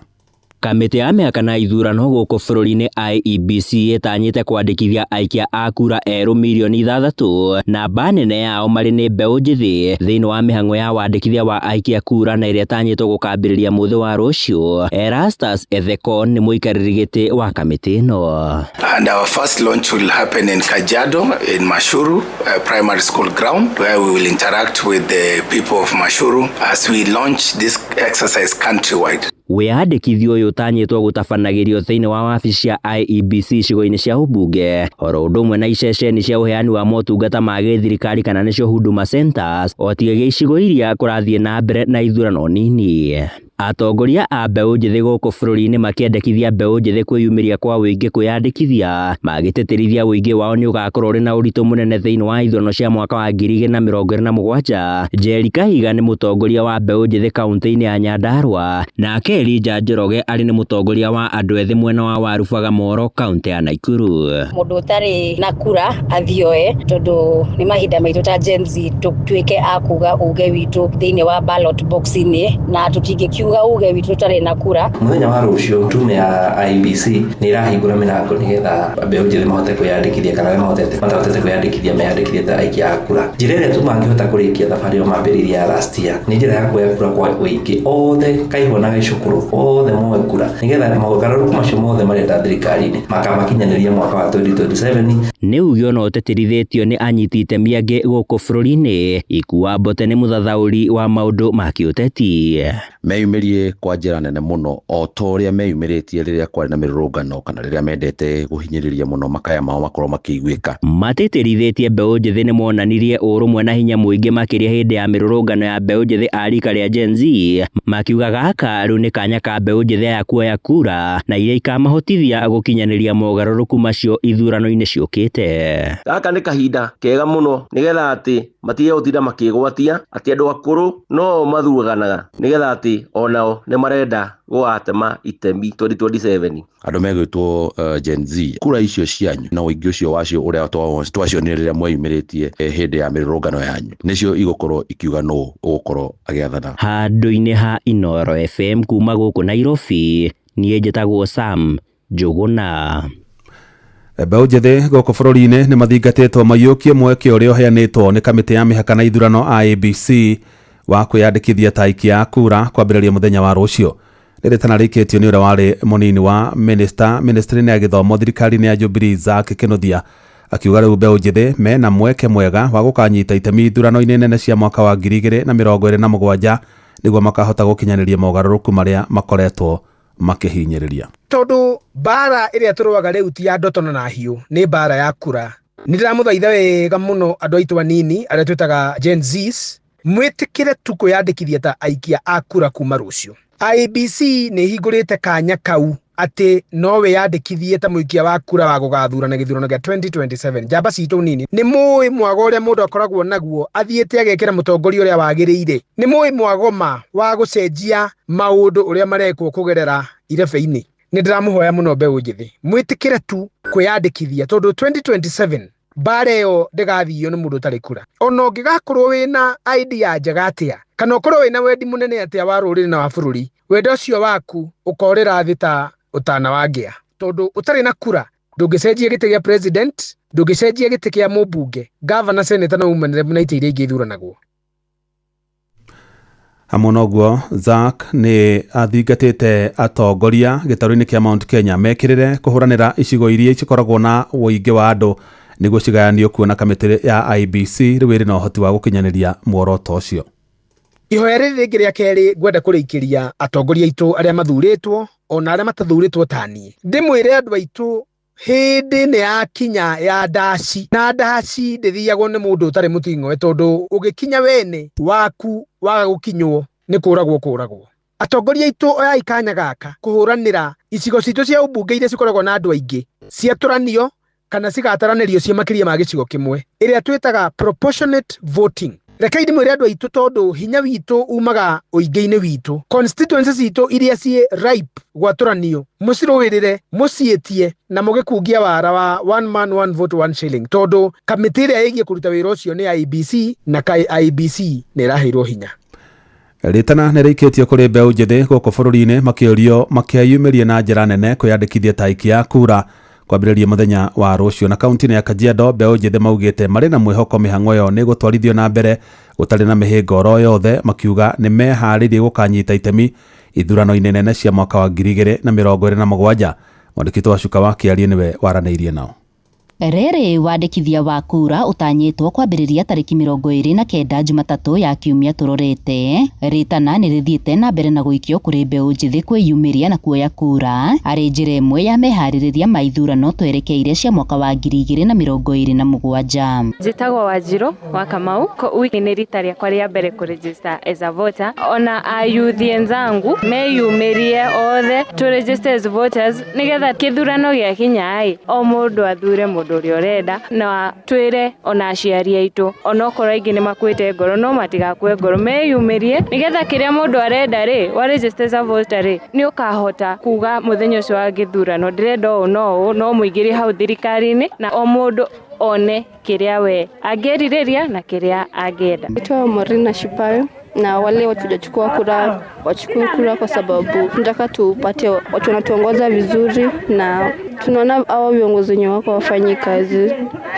Kamĩtĩ ya mĩhaka na ithurano gũkũ bũrũri-inĩ IEBC ĩtanyĩte kwandĩkithia aikia a kura erũ mirioni 6, namba nene yao marĩ nĩ mbeũ njĩthĩ, thĩinĩ wa mĩhang'o ya wandĩkithia wa aikia kura na ĩrĩa ĩtanyĩtwo gũkambĩrĩria mũthĩ wa rũciũ. Erastus Ethekon nĩ mũikarĩri gĩtĩ wa kamĩtĩ ĩno. And our first launch will happen in Kajiado, in Mashuru Primary School ground, where we will interact with the people of Mashuru as we launch this exercise countrywide. Wĩyandĩkithia ũyũ ũtanyĩtwo gũtabanagĩrio thĩinĩ wa wabici cia IEBC icigo-inĩ cia ũmbunge oro ũndũ ũmwe na iceceni cia ũheani wa motungata ma gĩthirikari, kana nĩcio Huduma Centers, o tigagia icigo iria kũrathiĩ na mbere na ithurano nini. Atongoria a mbeũ njĩthĩ gũkũ bũrũri-inĩ makĩendekithia mbeũ njĩthĩ kwĩyumĩria kwa ũingĩ kwĩyandĩkithia, magĩtĩtĩrithia ũingĩ wao nĩ ũgakorwo ũrĩ na ũritũ mũnene thĩinĩ wa ithurano cia mwaka wa 2027. Njeri Kahiga nĩ mũtongoria wa mbeũ njĩthĩ kaunti-inĩ ya Nyandarua, nake Elijah Njoroge arĩ nĩ mũtongoria wa andũ ethĩ mwena wa Warubaga Moro, kaunti ya Nakuru. Mũndũ ũtarĩ na kura athioe, tondũ nĩ mahinda maitũ ta Gen Z tũtuĩke a kuga uge witũ thĩinĩ wa ballot box-inĩ, na tũtingĩkiuga uge witũ tũtarĩ na kura. Mũthenya wa rũciũ tume ya IEBC nĩ ĩrahingũra mĩrango nĩgetha mbeũ njĩthĩ mahote kwĩyandĩkithia, kana arĩa matahotete kwĩyandĩkithia meyandĩkithie ta aikia a kura. Njĩra ĩrĩa tu mangĩhota kũrĩkia thabarĩ ĩyo mambĩrĩirie ya last year nĩ njĩra ya kuoya kura kwa ũingĩ, othe kaihwa na gaicũkũrũ, othe moe kura nĩgetha mogarũrũku macio mothe marenda thirikari-inĩ makamakinyanĩria mwaka wa 2027. Nĩ uge ona ũtĩtĩrithĩtio nĩ anyiti itemi angĩ gũkũ bũrũri-inĩ. Ikua Mbote nĩ mũthathaũri wa maũndũ ma kĩũteti. Meyumĩrie kwa njĩra nene mũno o ta ũrĩa meyumĩrĩtie rĩrĩa kwarĩ na mĩrũrũngano, kana rĩrĩa mendete gũhinyĩrĩria mũno makaya mao makorwo makĩiguĩka. Matĩtĩrithĩtie mbeũ njĩthĩ nĩ monanirie ũrũmwe na hinya mũingĩ makĩria hĩndĩ ya mĩrũrũngano ya mbeũ njĩthĩ a rika rĩa Gen Z, makiuga gaka rĩu nĩ kanya ka mbeũ njĩthĩ aya kuoya kura na iria ikamahotithia gũkinyanĩria mogarũrũku macio ithurano-inĩ ciũkĩte. Gaka nĩ kahinda kega mũno nĩgetha atĩ matige gũtinda makĩgwatia atĩ andũ akũrũ no mathuranaga, nĩgetha atĩ onao nĩ marenda gũgatema itemi 2027. Andũ megwĩtwo Gen Z, kura icio cianyu na ũingĩ ũcio wacio ũrĩa twacionire rĩrĩa mweyumĩrĩtie hĩndĩ ya mĩrũrũngano yanyu nĩcio igũkorwo ikiuga nũ ũgũkorwo agĩathana. Handũ-inĩ ha Inooro FM kuma gũkũ Nairobi, niĩ njĩtagwo Sam Njũgũna. Mbeũ njĩthĩ gũkũ bũrũri-inĩ nĩ mathingatĩtwo maiyũkie mweke ũrĩa ũheanĩtwo nĩ kamĩtĩ ya mĩhaka na ithurano IEBC wa kwĩyandĩkithia ta aikia a kura kwambĩrĩria mũthenya wa rũciũ. Rĩrĩ rĩikĩtio nĩ ũrĩa warĩ mũnini wa minista ministry-inĩ ya gĩthomo thirikari-inĩ ya Jubilee, Zack Kinuthia, akiuga rĩu mbeũ njĩthĩ mena mweke mwega wa gũkanyita itemi ithurano-inĩ nene cia mwaka wa 2027, nĩguo makahota gũkinyanĩria mogarũrũku marĩa makoretwo makĩhinyĩrĩria. Tondũ mbara ĩrĩa tũrũaga rĩu ti ya ndotono na hiũ, nĩ mbara ya kura. Nĩ ndĩramũthaitha wega mũno andũ aitũ anini arĩa twĩtaga Gen Zs, mwĩtĩkĩre tu kwĩyandĩkithia ta aikia a kura kuma rũciũ. IEBC nĩ ĩhingũrĩte kanya kau atĩ no wĩyandĩkithie ta mũikia wa kura wa gũgathurana gĩthurano gĩa 2027. Njamba citũ nini, nĩ mũĩ mwago ũrĩa mũndũ akoragwo naguo athiĩte agekĩra mũtongoria ũrĩa wagĩrĩire. Nĩ mũĩ mwagoma wa gũcenjia maũndũ ũrĩa marekwo kũgerera irebe-inĩ. Nĩ ndĩramũhoya mũno mbeũ njĩthĩ, mwĩtĩkĩre tu kwĩyandĩkithia tondũ 2027 mbara ĩyo ndĩgathio nĩ mũndũ ũtarĩ kura. Ona ũngĩgakorwo wĩna idea njega atĩa, kana ũkorwo wĩna wendi mũnene atĩa wa rũrĩrĩ na wa bũrũri, wendo ũcio waku ũkorĩra thĩ ta ũtana wa ngĩa, tondũ ũtarĩ na kura ndũngĩcenjia gĩtĩ gĩa president, Ndũngĩcenjia gĩtĩ kĩa mũmbunge, gavana, seneta na women rep na itĩ iria ingĩ ithuranagwo. Hamwe noguo, Zack nĩ athingatĩte atongoria gĩtarũ-inĩ kĩa Mount Kenya mekĩrĩre kũhũranĩra icigo iria cikoragwo na ũingĩ wa andũ nĩguo cigayanio, kuona kamĩtĩ ya IEBC rĩu ĩrĩ na ũhoti wa gũkinyanĩria muoroto ũcio. Ihoya rĩrĩ rĩngĩ rĩa kerĩ ngwenda kũrĩikĩria atongoria aitũ arĩa mathurĩtwo ona arĩa matathurĩtwo taniĩ, ndĩmwĩre andũ aitũ, hĩndĩ nĩ yakinya ya ndaci, na ndaci ndĩthiagwo nĩ mũndũ ũtarĩ mũting'oe, tondũ ũgĩkinya wene waku waga gũkinywo nĩ kũragwo kũragwo. Atongoria aitũ, oyai kanya gaka kũhũranĩra icigo citũ cia ũmbunge iria cikoragwo na andũ aingĩ, ciatũranio kana cigataranĩrio ciĩ makĩria ma gĩcigo kĩmwe, ĩrĩa twĩtaga proportionate voting. Rekei ndĩmwĩre andũ aitũ, tondũ hinya witũ umaga ũingĩ-inĩ witũ, constituency citũ iria ciĩ ripe gwatũranio, mũcirũĩrĩre, mũciĩtie na mũgĩkungia wara wa one man one vote one shilling, tondũ kamĩtĩ ĩrĩa ĩgiĩ kũruta wĩra ũcio nĩ IEBC, na IEBC nĩ ĩraheirwo hinya. Rĩtana nĩ rĩikĩtio kũrĩ mbeũ njĩthĩ gũkũ bũrũri-inĩ makĩũrio makeyumĩrie na njĩra nene kwĩyandĩkithia ta aikia a kura kwambĩrĩria mũthenya wa rũciũ. Na kaunti-inĩ ya Kajiado, mbeũ njĩthĩ maugĩte marĩ na mwĩhoko mĩhang'o ĩyo nĩ gũtwarithio na mbere gũtarĩ na mĩhĩnga oro yothe, makiuga nĩ meharĩirie gũkanyita itemi ithurano-inĩ nene cia mwaka wa 2027. Mwandĩki wa Cuka wa Kĩarie nĩwe waranĩirie nao. Rĩrĩ wandĩkithia wa kura ũtanyĩtwo kwambĩrĩria tarĩki 29 Jumatatũ ya kiumia tũrorete, rĩtana nĩ rĩthiĩte na mbere na gũikio kũrĩ mbeũ njĩthĩ kwĩyumĩria na kuoya kura arĩ njĩra ĩmwe ya meharĩrĩria ma ithurano twerekeire cia mwaka wa 2027. Njĩtagwo Wanjirũ wa Kamau. Wiki nĩ rita rĩakwa rĩa mbere kũregister as a voter. Ona ayuthi enzangu meyumĩrie othe to register as voters, nĩgetha kĩthurano gĩakinya ĩ o mũndũ athure mũndũ ũrĩa ũrenda, na twĩre ona aciari aitũ, onokorwo aingĩ nĩ makuĩte ngoro, no matigakue ngoro, meyumĩrie nĩgetha kĩrĩa mũndũ arenda rĩ, wa register as a voter rĩ, nĩ ũkahota kuga mũthenya ũcio wa gĩthurano ndĩrenda ũũ no ũũ, no mũingĩrie hau thirikari-inĩ, na o mũndũ one kĩrĩa we angĩrirĩria na kĩrĩa angĩenda. Naitwa Morina Shipayo, na wale watu hawajachukua kura wachukue kura, kwa sababu tunataka tupate watu wanatuongoza vizuri, na tunaona hao viongozi wenye wako wafanyi kazi,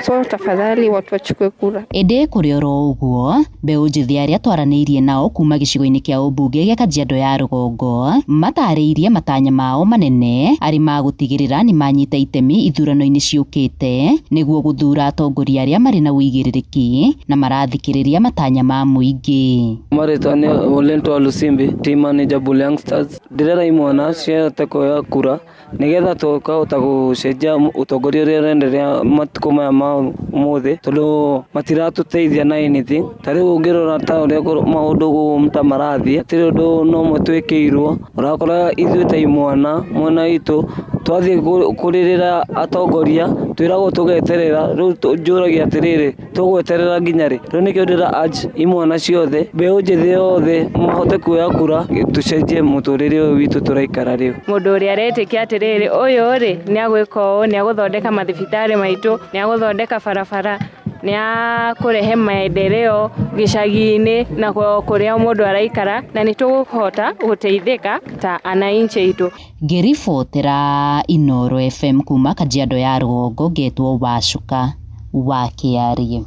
so tafadhali watu wachukue kura. Ĩndĩ kũrĩ oro ũguo, mbeũ njĩthĩ arĩa twaranĩirie nao kuma gĩcigo-inĩ kĩa ũmbunge gĩa Kajiado ya rũgongo matarĩirie matanya mao manene arĩ ma gũtigĩrĩra nĩ manyita itemi ithurano-inĩ ciũkĩte nĩguo gũthura atongoria arĩa marĩ na ũigĩrĩrĩki na marathikĩrĩria matanya ma mũingĩ. Marĩtwa nĩ Olento Lusimbi, team manager Bull Youngsters. Ndĩrera imwana cihote kuoya kura nĩgetha tũkahota gũcenjia ũtongoria ũrĩa ũrenderea matukũ maya ma ũmũthĩ, tondũ matiratũteithia na anything. Ta rĩu ũngĩrora ta ũrĩa maũndũ ta marathiĩ, hatirĩ ũndũ no ũmwe twĩkĩirwo. Ũrakora ithuĩ ta imwana mwena witũ twathiĩ kũrĩrĩra atongoria twĩragwo tũgeterera. Rĩu njũragia atĩrĩrĩ, tũgweterera nginya rĩ? Rĩu nĩkĩo ndĩra urge imwana ciothe, mbeũ njĩthĩ yothe mahote kuoya kura, tũcenjie mũtũrĩre ũyũ witũ tũraikara rĩu. Mũndũ ũrĩa aretĩkia atĩrĩrĩ, ũyũ rĩ nĩ agwĩka ũũ, nĩ agũthondeka mathibitarĩ maitũ, nĩ agũthondeka barabara, nĩ akũrehe maendeleo gĩcagi-inĩ na kũrĩa mũndũ araikara, na nĩ tũkũhota gũteithĩka ta ananchi aitũ. Ngĩribotera Inooro FM kuma Kajiado ya rũgongo, ngetwo Wacuka wa Kĩarie.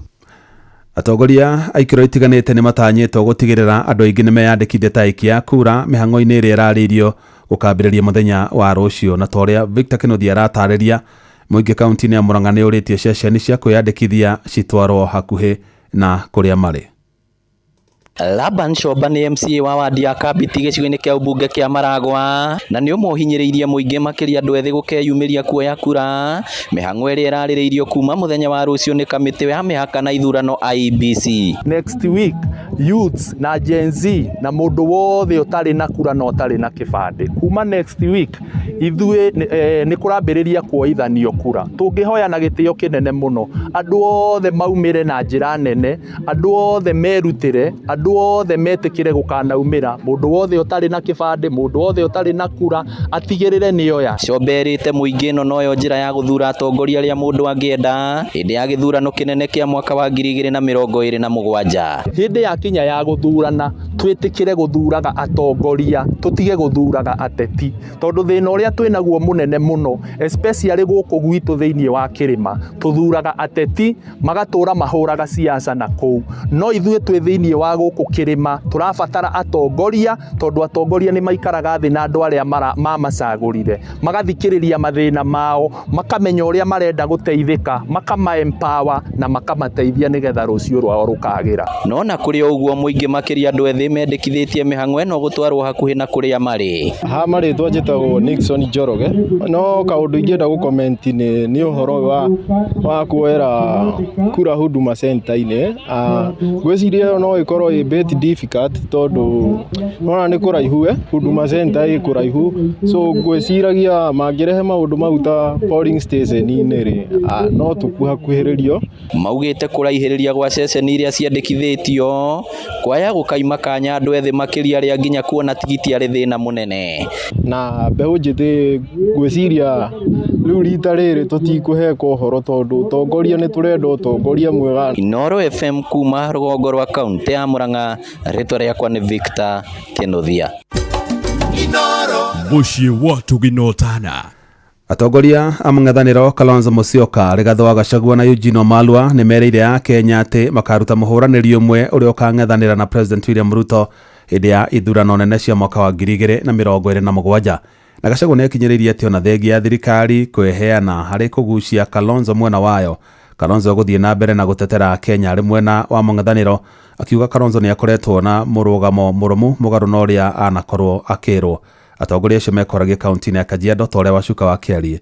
Atongoria a ikĩro itiganĩte nĩ matanyĩtwo gũtigĩrĩra andũ aingĩ nĩ meyandĩkithia ta aikia a kura mĩhang'o-inĩ ĩrĩa ĩrarĩirio gũkambĩrĩria mũthenya wa rũciũ. Na ta ũrĩa Victor Kĩnuthia aratarĩria, mũingĩ kaunti-inĩ ya Murang'a nĩ ũrĩtie ceceni cia kwĩyandĩkithia citwarwo hakuhĩ na kũrĩa marĩ. Laban Shomba nĩ MCA wa wadi ya Kabiti gĩcigo-inĩ kĩa ũmbunge kĩa Maragwa, na nĩ ũmwe ũhinyĩrĩirie mũingĩ makĩria andũ ethĩ gũkeyumĩria kuoya kura mĩhang'o ĩrĩa ĩrarĩrĩirio kuma mũthenya wa rũciũ nĩ kamĩtĩ ya mĩhaka na ithurano IEBC. Next week youths na Gen Z na mũndũ wothe ũtarĩ na kura na ũtarĩ na kĩbandĩ, kuma next week ithuĩ nĩ kũrambĩrĩria kuoithanio kura. Tũngĩhoya na gĩtĩo kĩnene mũno andũ othe maumĩre na njĩra nene, andũ othe merutĩre, andũ Andũ othe metĩkĩre gũkanaumĩra, mũndũ wothe ũtarĩ na kĩbandĩ, mũndũ wothe ũtarĩ na kura atigĩrĩre nĩoya. Shombe erĩte mũingĩ ĩno noyo njĩra ya gũthura atongoria arĩa mũndũ angĩenda hĩndĩ ya gĩthurano kĩnene kĩa mwaka wa 2027. Hĩndĩ ya kinya ya gũthurana twĩtĩkĩre gũthuraga atongoria, tũtige gũthuraga ateti, tondũ thĩna ũrĩa twĩnaguo mũnene mũno especially gũkũ gwitũ thĩinĩ wa kĩrĩma, tũthuraga ateti magatũra mahũraga siasa na kũu, no ithuĩ twĩ thĩinĩ wa gũkũ kĩrĩma tũrabatara atongoria, tondũ atongoria nĩ maikaraga thĩ na andũ arĩa mamacagũrire, magathikĩrĩria mathĩna mao, makamenya ũrĩa marenda gũteithĩka, makama empower na makamateithia nĩgetha rũciũ rwao rũkagĩra. No na kũrĩ o ũguo mũingĩ makĩria andũ ethĩ mendekithĩtie mĩhang'o ĩno gũtwarwo hakuhĩ na kũrĩa marĩ. Ha marĩtwa njĩtagwo Nixon Njoroge, no kaũndũ ingĩenda gũkomenti nĩ ũhoro wa kuoera kura Huduma Center-inĩ. Ngwĩciria ĩyo no ĩkorwo ĩ bit difficult tondũ nona nĩ kũraihu, Huduma Center ĩ kũraihu, so ngwĩciragia mangĩrehe maũndũ mau ta polling station-inĩ rĩ, no tũkuhakuhĩrĩrio. Maugĩte kũraihĩrĩria gwa ceceni iria ciandĩkithĩtio kwaya gũkaima kanya andũ ethĩ makĩria arĩa nginya kuona tigiti arĩ thĩna mũnene. Na mbeũ njĩthĩ ngwĩciria rĩu rita rĩrĩ tũtikũheka ũhoro tondũ ũtongoria nĩ tũrenda ũtongoria mwega. Inooro FM kuma rũgongo rwa kaunti ya Murang'a, rĩtwa rĩakwa nĩ Victor Kinuthia. Mũciĩ wa Tũginotana. Atongoria a mũng'ethanĩro Kalonzo Musyoka, Rigathĩ wa Gachagua na Eugene Wamalwa nĩ merĩire a Kenya atĩ makaruta mũhũranĩri ũmwe ũrĩa ũkang'ethanĩra na President William Ruto hĩndĩ ya ithurano nene cia mwaka wa 2027. Na Gachagua nĩ akinyĩrĩirie atĩ ona thengia ya thirikari kwĩheana harĩ kũgucia Kalonzo mwena wayo, Kalonzo gũthiĩ na mbere na gũtetera Kenya arĩ mwena wa mũng'ethanĩro, akiuga Kalonzo nĩ akoretwo na mũrũgamo mũrũmu mũgarũ na ũrĩa anakorwo akĩrwo. Atongoria acio mekoragia kaunti-inĩ ya Kajiado ta ũrĩa Wacuka wa Kĩarie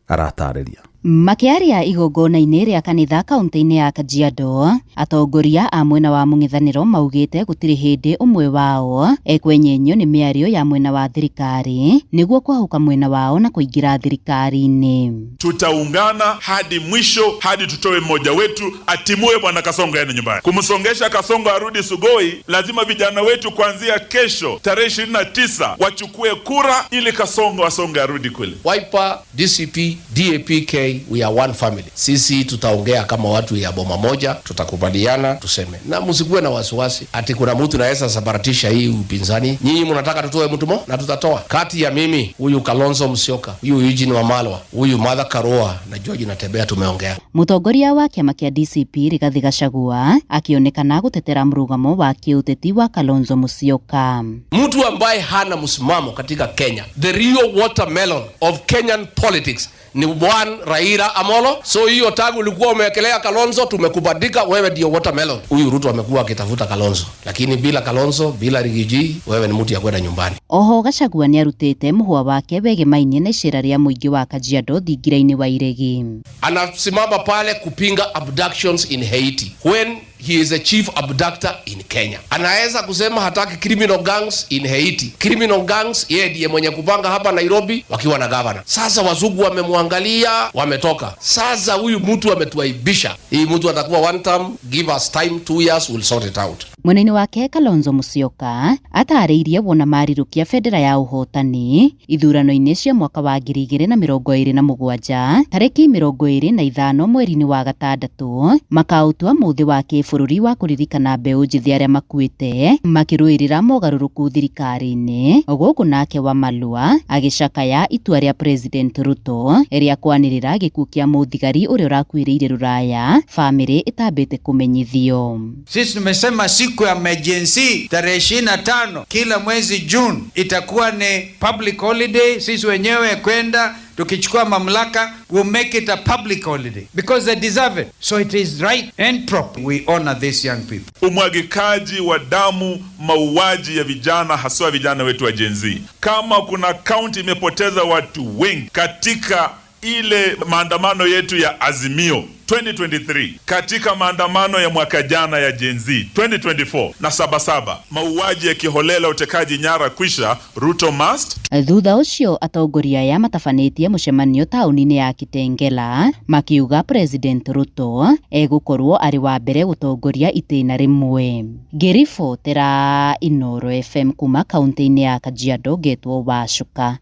aratarĩria. Makĩaria igongona-inĩ rĩa kanitha kaunti-inĩ ya Kajiado, atongoria a mwena wa mũng'ethanĩro maugĩte gũtirĩ hĩndĩ ũmwe wao ekwenyenyio nĩ mĩario ya mwena wa thirikari nĩguo kwahũka mwena wao na kũingĩra thirikari-inĩ. Tutaungana hadi mwisho, hadi tutoe mmoja wetu atimue bwana Kasongo aende nyumbani. Kumsongesha Kasongo arudi Sugoi, lazima vijana wetu kuanzia kesho tarehe 29 wachukue kura ili Kasongo asonge arudi kule. Wiper, DCP, DAPK, we are one family. Sisi tutaongea kama watu ya boma moja, tutakubaliana tuseme, na msikuwe na wasiwasi ati kuna mtu naweza sabaratisha hii upinzani. Nyinyi mnataka tutoe mtu mo na tutatoa. Kati ya mimi huyu Kalonzo Musyoka, huyu Eugene Wamalwa, huyu Martha Karua na George Natembeya tumeongea. Mũtongoria wa kĩama kĩa DCP Rigathĩ Gachagua akĩonekana gũtetera mũrũgamo wa kĩũteti wa Kalonzo Musyoka. Mtu ambaye hana msimamo katika Kenya, the real watermelon of Kenyan politics ni one Raila Amolo. So hiyo tagu ulikuwa umewekelea Kalonzo, tumekubadika, wewe ndio watermelon. Huyu Ruto amekuwa akitafuta Kalonzo, lakini bila Kalonzo, bila Rigiji, wewe ni mtu ya kwenda nyumbani. Oho Gachagua nĩ arutĩte mũhwa wake wegemainie na icera rĩa mũingĩ wa Kajiado thingira-inĩ wa Iregi. Anasimama pale kupinga abductions in Haiti when he is a chief abductor in Kenya. Anaweza kusema hataki criminal gangs in Haiti. Criminal gangs yeye ndiye mwenye kupanga hapa Nairobi wakiwa na governor. Sasa wazungu wamemwangalia, wametoka. Sasa huyu mtu ametuaibisha. Hii mtu atakuwa one term, give us time 2 years, we'll sort it out. Mwena-inĩ wake Kalonzo Musyoka atarĩirie wona marirũkia bendera ya ũhotani ithurano-inĩ cia mwaka wa 2027 tarĩki 25 mweri-inĩ wa gatandatũ makaũtua mũthĩ wa kĩbũrũri wa kũririkana mbeũ njĩthĩ arĩa makuĩte makĩrũĩrĩra mogarũrũku thirikari-inĩ. Gũkũ nake Wamalwa agĩcakaya itua rĩa President Ruto rĩa kwanĩrĩra gĩkuũ kĩa mũthigari ũrĩa ũrakuĩrĩire rũraya bamĩrĩ ĩtambĩte kũmenyithio. Sisi tumesema siku ya emergency tarehe 25 kila mwezi June itakuwa ni public holiday. Sisi wenyewe kwenda tukichukua mamlaka, we'll make it a public holiday because they deserve it. So it is right and proper we honor these young people. Umwagikaji wa damu, mauaji ya vijana, haswa vijana wetu wa Gen Z. Kama kuna county imepoteza watu wengi katika ile maandamano yetu ya Azimio 2023, katika maandamano ya mwaka jana ya Gen Z 2024 na Sabasaba, mauaji ya kiholela, utekaji nyara kwisha, Ruto must. Thutha ũcio atongoria aya matabanĩtie mũcemanio taũni-inĩ ya Kitengela makiuga President Ruto egũkorwo arĩ wa mbere gũtongoria itĩna rĩmwe. Ngĩribotera Inooro FM kuma kaunti-inĩ ya Kajiado ngetwo Wacuka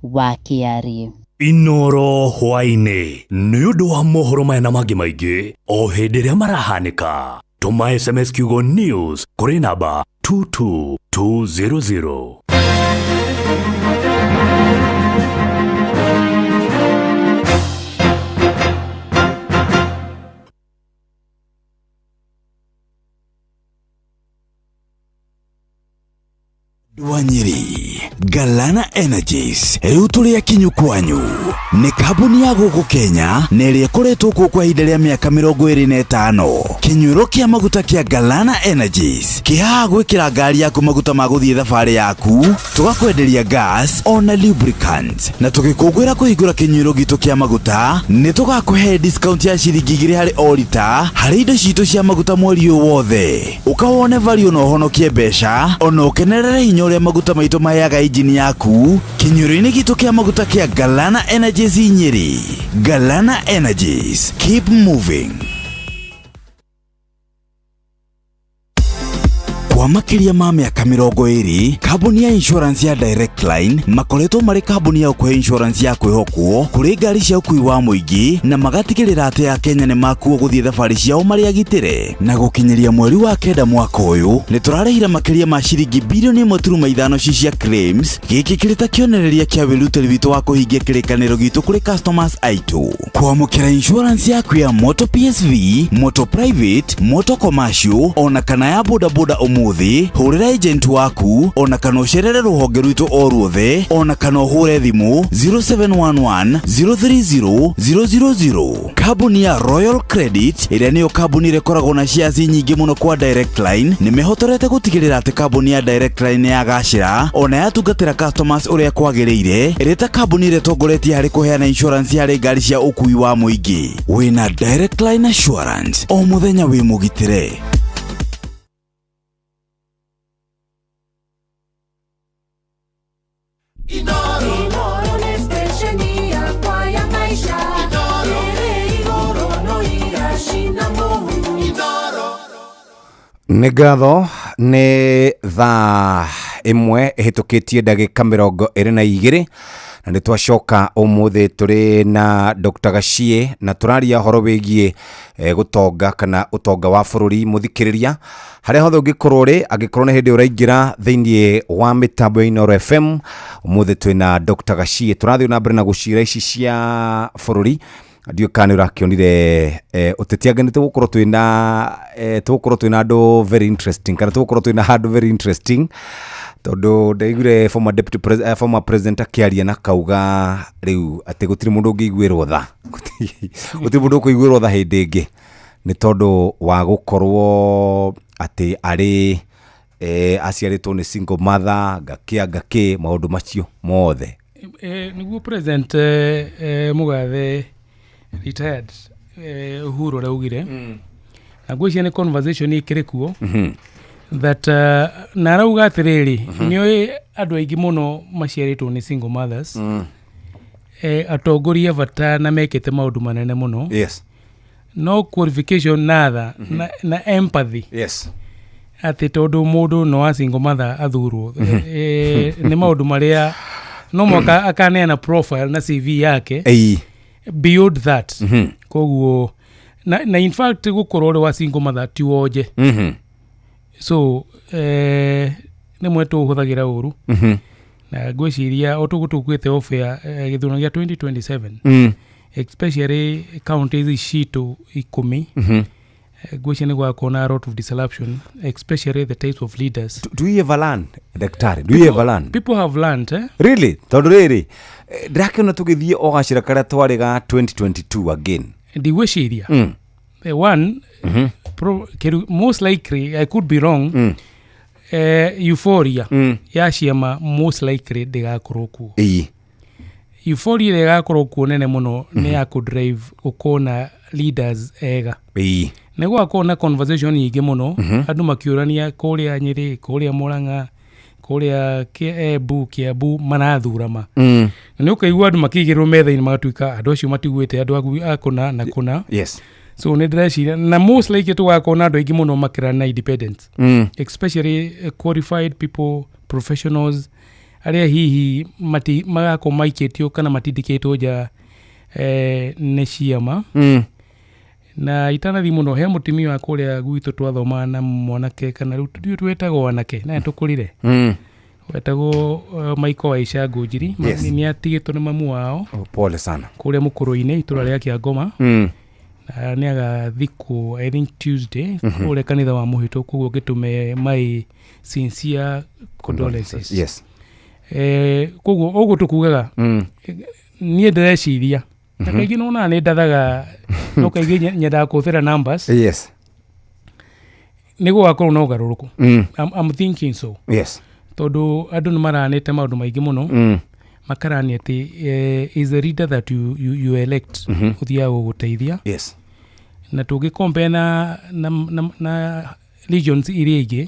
wa Kĩarĩ. Inooro hwaĩ-inĩ nĩ ũndũ wa mohoro maya na mangĩ maingĩ o hĩndĩ ĩrĩa marahanĩka. Tũma SMS kiugo news kũrĩ namba 22200. Wanyiri Galana Energies rĩu tũrĩ akinyu kwanyu nĩ kambuni ya gũkũ Kenya na ĩrĩa ĩkoretwo kuo kwa ihinda rĩa mĩaka 25. Kĩnyuĩro kĩa maguta kĩa Galana Energies kĩhaha gwĩkĩra ngari yaku maguta ma gũthiĩ thabarĩ yaku, tũgakwenderia gas ona lubricant, na tũgĩkũngũĩra kũhingũra kĩnyuĩro gitũ kĩa maguta nĩ tũgakũhe discount ya ciringi 2 harĩ o rita harĩ indo citũ cia maguta mweri ũyũ wothe. Ũka wone value na ũhonokie mbeca ona ũkenerere hinya ũrĩa maguta maitũ maheaga injini yaku kĩnyuĩro-inĩ gitũ kĩa maguta kĩa Galana Energies Nyeri. Galana Energies, keep moving. Kwa makĩria ma mĩaka 20, kambuni ya insurance ya Direct Line makoretwo marĩ kambuni ya ũkũhe insurance ya kwĩhokwo kũrĩ ngari cia ũkui wa mũingĩ na magatigĩrĩra atĩ Akenya nĩ makuo gũthiĩ thabarĩ ciao marĩ agitĩre. Na gũkinyĩria mweri wa 9 mwaka ũyũ nĩ tũrarĩhire makĩria ma ciringi bilioni 1.5 ci cia claims. Gĩkĩ kĩrĩ ta kĩonereria kĩa wĩrutĩri witũ wa kũhingia kĩrĩkanĩro gitũ kũrĩ customers aitũ. Kwamũkĩra insurance yaku ya moto PSV, moto private, moto commercial ona kana ya bodaboda ũmũthĩ, hũrĩra agent waku ona kana ũcerere rũhonge rwitũ o ruothe ona kana ũhũre thimũ 0711 030 000. Kambuni ya Royal Credit ĩrĩa nĩyo kambuni ĩrĩa ĩkoragwo na shares nyingĩ mũno kwa Direct Line nĩ mehotorete gũtigĩrĩra atĩ kambuni ya Direct Line nĩ yagacĩra ona yatungatĩra customers ũrĩa kwagĩrĩire, ĩrĩ ta kambuni ĩrĩa ĩtongoretie harĩ kũheana insurance harĩ ngari cia ũkui wa mũingĩ. Wĩna Direct Line Assurance o mũthenya wĩ mũgitĩre. Nĩ ngatho nĩ thaa 1 ĩhĩtũkĩtie ndagĩka 22 na nĩ twacoka ũmũthĩ tũrĩ na Dr. Gachie na tũraria ũhoro wĩgiĩ gũtonga kana ũtonga wa bũrũri. Mũthikĩrĩria harĩa hothe ũngĩkorwo ũrĩ, angĩkorwo nĩ hĩndĩ ũraingĩra thĩinĩ wa mĩtambo ya Inooro FM, ũmũthĩ twĩna Dr. Gachie tũrathiĩ na mbere na gũcira ici cia bũrũri. Ndiũ kana nĩ ũrakĩonire ũteti anga nĩ tũgũkorwo twĩna andũ very interesting kana tũgũkorwo twĩna handũ very interesting tondũ ndaiguire former deputy former president akĩaria na kauga rĩu atĩ gũtirĩ mũndũ ũngĩiguĩrwo tha, gũtirĩ mũndũ ũkũiguĩrwo tha hĩndĩ ĩngĩ nĩ tondũ wa gũkorwo atĩ arĩ aciarĩtwo nĩ single mother ngakĩ ngakĩ maũndũ macio mothe. Nĩguo president Mugathe retired Uhuru araugire na ngwĩciria nĩ conversation ĩkĩrĩ kuo that na arauga atĩrĩrĩ nĩoĩ andũ aingĩ mũno maciarĩtwo nĩ single mothers atongoria bata na mekĩte maũndũ manene mũno. Yes. No qualification na tha na empathy. Yes. Atĩ tondũ mũndũ no a single mother athurwo nĩ maũndũ marĩa no mwaka akaneana profile na CV yake. Beyond that koguo na in fact gukorwo uri wa single mother ti wonje. So nĩ mwe tũhũthagĩra ũru na ngwĩciria o tũgũtũkuĩte off ya gĩthurano gĩa 2027 especially counties citũ 10 ngwĩciria nĩ gũgakorwo na a lot of disruption, especially the types of leaders. Do you ever learn, Daktari? Do you ever learn? People have learned, eh? Really? Tondũ rĩrĩ ndĩrakĩona tũgĩthiĩ o gacĩra karĩa twarĩ ga 2022 again. Ndigwĩciria the one most likely, I could be wrong, euphoria ya ciama most likely ndĩgakorwo kuo. Euphoria ĩrĩa ĩgakorwo kuo nene mũno nĩ ya kũ-drive gũkorwo na leaders ega. Nĩ gũgakorwo na conversation nyingĩ mũno, andũ makĩũrania kũrĩa Nyĩrĩ, kũrĩa Mũrang'a, kũrĩa Embu, Kiambu marathura ma. Na nĩ ũkaigua andũ makĩigĩrwo metha-inĩ magatuĩka andũ acio matiguĩte andũ a kũna na kũna. So nĩ ndĩreciria na most likely tũgakorwo na andũ aingĩ mũno makĩra na independence, especially qualified people, professionals arĩa hihi magakorwo maikĩtio kana matindĩkĩtwo nja nĩ ciama. Na itanathiĩ mũno, he mũtumia wa kũrĩa gwitũ twathomaga na mwanake, kana rĩu ndiũĩ twĩtagwo anake na tũkũrire, wetagwo Michael Waisha Ngũnjiri. Nĩ atigĩtwo nĩ mamu wao. Oh, pole sana. Kũrĩa mũkũrũ-inĩ, itũra rĩa Kĩangoma. Na nĩ agathikwo, I think, Tuesday, kũrĩa kanitha wa Mũhĩtũ. Koguo ngĩtũme my sincere condolences. Koguo ũguo tũkugaga, niĩ ndĩreciria na kaingĩ nĩwonaga nĩ ndathaga, no kaingĩ nyendaga kũhũthĩra numbers. Nĩ gũgakorwo na ũgarũrũku. I'm thinking so, tondũ andũ nĩ maranĩte maũndũ maingĩ mũno, makarania atĩ is the leader that you elect ũthiaga gũgũteithia. Na tũngĩ compare na regions iria ingĩ,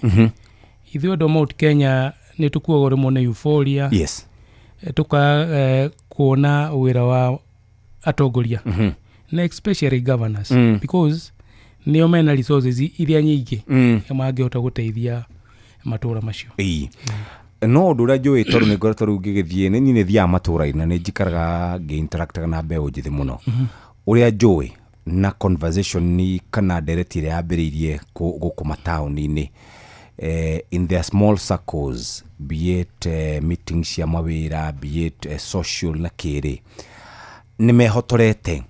ithuĩ andũ a Mount Kenya nĩ tũkuagwo rĩmwe nĩ euphoria, tũka kuona wĩra wa atongoria, na especially governors, because nĩo mena resources iria nyingĩ mangĩhota gũteithia matũra macio. Ĩĩ, no ũndũ ũrĩa njũĩ, tondũ nĩ ngoretwo rĩu ngĩgĩthiĩ, nĩ niĩ nĩ thiaga matũra-inĩ na nĩ njikaraga ngĩ-interactaga na mbeũ njĩthĩ mũno, ũrĩa njũĩ na conversation kana ndereti ĩrĩa yambĩrĩirie gũkũ mataũni-inĩ, in their small circles, be it meetings cia mawĩra, be it social na kĩrĩ, nĩ mehotorete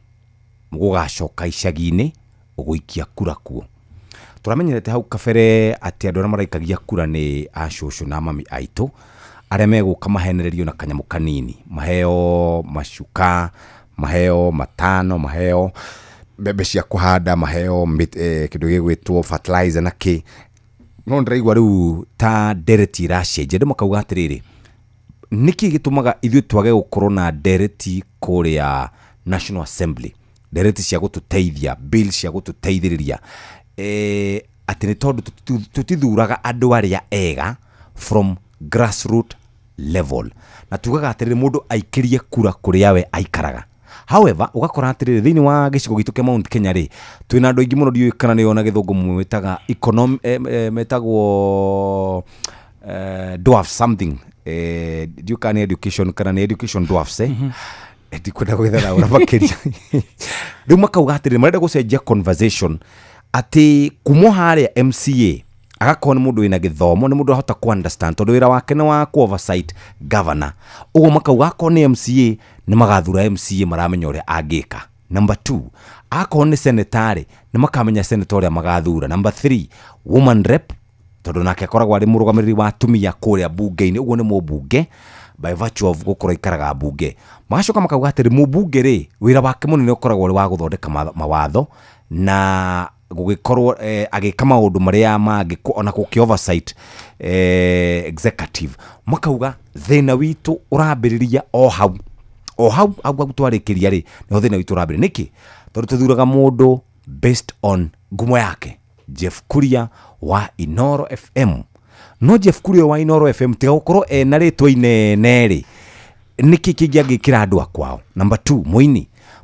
gũgacoka icagi-inĩ gũikia kura kuo. Tũramenyerete hau kabere atĩ andũ arĩa maraikagia kura nĩ acũcũ na mami aitũ arĩa megũka mahenererio na kanyamũ kanini, maheo macuka, maheo matano, maheo mbembe cia kũhanda, maheo kĩndũ gĩgwĩtwo fertilizer na kĩ. No ndĩraigua rĩu ta ndereti ĩracenjia, andũ makauga atĩrĩrĩ, nĩkĩ gĩtũmaga ithuĩ twage gũkorwo na ndereti kũrĩa National Assembly, ndereti cia gũtũteithia, bill cia gũtũteithĩrĩria, atĩ nĩ tondũ tũtithuraga andũ arĩa ega from grassroot level, na tugaga atĩrĩrĩ, mũndũ aikĩrie kura kũrĩa we aikaraga. However, ũgakora atĩrĩrĩ, thĩinĩ wa gĩcigo gitũ kĩa Mount Kenya rĩ, twĩna andũ aingĩ mũno, ndiũĩ kana nĩo na gĩthũngũ mwĩtaga metagwo dwarf something, ndiũĩ kana nĩ education kana nĩ education dwarfs, ndikwenda gwĩthathaũra makĩria. Rĩu makauga atĩrĩrĩ, marenda gũcenjia conversation atĩ kuma harĩa MCA agakorwo nĩ mũndũ wĩna gĩthomo, nĩ mũndũ ahota ku understand, tondũ wĩra wake nĩ wa ku oversight governor. Ũguo makauga akorwo nĩ MCA, nĩ magathura MCA maramenya ũrĩa angĩka. Number two, akorwo nĩ senator rĩ, nĩ makamenya senator ũrĩa magathura. Number three, woman rep, tondũ nake akoragwo arĩ mũrũgamĩrĩri wa atumia kũrĩa mbunge-inĩ, ũguo nĩ mũmbunge by virtue of gũkorwo aikaraga mbunge. Magacoka makauga atĩrĩ, mũmbunge rĩ, wĩra wake mũnene ũkoragwo ũrĩ wa gũthondeka mawatho na gũgĩkorwo agĩka maũndũ marĩa mangĩ, ona gũkĩ oversight executive. Makauga thĩna witũ ũrambĩrĩria o hau, o hau hau hau twarĩkĩria rĩ, nĩho thĩna witũ ũrambĩrĩria. Nĩkĩ? Tondũ tũthuraga mũndũ based on ngumo yake, Jeff Kuria wa Inoro FM. No Jeff Kuria wa Inoro FM, tiga gũkorwo ena rĩtwa inene rĩ, nĩkĩ kĩngĩ angĩkĩra andũ akwao? Number two,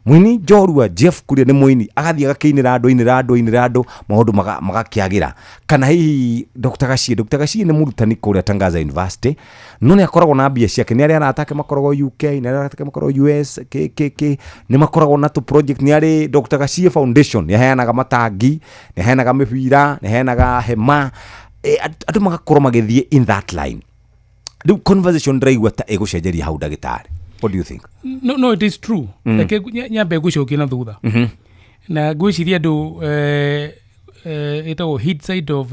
mũini njorua Jeff Kuria nĩ mũini, agathiĩ agakĩinĩra andũ, inĩra andũ, inĩra andũ, maũndũ magakĩagĩra. Kana hihi Dr. Gachie, Dr. Gachie nĩ mũrutani kũrĩa Tangaza University, no nĩ akoragwo na mbia ciake, nĩ arĩa arata ake makoragwo UK, nĩ arĩa arata ake makoragwo US, k k k nĩ makoragwo na tũ project, nĩ arĩ Dr. Gachie Foundation, nĩ aheanaga matangi, nĩ aheanaga mĩbira, nĩ aheanaga hema, andũ magakorwo magĩthiĩ in that line. Rĩu conversation ndĩraigua ta ĩgũcenjeria hau, ndagĩtarĩ. What do you think? No, it is true. Reke nyambe ngũcokie na thutha, na ngwĩciria andũ ĩtagwo hindsight of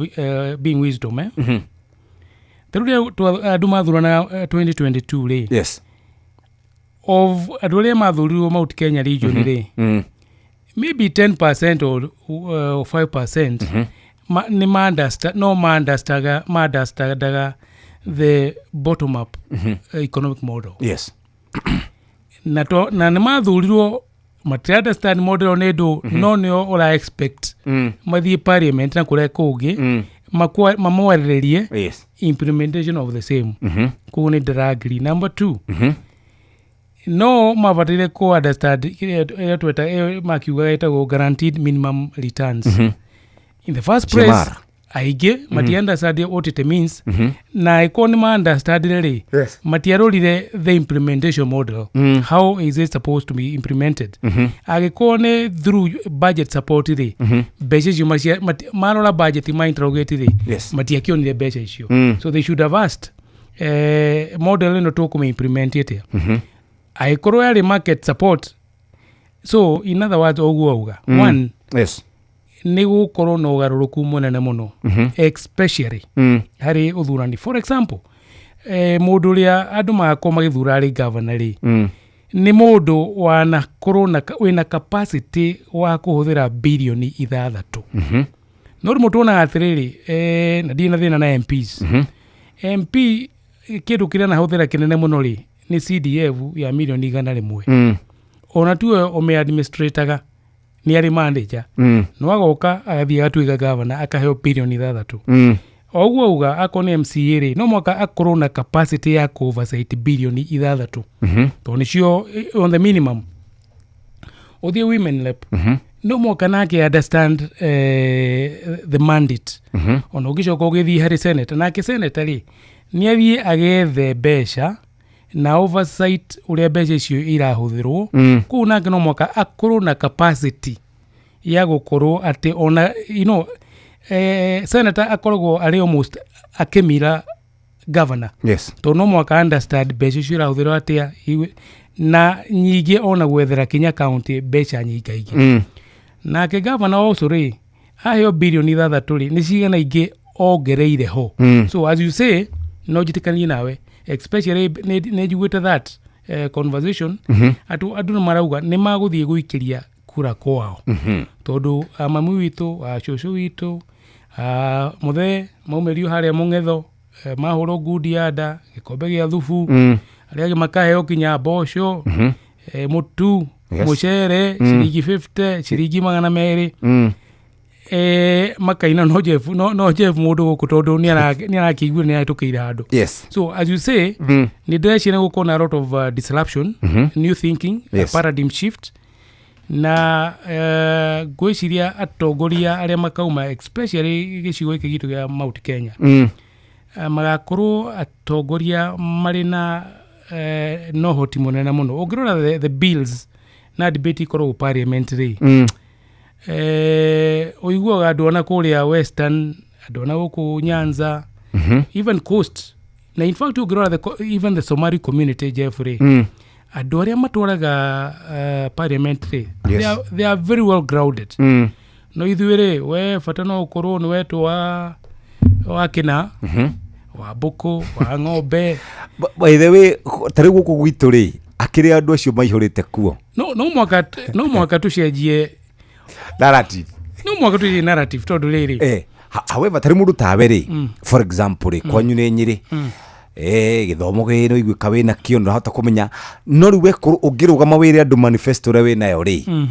being wisdom, eh? Ta rĩu rĩrĩa andũ mathuranaga 2022 rĩ, of andũ arĩa mathurirwo Mount Kenya region rĩ, maybe 10% or 5% nĩ no ma-understandaga the bottom up economic model. Na to, na nĩ mathurirwo matira understand model nĩ ndũ. No nĩo ũra expect mathiĩ parliament na kũrĩa kũngĩ mamwarĩrĩrie implementation of the same. Koguo nĩ ndĩra-agree. Number two, no mabataire ku understand ĩrĩa tweta ĩyo makiugaga ĩtagwo guaranteed minimum returns. In the first place, GMR. Aingĩ mati understand what it means, na ĩkorwo nĩ ma understandire rĩ, matiarorire the implementation model. How is it supposed to be implemented? Angĩkorwo nĩ through budget support rĩ, mbeca icio marora budget ma interrogate rĩ, matiakĩonire mbeca icio. So they should have asked, model ĩno tũkũmĩ implement atĩa? Angĩkorwo yarĩ market support, so in other words, ũguo auga, one, nĩ gũkorwo na ũgarũrũku mũnene mũno, especially harĩ ũthurani. For example, mũndũ ũrĩa andũ magakorwo magĩthura arĩ governor rĩ, nĩ mũndũ wanakorwo na wĩna capacity wa kũhũthĩra 6 birioni. No rĩmwe tuonaga atĩrĩrĩ, na ndirĩ na thĩna na MPs. MP kĩndũ kĩrĩa anahũthĩra kĩnene mũno rĩ, nĩ CDF ya 100 milioni. Ona tuwe ũmĩ administrataga nĩ arĩ manager. No agoka agathiĩ agatuĩka governor, akaheo 6 birioni. O ũguo auga, akorwo nĩ MCA rĩ, no mwaka akorwo na capacity ya kũ oversight 6 birioni, tondũ nĩcio on the minimum. Ũthiĩ women rep, no mwaka nake understand the mandate. Ona ũngĩcoka ũgĩthiĩ harĩ senator, nake senator rĩ, nĩ athiĩ agethe mbeca na oversight ũrĩa mbeca icio irahũthĩrwo. Kũu nake no mwaka akorwo na capacity ya gũkorwo atĩ ona senator akoragwo arĩ almost akĩmira governor, tondũ no mwaka understand mbeca icio irahũthĩrwo atĩa, na nyingĩ ona gwethera kinya county mbeca nyingaingĩ. Nake governor also rĩ, aheo 6 birioni rĩ, nĩ cigana ingĩ ongereire ho? So as you say, no njĩtĩkanie nawe, especially nĩ njiguĩte that conversation, andũ nĩ marauga nĩ magũthiĩ gũikĩria kura kwao, tondũ mami witũ, cũcũ witũ, mũthee maumĩrio harĩa mũng'etho, mahũrwo ngundi ya nda, gĩkombe gĩa thubu, arĩa angĩ makaheo kinya mboco, mũtu, mũcere, ciringi 50, ciringi 200. Makaina no Jeff, no Jeff mũndũ gũkũ, tondũ nĩ arakĩigua nĩ ahĩtũkĩire handũ. So as you say, nĩ ndĩreciria nĩ gũkorwo na a lot of disruption, new thinking, a paradigm shift, na ngwĩciria atongoria arĩa makauma, especially gĩcigo gĩkĩ gitũ gĩa Mount Kenya, magakorwo atongoria marĩ na na ũhoti mũnene mũno. Ũngĩrora the bills na debate ikoragwo parliament rĩ, ũiguaga andũ ona kũrĩa Western, andũ ona gũkũ Nyanza, even Coast, na in fact ũngĩrora even the Somali community, Jeff rĩ, andũ arĩa matwaraga parliament rĩ, they are very well grounded. No ithuĩ rĩ, we bata no ũkorwo nĩ wetwo wa kĩna, wa mbũkũ, wa ng'ombe. By the way, ta rĩu gũkũ gwitũ rĩ, akĩrĩ andũ acio maihũrĩte kuo. No mwaka tũcenjie narrative. No mwaka tũcenjie narrative, tondũ rĩrĩ, However, tarĩ mũndũ tawe rĩ, for example rĩ, kwanyu nĩ Nyĩrĩ, gĩthomo gĩ no iguĩka wĩna kĩo, ndũrahota kũmenya, no rĩu wekũrũ ũngĩrũgama wĩre andũ manifesto ũrĩa wĩnayo rĩ,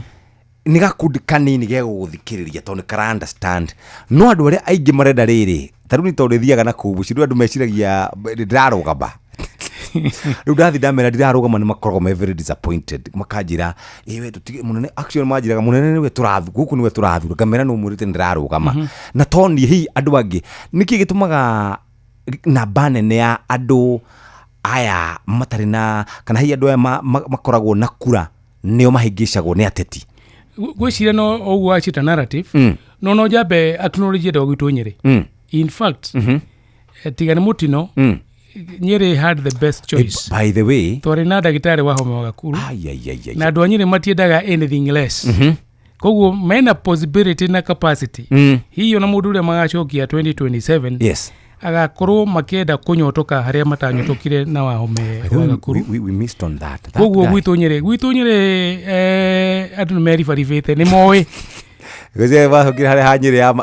nĩ gakundi kanini gegũgũthikĩrĩria tondũ nĩ kara understand, no andũ arĩa aingĩ marenda rĩrĩ, ta rĩu nĩ tondũ ĩthiaga na kũu mũciĩ, rĩu andũ meciragia ndĩrarũgama. Rĩu ndathi ndamera ndirarũgama, nĩ makoragwo me very disappointed, makanjĩra, ĩ we tũtige mũnene. Actually manjĩraga, mũnene nĩwe tũrathu gũkũ, nĩwe tũrathura. Ngamera nĩ ũmwĩrĩte nĩndĩrarũgama. Na toniĩ hihi andũ angĩ, nĩkĩ gĩtũmaga namba nene ya andũ aya matarĩ na, kana hihi andũ aya makoragwo na kura nĩo mahĩngĩcagwo nĩ ateti? Ngwĩciria no ũguo wacita narrative. No njambe acknowledge andũ a gwitũ Nyĩrĩ. In fact, tiga nĩ mũtino, Nyĩrĩ had the best choice. By the way, twarĩ na ndagĩtarĩ wa homa wa Gakuru, ai, ai, ai, ai. Na andũ a Nyĩrĩ matiendaga anything less. Koguo mena possibility na capacity, hihi ona mũndũ ũrĩa magacokia 2027 agakorwo makĩenda kũnyotoka harĩa matanyotokire na Wahome By the wa way, Gakuru. we missed on that. That Koguo guy. gwitũ Nyĩrĩ, andũ nĩ meribaribĩte, nĩ moĩ. Ngwĩciria macokire harĩa ha Nyĩrĩ ya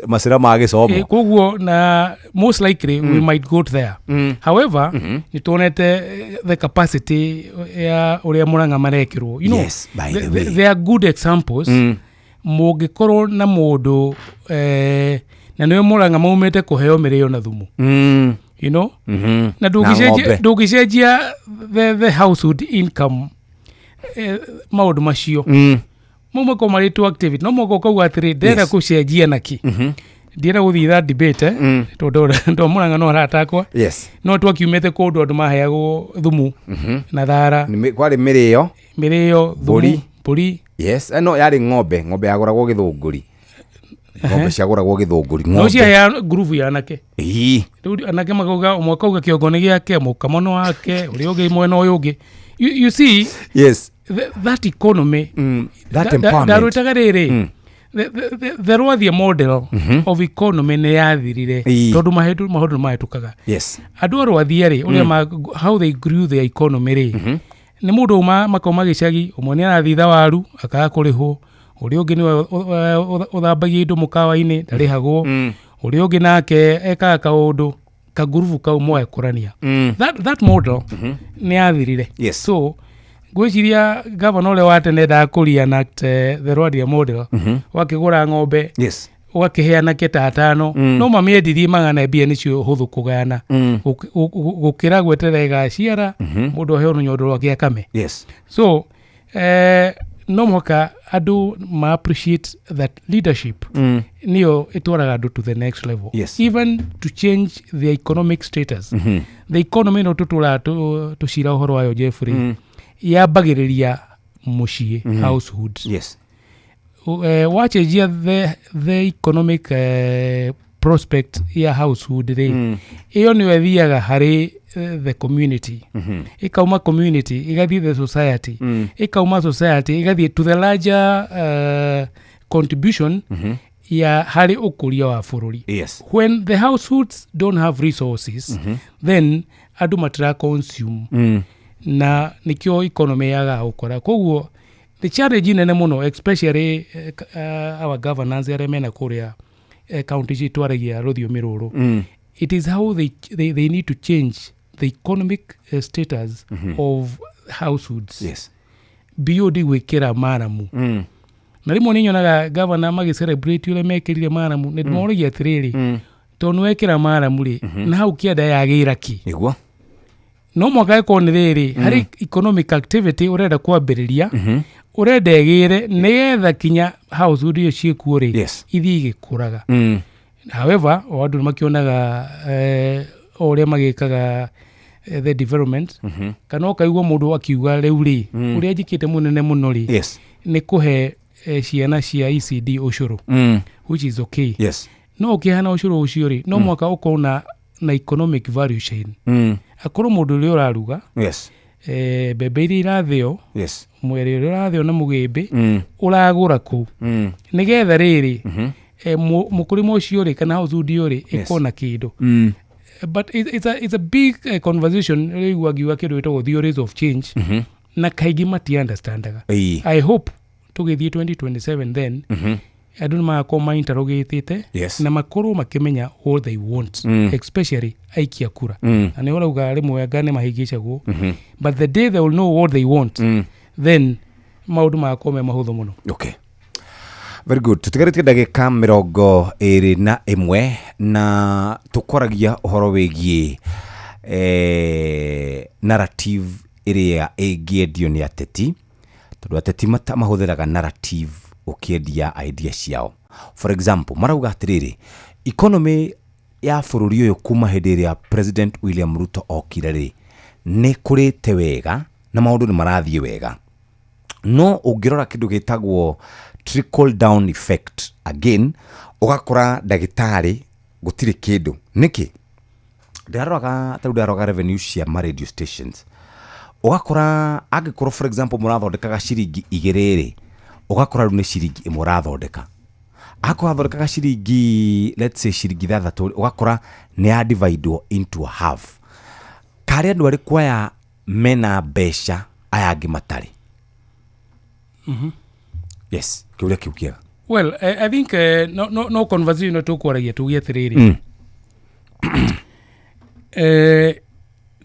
macĩra ma gĩcomo. Koguo na most likely we might go there. However, nĩ tuonete the capacity ya ũrĩa Murang'a marekĩrwo. Yes, by the way. There are good examples. Mũngĩkorwo na mũndũ na nĩwe Murang'a maumĩte kũheo mĩrĩo na thumu. Na Na ndũngĩcenjia ng'ombe. Ndũngĩcenjia the household income, maũndũ macio mau makorwo marĩ two activity, no mũhaka ũkauga atĩrĩ, ndĩrenda gũcenjia naki ndienda gũthiĩ that debate, tondũ ndo Murang'a no aratakwa. No twakiumĩte kũndũ andũ maheagwo thumu na thara. Kwarĩ mĩrĩo. Mĩrĩo, thumu. Mbũri. Mbũri. Yes, no yarĩ ng'ombe, ng'ombe yagũragwo Gĩthũngũri, ng'ombe ciagũragwo Gĩthũngũri. No Ng'ombe. ciahea ngurubu ya anake. Rĩu anake makauga, ũmwe akauga kĩongo nĩ gĩake, mũkamo nĩ wake, ũrĩa ũngĩ mwena ũyũ ũngĩ. You see that economy, That empowerment. Ndarwĩtaga rĩrĩ, the Rwathia model of economy nĩ yathirire tondũ maũndũ nĩ mahĩtũkaga. Andũ a Rwathia rĩ, ũrĩa how they grew their economy rĩ, nĩ mũndũ uma makauma gĩcagi, ũmwe nĩ arathitha waru akaga kũrĩhwo, ũrĩa ũngĩ nĩwe ũthambagia indo mũkawa-inĩ, ndarĩhagwo, ũrĩa ũngĩ nake ekaga kaũndũ kagurubu kau moekũrania. That model nĩ yathirire. So ngwĩciria gavana ũrĩa wa tene endaga kũ reenact the Rwathia model, wakĩgũra ng'ombe, ũgakĩhe anake ta atano, no mamĩendirie magana, mbia nĩcio hũthũ kũgayana gũkĩra gweterera ĩgaciara, mũndũ aheo rũnyondo rwake akame. So no mũhaka andũ ma appreciate that leadership nĩyo ĩtwaraga andũ to the next level, even to change their economic status. The economy ĩno tũtũraga tũcira ũhoro wayo, Jeffrey, yambagĩrĩria mũciĩ, household. Wacenjia the economic prospect ya household rĩ, ĩyo nĩyo ĩthiaga harĩ the community, ĩkauma community ĩgathiĩ the society, ĩkauma society ĩgathiĩ to the larger contribution ya harĩ ũkũria wa bũrũri. When the households don't have resources, then andũ matira consume, na nĩkĩo economy yagaga gũkũra. Koguo the challenge nene mũno, especially our governance arĩa mena kũrĩa county citwaragia rũthiomi rũrũ, it is how they need to change the economic status of households beyond gwĩkĩra maramu. Na rĩmwe nĩ nyonaga gavana magĩcelebrate ũrĩa mekĩrire maramu, nĩ ndĩmoragia atĩrĩrĩ, tondũ nĩ wekĩra maramu rĩ, na hau kĩanda yagĩra kĩ? No mwaka ĩkorwo nĩ rĩrĩ, harĩ economic activity ũrenda kwambĩrĩria, ũrenda ĩgĩre nĩgetha kinya household icio ciĩkuo rĩ, ithiĩ igĩkũraga. However, o andũ nĩ makĩonaga o ũrĩa magĩkaga the development, kana ũkaigua mũndũ akiuga rĩu rĩ, ũrĩa njĩkĩte mũnene mũno rĩ, nĩ kũhe ciana cia ECD ũcũrũ, which is okay. No ũkĩhana ũcũrũ ũcio rĩ, no mwaka ũkorwo na economic value chain, akorwo mũndũ ũrĩa ũraruga, mbembe iria irathĩo, mwere ũrĩa ũrathĩo na mũgĩmbĩ, ũragũra kũu, nĩgetha rĩrĩ, mũkũrĩma ũcio rĩ, kana household ĩyo rĩ, ĩkorwo na kĩndũ. But it's a big conversation. Rĩu ngiuga kĩndũ gĩtagwo theories of change, na kaingĩ mati understandaga. I hope tũgĩthiĩ 2027 then, andũ nĩ magakorwo mainterrogatĩte na makorwo makĩmenya what they want, especially aikia kura. Na nĩ ũrauga rĩmwe anga nĩ mahĩngĩcagwo, but the day they will know what they want, then maũndũ magakorwo me mahũthũ mũno. Okay. Very good. Tutigarĩtie ndagĩka 21 na tũkwaragia ũhoro wĩgiĩ narrative ĩrĩa ĩngĩendio nĩ ateti, tondũ ateti mahũthĩraga narrative ũkĩendia idea ciao. For example, marauga atĩrĩrĩ, economy ya bũrũri ũyũ kuma hĩndĩ ĩrĩa President William Ruto okire rĩ, nĩ kũrĩte wega na maũndũ nĩ marathiĩ wega, no ũngĩrora kĩndũ gĩtagwo trickle down effect again, ũgakora ndagĩtarĩ gũtirĩ kĩndũ. Nĩkĩ? Ndĩraroraga, tarĩu ndĩraroraga revenue cia ma radio stations, ũgakora angĩkorwo, for example, mũrathondekaga ciringi 2 rĩ, ũgakora rĩu nĩ ciringi 1 ũrathondeka. Akorwo athondekaga ciringi, let's say ciringi 6, ũgakora nĩ ya dividwo into half. Karĩ andũ arĩkũ aya mena mbeca, aya angĩ matarĩ? Yes, kĩũria kĩu kĩega. Well, I think no conversation no tũkwaragia tuge atĩrĩrĩ,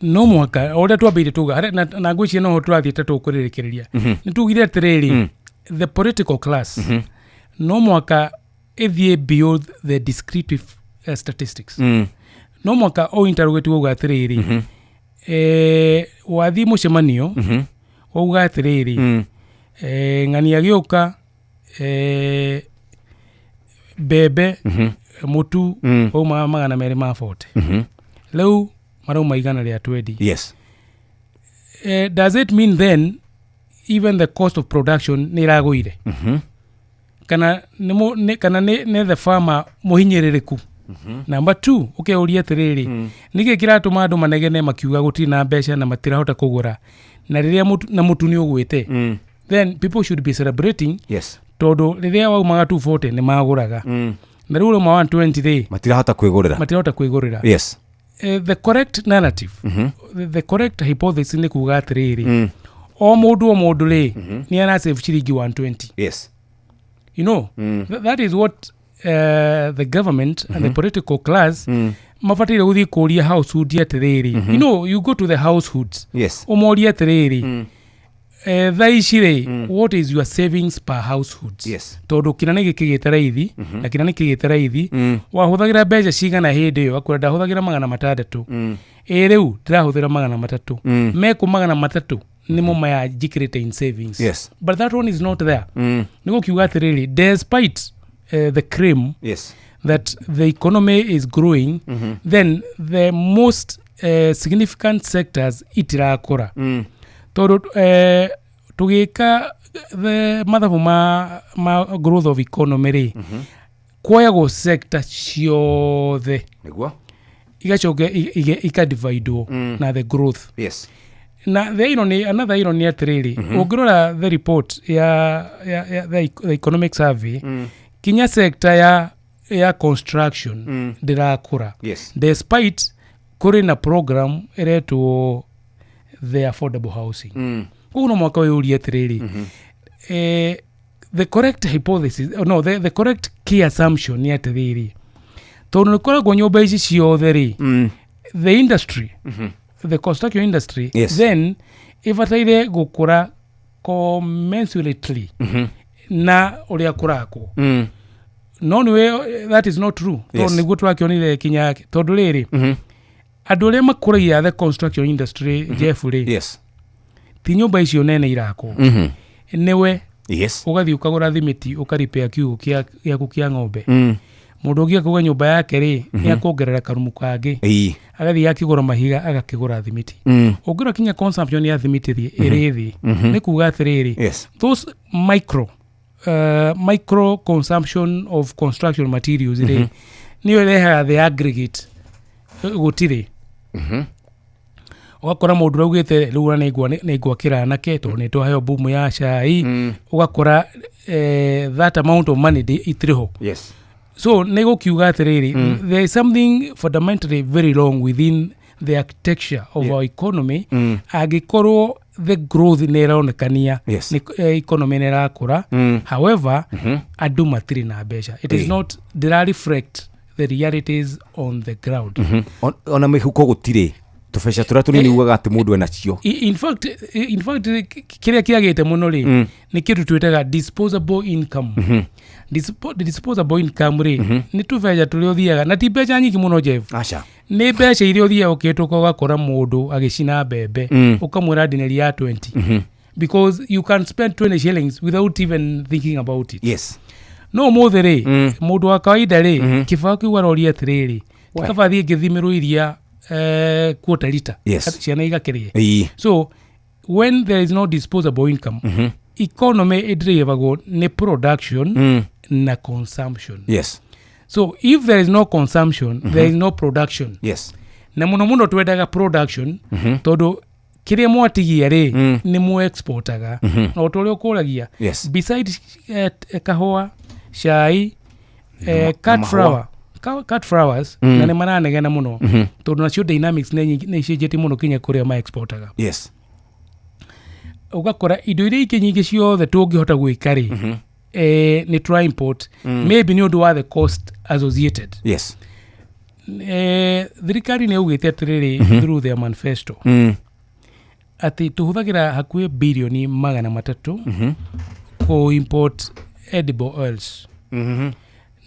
no mũhaka o ũrĩa twambĩire tuga na ngwĩciria noho tũrathiĩ ta tũkũrĩrĩkĩrĩria. Nĩ tugire atĩrĩrĩ, the political class no mũhaka ĩthiĩ beyond the descriptive statistics. No mũhaka o interrogate uga atĩrĩrĩ, wathiĩ mũcemanio wauga atĩrĩrĩ, ng'ania gĩũka, mbembe, mũtu wauma 240, rĩu marauma 120. Does it mean then even the cost of production nĩ ĩragũire, kana nĩ kana nĩ the farmer mũhinyĩrĩrĩku? Number two, ũkeuria atĩrĩrĩ, nĩkĩ kĩratũma andũ manegene makiuga gũtirĩ na mbeca na matirahota kũgũra, na rĩrĩa mũtu, na mũtu nĩ ũgwĩte? Then people should be celebrating, tondũ rĩrĩa waumaga 240 nĩ magũraga, na rĩu ũrauma 120 rĩ, matirahota kwĩgũrĩra. Matirahota kwĩgũrĩra. The correct narrative, the correct hypothesis nĩ kuga atĩrĩrĩ, o mũndũ o mũndũ rĩ, nĩ arasave ciringi 120. That is what the government and the political class mabataire gũthiĩ kũria household atĩrĩrĩ. You go to the households, ũmorie atĩrĩrĩ, thaa ici rĩ, what is your savings per household? Tondũ kĩna nĩ gĩkĩgĩte raithi, na kĩna nĩ kĩgĩte raithi. Wahũthagĩra mbeca cigana hĩndĩ ĩyo? Akwĩra ndahũthagĩra 600. Ĩ rĩu ndĩrahũthĩra 300. Mekũ 300 nĩmo maya njĩkĩrĩte in savings? But that one is not there. Nĩ gũkiuga atĩrĩrĩ, despite the claim that the economy is growing, then the most significant sectors itirakũra, tondũ tũgĩka the mathabu ma growth of economy rĩ, kuoyagwo sector ciothe, igacoka ikadividwo na the growth. Na the irony, another irony atĩrĩrĩ, ũngĩrora the report ya the economic survey, kinya sector ya construction ndĩrakũra, despite kũrĩ na program ĩretwo the affordable housing. Koguo no mwaka wĩyũrie atĩrĩrĩ, the correct hypothesis, oh, no, the correct key assumption nĩ atĩrĩrĩ, tondũ nĩ koragwo nyũmba ici ciothe rĩ, the industry, the construction industry, then ĩbataire gũkũra commensurately na ũrĩa kũrakwo. No nĩwe that is not true, tondũ nĩguo tũrakĩonire kinya tondũ rĩrĩ, andũ arĩa makũragia the construction industry, Jeff rĩ, ti nyũmba icio nene irakwo, nĩwe ũgathiĩ ũkagũra thimiti, ũkaripĩa kiugũ gĩaku kĩa ng'ombe. Mũndũ ũngĩ akauga nyũmba yake rĩ, nĩ akuongerera karumu kangĩ, agathiĩ akĩgũra mahiga, agakĩgũra thimiti. Ũngĩrora kinya consumption ya thimiti rĩ, ĩrĩ thĩ. Nĩ kuga atĩrĩrĩ, those micro consumption of construction materials rĩ, nĩyo ĩrehaga the aggregate. Gũtirĩ. Ũgakora mũndũ ũraugĩte rĩu ona nĩ ngwakĩra anake tondũ nĩ twaheo boom ya cai. Ũgakora that amount of money itirĩ ho. So nĩ gũkiuga atĩrĩrĩ, there is something fundamentally very wrong within the architecture of our economy. Angĩkorwo the growth nĩ ĩronekania, nĩ economy nĩ ĩrakũra, however andũ matirĩ na mbeca, it is not, ndĩra reflect the realities on the ground. Ona mĩhuko gũtirĩ tũbeca tũrĩa tũnini ugaga atĩ mũndũ enacio. In fact kĩrĩa kĩagĩte mũno rĩ, nĩ kĩndũ twĩtaga disposable income. Disposable income rĩ, nĩ tũbeca tũrĩa ũthiaga na ti mbeca nyingĩ mũno, Jeff. Aca. Nĩ mbeca iria ũthiaga ũkĩhĩtũka ũgakora mũndũ agĩcina mbembe, ũkamwĩra ndineri ya 20, because you can spend 20 shillings without even thinking about it. No ũmũthĩ rĩ, mũndũ wa kawaida rĩ, kĩbao kĩu aroria atĩrĩrĩ, We. kaba thiĩ ngĩthimĩrwo iria quarter liter, ciana igakĩrĩe. So when there is no disposable income, economy ĩdrivagwo nĩ production na consumption. So if there is no consumption, there is no production. Na mũno mũno twendaga production, tondũ kĩrĩa mwatigia rĩ, nĩ mũ exportaga. Na o ta ũrĩa ũkũragia, beside kahũa, cai, Na cut mahũa. flower, cut flowers, na nĩ maranegena mũno, tondũ nacio dynamics nĩ icenjetie mũno kinya kũrĩa ma exportaga. Ũgakora indo iria ingĩ nyingĩ ciothe tũngĩhota gwĩka rĩ, Nĩ tũra import maybe nĩ ũndũ wa the cost associated. Thirikari nĩ yaugĩte atĩrĩrĩ through their manifesto atĩ tũhũthagĩra hakuhĩ birioni 300 kũ import edible oils,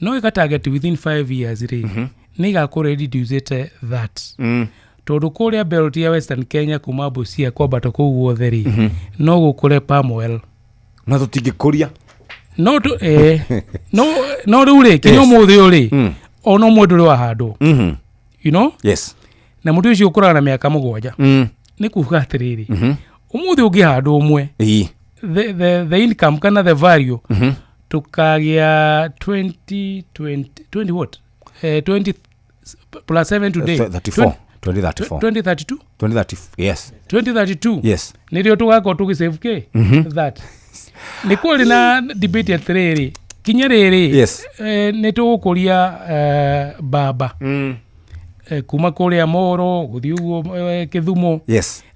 no ĩka target within 5 years rĩ, nĩ ĩgakorwo ĩreducĩte that, tondũ kũrĩa belt ya Western Kenya, kuma Busia kwambata kũu guothe rĩ, no gũkũre palm oil. Na tũtingĩkũria. No tu, no rĩu rĩ, kinya ũmũthĩ ũyũ rĩ, ona ũmwe ndũrĩ wahandwo. Na mũtĩ ũcio ũkũraga na mĩaka 7. Nĩ kuga atĩrĩrĩ, ũmũthĩ ũngĩhandwo ũmwe, the income kana the value tukagĩa 20 20 20 what, 20 plus 7 today. 34. 2034. 2032. 2030, yes. 2032. Yes. Nĩrĩo tũgakorwo tũgĩsave kĩ that nĩ kũrĩ na debate atĩrĩrĩ, kinya rĩrĩ, nĩ tũgũkũria mbamba kuma kũrĩa Moro gũthiĩ ũguo Kĩthumo,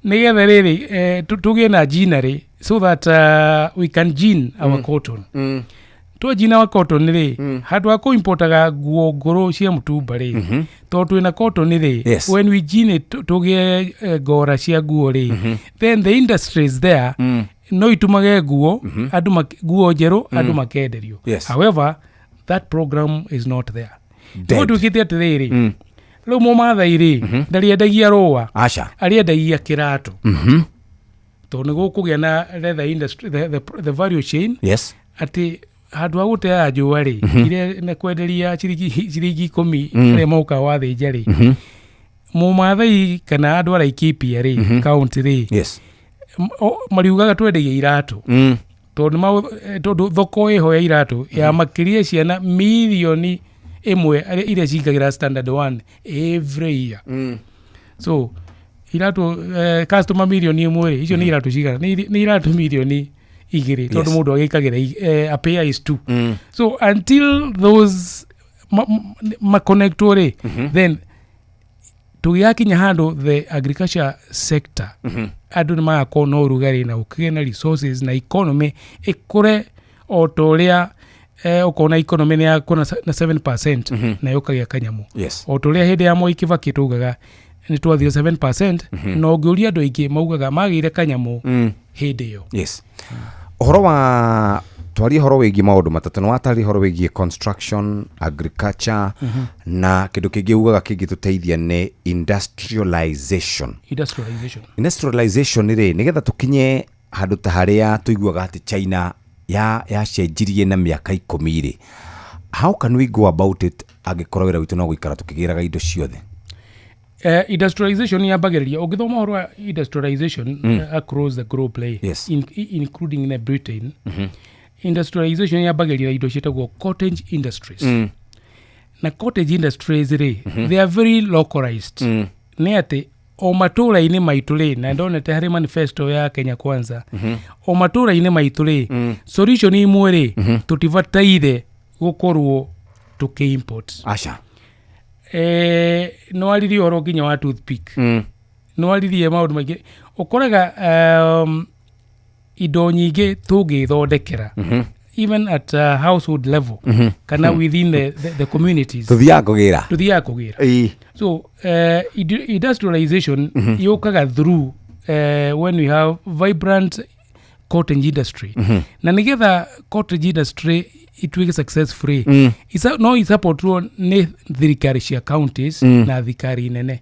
nĩgetha rĩrĩ tũgĩe na ginnery so that we can gin our cotton. Twagina our cotton rĩ, handũ ha kũimportaga nguo ngũrũ cia mũtumba rĩ, tondũ twĩna cotton rĩ, when we gin it tũgĩe ngora cia nguo rĩ, then the industries there no itumage nguo, andũ nguo njerũ, andũ makenderio. However, that program is not there. Dead. Gũtuĩkĩte atĩrĩrĩ, rĩu mũmathai rĩ, ndarĩendagia rũa, Aca. arĩendagia kĩratũ, tondũ nĩ gũkũgĩa na leather industry, the value chain, atĩ handũ ha gũteaga njũa rĩ, iria na kwenderia ciringi 10 arĩa mokaga wathĩnja rĩ, mũmathai kana andũ a Laikipia rĩ, county rĩ, mariugaga twendagia iratũ, tondũ tondũ thoko ĩho ya iratũ ya makĩria ciana 1 million iria cingagĩra standard one every year. So iratũ, customer 1 million rĩ, icio nĩ iratũ cigana? Nĩ iratũ 2 million, tondũ mũndũ agĩkagĩra a pair is two. So until those maconnectwo rĩ, then tũgĩgakinya handũ the agriculture sector, andũ nĩ magakorwo na ũrugarĩ na ũkĩgĩe na resources na economy ĩkũre o ta ũrĩa ũkona economy nĩ yakũra na 7% na yũkagia kanyamũ, o ta ũrĩa hĩndĩ ya Moi Kibaki tugaga nĩ twathire 7%, na ũngĩũria andũ aingĩ maugaga magĩire kanyamũ hĩndĩ ĩyo. Yes, ũhoro wa twarie ũhoro wĩgiĩ maũndũ matatũ, nĩ watarĩ ũhoro wĩgiĩ construction, agriculture, na kĩndũ kĩngĩ ugaga kĩngĩtũteithia nĩ industrialization. Industrialization. Industrialization rĩ, nĩgetha tũkinye handũ ta harĩa tũiguaga atĩ China ya yacenjirie na mĩaka 10 rĩ, how can we go about it angĩkorwo wĩra witũ no gũikara tũkĩgĩraga indo ciothe? Industrialization yambagĩrĩria ũngĩthoma ũhoro wa industrialization across the globe rĩ, including in Britain, industrialization yambagĩrĩria indo ciĩtagwo cottage industries. Na cottage industries rĩ, they are very localized. Nĩ atĩ o matũũra-inĩ maitũ rĩ, na ndonete harĩ manifesto ya Kenya Kwanza, o matũũra-inĩ maitũ rĩ, solution imwe rĩ, tũtibataire gũkorwo tũkĩ-import. Aca. Nĩwaririe ũhoro nginya wa toothpick, nĩwaririe maũndũ maingĩ, ũkoraga indo nyingĩ tũngĩthondekera even at household level kana within the communities. Tũthiaga kũgĩra. Tũthiaga kũgĩra. So industrialization yũkaga through when we have vibrant cottage industry, na nigetha cottage industry ituĩke successful no isupportwo nĩ thirikari cia counties na thirikari nene,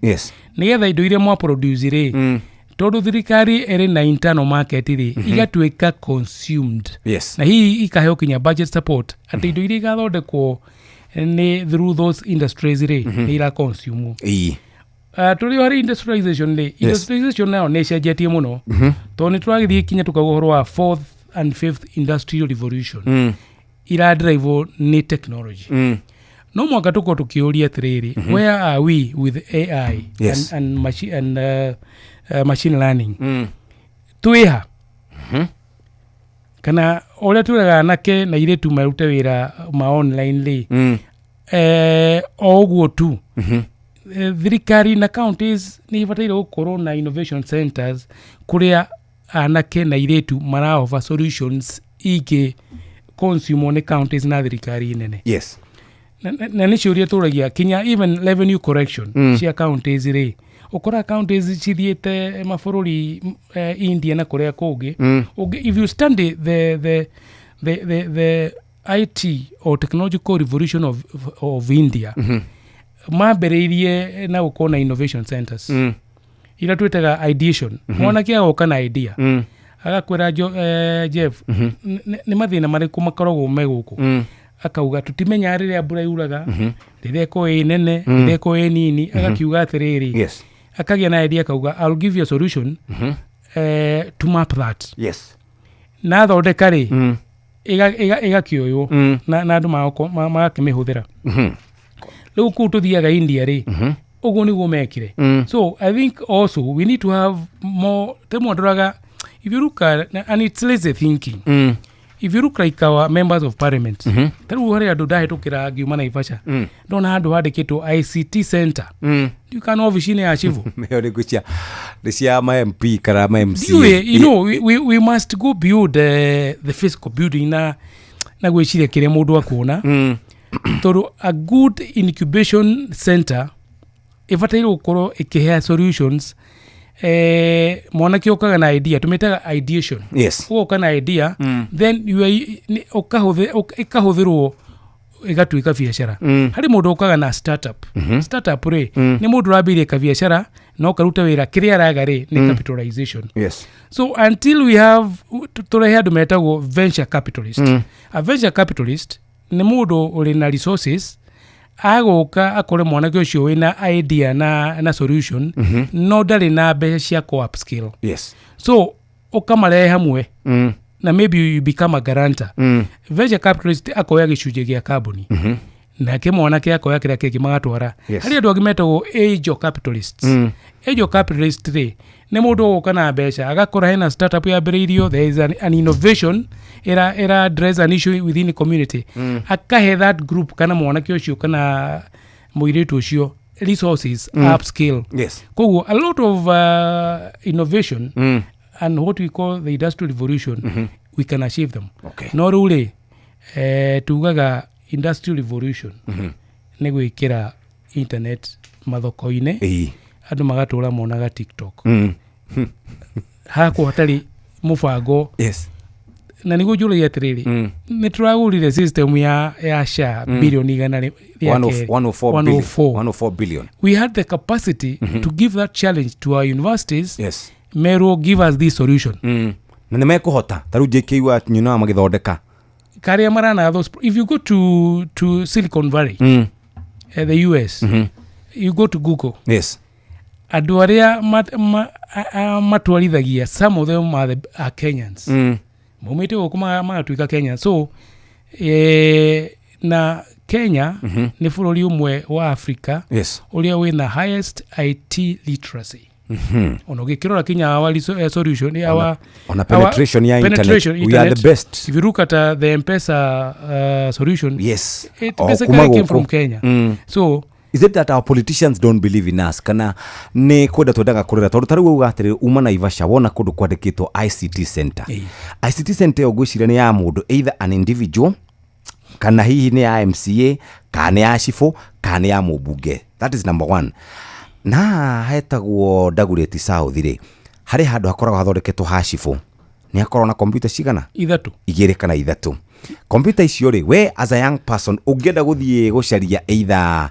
nigetha indo iria mwa produce rĩ, tondũ thirikari ĩrĩ na internal market rĩ, igatuĩka consumed, na hihi ikaheo kinya budget support atĩ indo iria igathondekwo nĩ through those industries rĩ, nĩ ira consume. Tũrĩ o harĩ industrialization rĩ, industrialization nayo nĩ ĩcenjetie mũno, tondũ nĩ tũragĩthiĩ kinya tũkauga ũhoro wa fourth and fifth industrial revolution iradrive nĩ technology. No mwaka tũkorwo tũkĩũria atĩrĩrĩ, where are we with AI and machine learning? Twĩha kana ũrĩa twĩraga anake na airĩtu marute wĩra ma online rĩ, o ũguo tu. Thirikari na counties nĩ ibataire gũkorwo na innovation centers kũrĩa anake na airĩtu maraoffer solutions ingĩ consume nĩ counties na thirikari nene. Yes. Na nĩ ciũria tũragia kinya even revenue collection cia counties rĩ, ũkora counties cithiĩte mabũrũri India na kũrĩa kũngĩ. If you study the IT or technological revolution of India, mambĩrĩirie na gũkorwo na innovation centers iria twĩtaga ideation. Mwanake agoka na idea, agakwĩra, "Jeff, nĩ mathĩna marĩkũ makoragwo me gũkũ?" Akauga, "Tũtimenyaga rĩrĩa mbura yuraga, rĩrĩa ĩkorwo ĩ nene, rĩrĩa ĩkorwo ĩ nini." Agakiuga atĩrĩrĩ, akagĩa na idea, akauga, "I'll give you a solution to map that." Na athondeka rĩ, ĩgakĩoywo na andũ magakĩmĩhũthĩra. Rĩu kũu tũthiaga India rĩ, ũguo nĩguo mekire. So I think also we need to have more temwe ndoraga, if you look at, and it's lazy thinking, if you look like our members of parliament, ta rĩu harĩ andũ ndahĩtũkĩra ngiuma Naivasha, ndona handũ handĩkĩtwo ICT center. Ndiũ kana obici-inĩ ya civil. Ĩyo nĩ cia nĩ cia ma MP kana ma MCA. Ndiũĩ, we must go build the physical building na gwĩciria kĩrĩa mũndũ akuona, tondũ a good incubation center ĩbataire gũkorwo ĩkĩhea solutions. Mwanake ũkaga na idea, tũmĩtaga ideation. Ũgoka na idea, then you are, ĩkahũthĩrwo ĩgatuĩka biacara. Harĩ mũndũ ũkaga na startup. Startup rĩ, nĩ mũndũ ũrambĩrĩria kabiacara na ũkaruta wĩra, kĩrĩa araga rĩ nĩ capitalization. So until we have, tũrehe andũ metagwo venture capitalist. A venture capitalist nĩ mũndũ ũrĩ na resources, agũka akore mwanake ũcio wĩna idea na solution, no ndarĩ na mbeca cia co upscale. So ũkamarehe hamwe na maybe you become a guarantor. Venture capitalist akoya gĩcunjĩ gĩa kambuni, nake mwanake akoya kĩrĩa kĩngĩ, magatwara. Harĩ andũ angĩ metagwo angel capitalists. Angel capitalist rĩ, nĩ mũndũ ũgũka na mbeca, agakora hena startup yambĩrĩirio, there is an innovation ĩra address an issue within the community. Akahe that group kana mwanake ũcio kana mũirĩtu ũcio resources, upscale. Koguo a lot of innovation and what we call the industrial revolution, we can achieve them. No rĩu rĩ, tugaga industrial revolution nĩ gwĩkĩra internet mathoko-inĩ, andũ magatũra monaga TikTok. Hakwo hatarĩ mũbango. Na nĩguo njũragia atĩrĩrĩ, nĩ tũragũrire system ya SHA bilioni igana rĩa kerĩ. 104 billion. 104. 104 billion. We had the capacity to give that challenge to our universities, merwo, "Give us this solution." Na nĩ mekũhota, ta rĩu JKU nyonaga magĩthondeka. Karĩa marana those, if you go to Silicon Valley, the US, you go to Google, andũ arĩa matwarithagia, some of them are Kenyans, maumĩte gũkũ magatuĩka Kenya. So na Kenya nĩ bũrũri ũmwe wa Africa ũrĩa wĩna highest IT literacy. Ona ũgĩkĩrora kinya our solution, our Ona penetration ya internet, penetration, we are the internet. best. If you look at the M-Pesa solution, it O, basically kuma came gũkũ. from Kenya. So Is it that our politicians don't believe in us, kana nĩ kwenda twendaga kũrĩra? Tondũ ta rĩu uga atĩrĩ, uma Naivasha wona kũndũ kwandĩkĩtwo ICT center. ICT center ĩyo ngwĩciria nĩ ya mũndũ, either an individual, kana hihi nĩ ya MCA, kana nĩ ya cibũ, kana nĩ ya mũmbunge. That is number one. Na hetagwo Dagoretti South rĩ, harĩ handũ hakoragwo hathondeketwo ha cibũ, nĩ hakoragwo na kompiuta cigana? Ithatũ. Igĩrĩ kana ithatũ. Kompiuta icio rĩ, we as a young person ũngĩenda gũthiĩ gũcaria either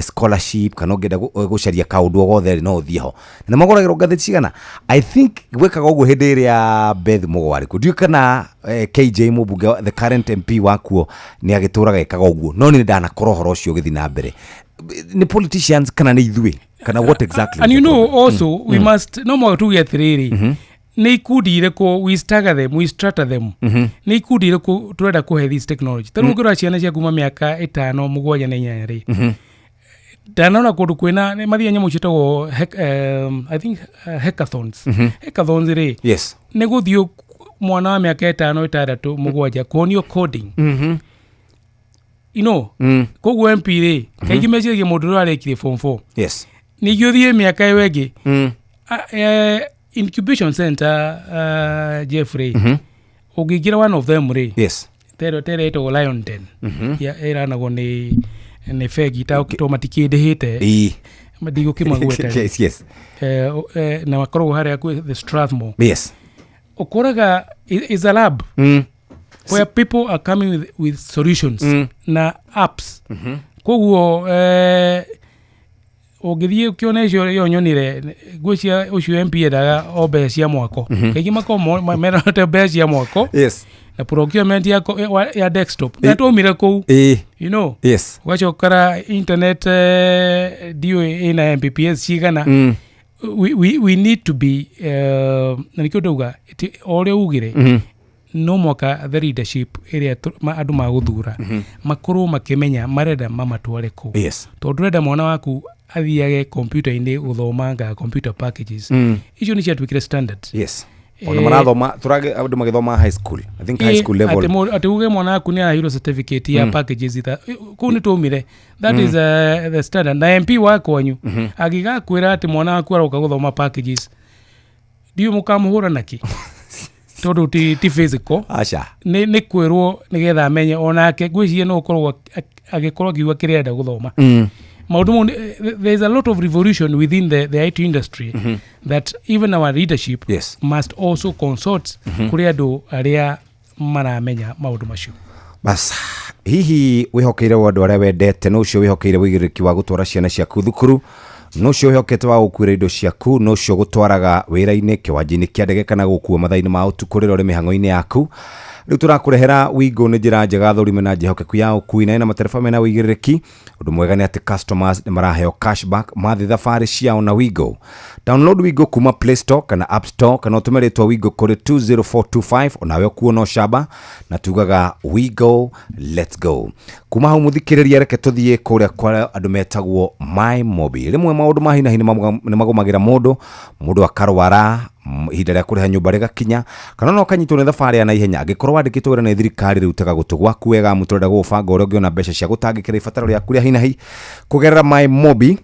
scholarship kana ũngĩenda gũcaria kaũndũ o gothe rĩ, no ũthiĩ ho. Na magũragĩrwo ngathĩti cigana? I think gwĩkaga ũguo hĩndĩ ĩrĩa Beth Mugo arĩ kuo. Ndiũĩ kana KJ mũmbunge, the current MP wakuo, nĩ agĩtũraga ekaga ũguo, no nĩ ndanakora ũhoro ũcio ũgĩthiĩ na mbere. Nĩ politicians kana nĩ ithuĩ, kana what exactly And is you the know problem? Also we must, no mwaka tuge atĩrĩrĩ, nĩ ikundi irĩkũ we stagger them, we strata them, nĩ ikundi irĩkũ tũrenda kũhe this technology? Ta rĩu ũngĩrora ciana cia kuma mĩaka 5, 7 na 8 rĩ, ndanona kũndũ kwĩna nĩ mathiaga nyamũ ciĩtagwo I think hackathons. Hackathons rĩ, nĩ gũthiĩ mwana wa mĩaka 5, 6, 7 kuonio coding. Koguo MP rĩ, kaingĩ meciragia mũndũ ũrĩa arĩkirie form 4. Ningĩ ũthiĩ mĩaka ĩyo ĩngĩ, incubation center, Jeffrey, ũngĩingĩra one of them rĩ, tera ĩtagwo Lion Den. Ya ĩranagwo nĩ bengi to matikĩndĩhĩte. Ndigũkĩmagweta. Yes. Na makoragwo harĩa kwĩ the Strathmore. Ũkoraga is a lab where people are coming with solutions na apps. Koguo ũngĩthiĩ ũkĩona icio ĩyo nyonire, ngwĩciria ũcio MP endaga o mbeca cia mwako. Kaingĩ makoragwo merate mbeca cia mwako na procurement ya desktop na twaumire kũu. Ũgacokera internet, ndiũĩ ĩna Mbps cigana. We need to be na nĩkĩo ndauga o ũrĩa ugire, no mwaka the leadership ĩrĩa andũ magũthura makorwo makĩmenya marenda mamatware kũ. Tondũ ndũrenda mwana waku athiage kompiuta-inĩ gũthomanga computer packages. Icio nĩ ciatuĩkire standard. Yes, ona marathoma, turage andũ magĩthoma high school, I think high school level. Atĩ uge mwana waku nĩ araheirwo certificate ya packages ita kũu nĩ twaumire. That is the standard. Na MP wa kwanyu angĩgakwĩra atĩ mwana waku aroka gũthoma packages, ndiũĩ mũkamũhũra nakĩ, tondũ ti physical. Aca. Nĩ kwĩrwo nĩgetha amenye onake. Ngwĩciria no ũkorwo agĩkorwo akiuga kĩrĩa arenda gũthoma. Maũndũ mau there is a lot of revolution within the IT industry that even our leadership must also consult kũrĩ andũ arĩa maramenya maũndũ macio. Bas, hihi wĩhokeire wa andũ arĩa wendete, no ũcio wĩhokeire wĩigĩrĩrĩki wa gũtwara ciana ciaku thukuru, no ũcio wĩhokete wa gũkuĩra indo ciaku, no ũcio gũtwaraga wĩra-inĩ, kĩwanja-inĩ kĩa ndege, kana gũkua mathaa-inĩ ma ũtukũ rĩrĩa ũrĩ mĩhang'o-inĩ yaku? Rĩu tũrakũrehera Wigo. Nĩ njĩra njega thũrime na njĩhokeku ya ũkui, na ĩna matereba mena wĩigĩrĩrĩki. Ũndũ mwega nĩ atĩ customers nĩ maraheo cashback mathiĩ thabarĩ ciao na Wigo. Download Wigo kuma Play Store kana App Store, kana ũtũme rĩtwa Wigo kũrĩ 20425, onawe ũkuo no camba, na tugaga Wigo, let's go. Kuma hau, mũthikĩrĩria, reke tũthiĩ kũrĩa kwa andũ metagwo MyMobi. Rĩmwe maũndũ ma hinahi nĩ magũmagĩra mũndũ, mũndũ akarwara, ihinda rĩa kũrĩha nyũmba rĩgakinya, kana no ũkanyitwo nĩ thabarĩ ya naihenya. Angĩkorwo wandĩkĩtwo wĩra nĩ thirikari, rĩu tega gũtũ gwaku wega, amu tũrenda gũgũbanga ũrĩa ũngĩona mbeca cia gũtangĩkĩra ibataro rĩaku rĩa hinahi kũgerera MyMobi.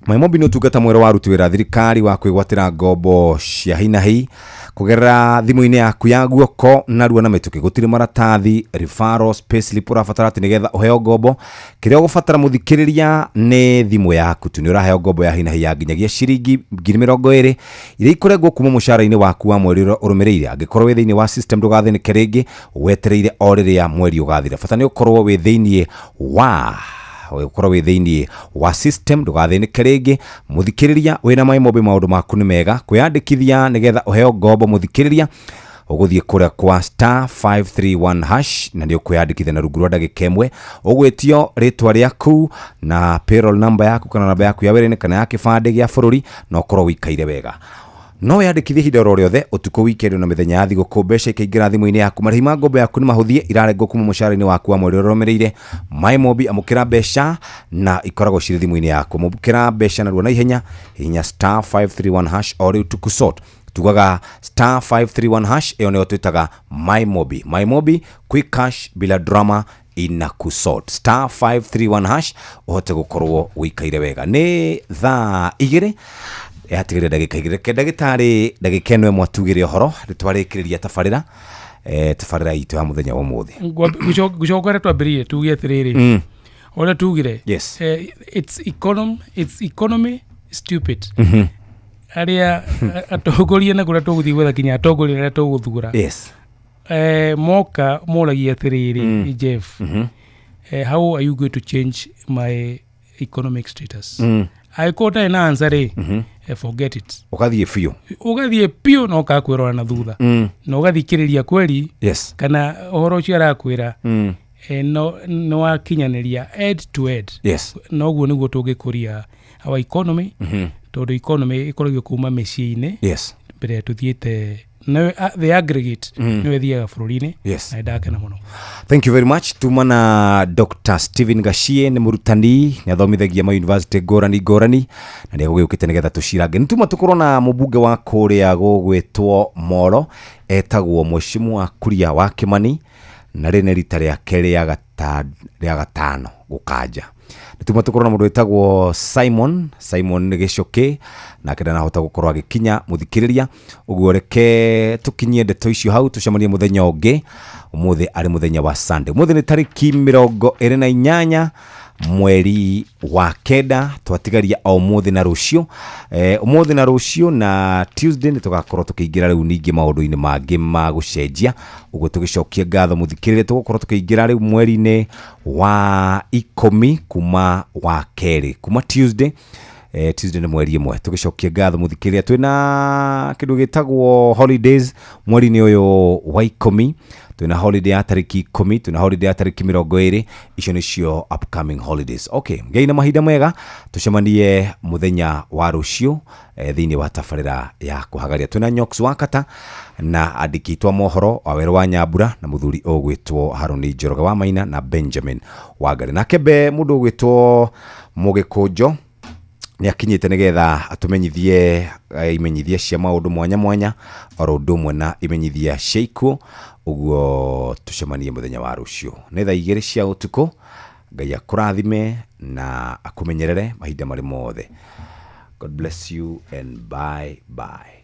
MyMobi nĩ ũtungata mwerũ wa aruti wĩra a thirikari wa kwĩgwatĩra ngombo cia hinahi kũgerera thimũ-inĩ yaku ya guoko narua na mĩtũkĩ. Gũtirĩ maratathi, referrals, payslip ũrabatara atĩ nĩgetha ũheo ngombo. Kĩrĩa ũgũbatara, mũthikĩrĩria, nĩ thimũ yaku tu. Nĩ ũraheo ngombo ya hinahi ya nginyagia ciringi 20,000 iria ikũrengwo kuma mũcara-inĩ waku wa mweri ũrĩa ũrũmĩrĩire. Angĩkorwo wĩ thĩinĩ wa system, ndũgathĩnĩke rĩngĩ wetereire o rĩrĩa mweri ũgathira. Bata nĩ ũkorwo wĩ thĩinĩ wa ũkorwo wĩ thĩinĩ wa system, ndũgathĩnĩke rĩngĩ. Mũthikĩrĩria, wĩna MyMobi maũndũ maku nĩ mega. Kwĩyandĩkithia nĩgetha ũheo ngombo, mũthikĩrĩria, ũgũthiĩ kũrĩa kwa *531#, na nĩ ũkwĩyandĩkithia na rungu rwa ndagĩka 1. Ũgwĩtio rĩtwa rĩaku na payroll number yaku, kana namba yaku ya wĩra-inĩ, kana ya kĩbandĩ gĩa bũrũri, na ũkorwo wĩikaire wega. No wĩyandĩkithie ihinda oro rĩothe, ũtukũ, weekend na mĩthenya ya thigũkũ, mbeca ikaingĩra thimũ-inĩ yaku. Marĩhi ma ngombo yaku nĩ mahũthie, irarengwo kuma mũcara-inĩ waku wa mweri ũrĩa ũrũmĩrĩire. MyMobi, amũkĩra mbeca na ikoragwo cirĩ thimũ-inĩ yaku. Amũkĩra mbeca narua na ihenya. Hihinya *531# o rĩu tukusort. Tugaga *531#, ĩyo nĩyo twĩtaga MyMobi. MyMobi, quick cash bila drama, inakusort. *531# ũhote gũkorwo wĩikaire wega. Nĩ thaa 2 yatigĩrĩra ndagĩka 2. Reke ndagĩtarĩ ndagĩka ĩno ĩmwe atugĩre ũhoro nĩ twarĩkĩrĩria tabarĩra itũ ya mũthenya wa ũmũthĩ. Ngũcoka ũrĩa twambĩrĩirie, tuge atĩrĩrĩ, ũrĩa tugire, it's economy stupid. Arĩa atongoria na kũrĩa tũgũthiĩ gwetha kinya atongoria arĩa tũgũthura, moka moragia atĩrĩrĩ, Jeff, how are you going to change my economic status? Angĩkorwo ũtarĩ na answer rĩ, forget it. Ũgathiĩ biũ. Ũgathiĩ biũ na ũkaga kwĩrora na thutha na ũgathikĩrĩria kweri kana ũhoro ũcio arakwĩra no nĩ wakinyanĩria end to end. Na ũguo nĩguo tũngĩkũria our economy, tondũ economy ĩkoragio kuma mĩciĩ-inĩ mbere tũthiĩte no the aggregate nĩyo ĩthiaga bũrũri-inĩ. Na nĩndakena mũno. Thank you very much. Tuma na Dr. Stephen Gachie, nĩ mũrutani, nĩ athomithagia ma university ngũrani ngũrani, na nĩ egũgĩũkĩte nĩgetha tũcirange. Nĩ tuma tũkorwo na mũmbunge wa kũrĩa gũgwĩtwo Moro, etagwo Mheshimiwa Kuria wa Kimani, na rĩrĩ nĩ rita rĩake rĩa gatano gũkanja. Nĩ tuma tũkorwo na mũndũ wĩtagwo Simon Gĩcũkĩ. Nake ndanahota gũkorwo agĩkinya mũthikĩrĩria. Ũguo reke tũkinyie ndeto icio hau, tũcemanie mũthenya ũngĩ. Ũmũthĩ arĩ mũthenya wa Sunday. Ũmũthĩ nĩ tarĩki 28 mweri wa 9, twatigaria o ũmũthĩ na rũciũ, ũmũthĩ na rũciũ na Tuesday nĩ tũgakorwo tũkĩingĩra rĩu ningĩ maũndũ-inĩ mangĩ ma gũcenjia. Ũguo tũgĩcokia ngatho mũthikĩrĩria, tũgũkorwo tũkĩingĩra rĩu mweri-inĩ wa 10 kuma wa kerĩ, kuma Tuesday. Tuesday nĩ mweri 1. Tũgĩcokia ngatho mũthikĩrĩria, twĩna kĩndũ gĩtagwo holidays mweri-inĩ ũyũ wa 10. Twĩna holiday ya tarĩki 10, twĩna holiday ya tarĩki 20. Icio nĩcio upcoming holidays. Okay, ngai na mahinda mega, tũcemanie mũthenya wa rũciũ thĩinĩ wa tabarĩra ya kũhagaria. Twĩna Nyox Wakata na andĩki aitũ a mohoro Wawerũ wa Nyambura na mũthuri ũgwĩtwo Harũni Njoroge wa Maina na Benjamin Wangari. Nake be mũndũ ũgwĩtwo Mũgĩkũnjo nĩ akinyĩte nĩgetha atũmenyithie imenyithia cia maũndũ mwanya mwanya, oro ũndũ ũmwe na imenyithia cia ikuũ. Ũguo tũcemanie mũthenya wa rũciũ nĩ thaa 2 cia ũtukũ. Ngai akũrathime na akũmenyerere mahinda marĩ mothe. God bless you and bye bye.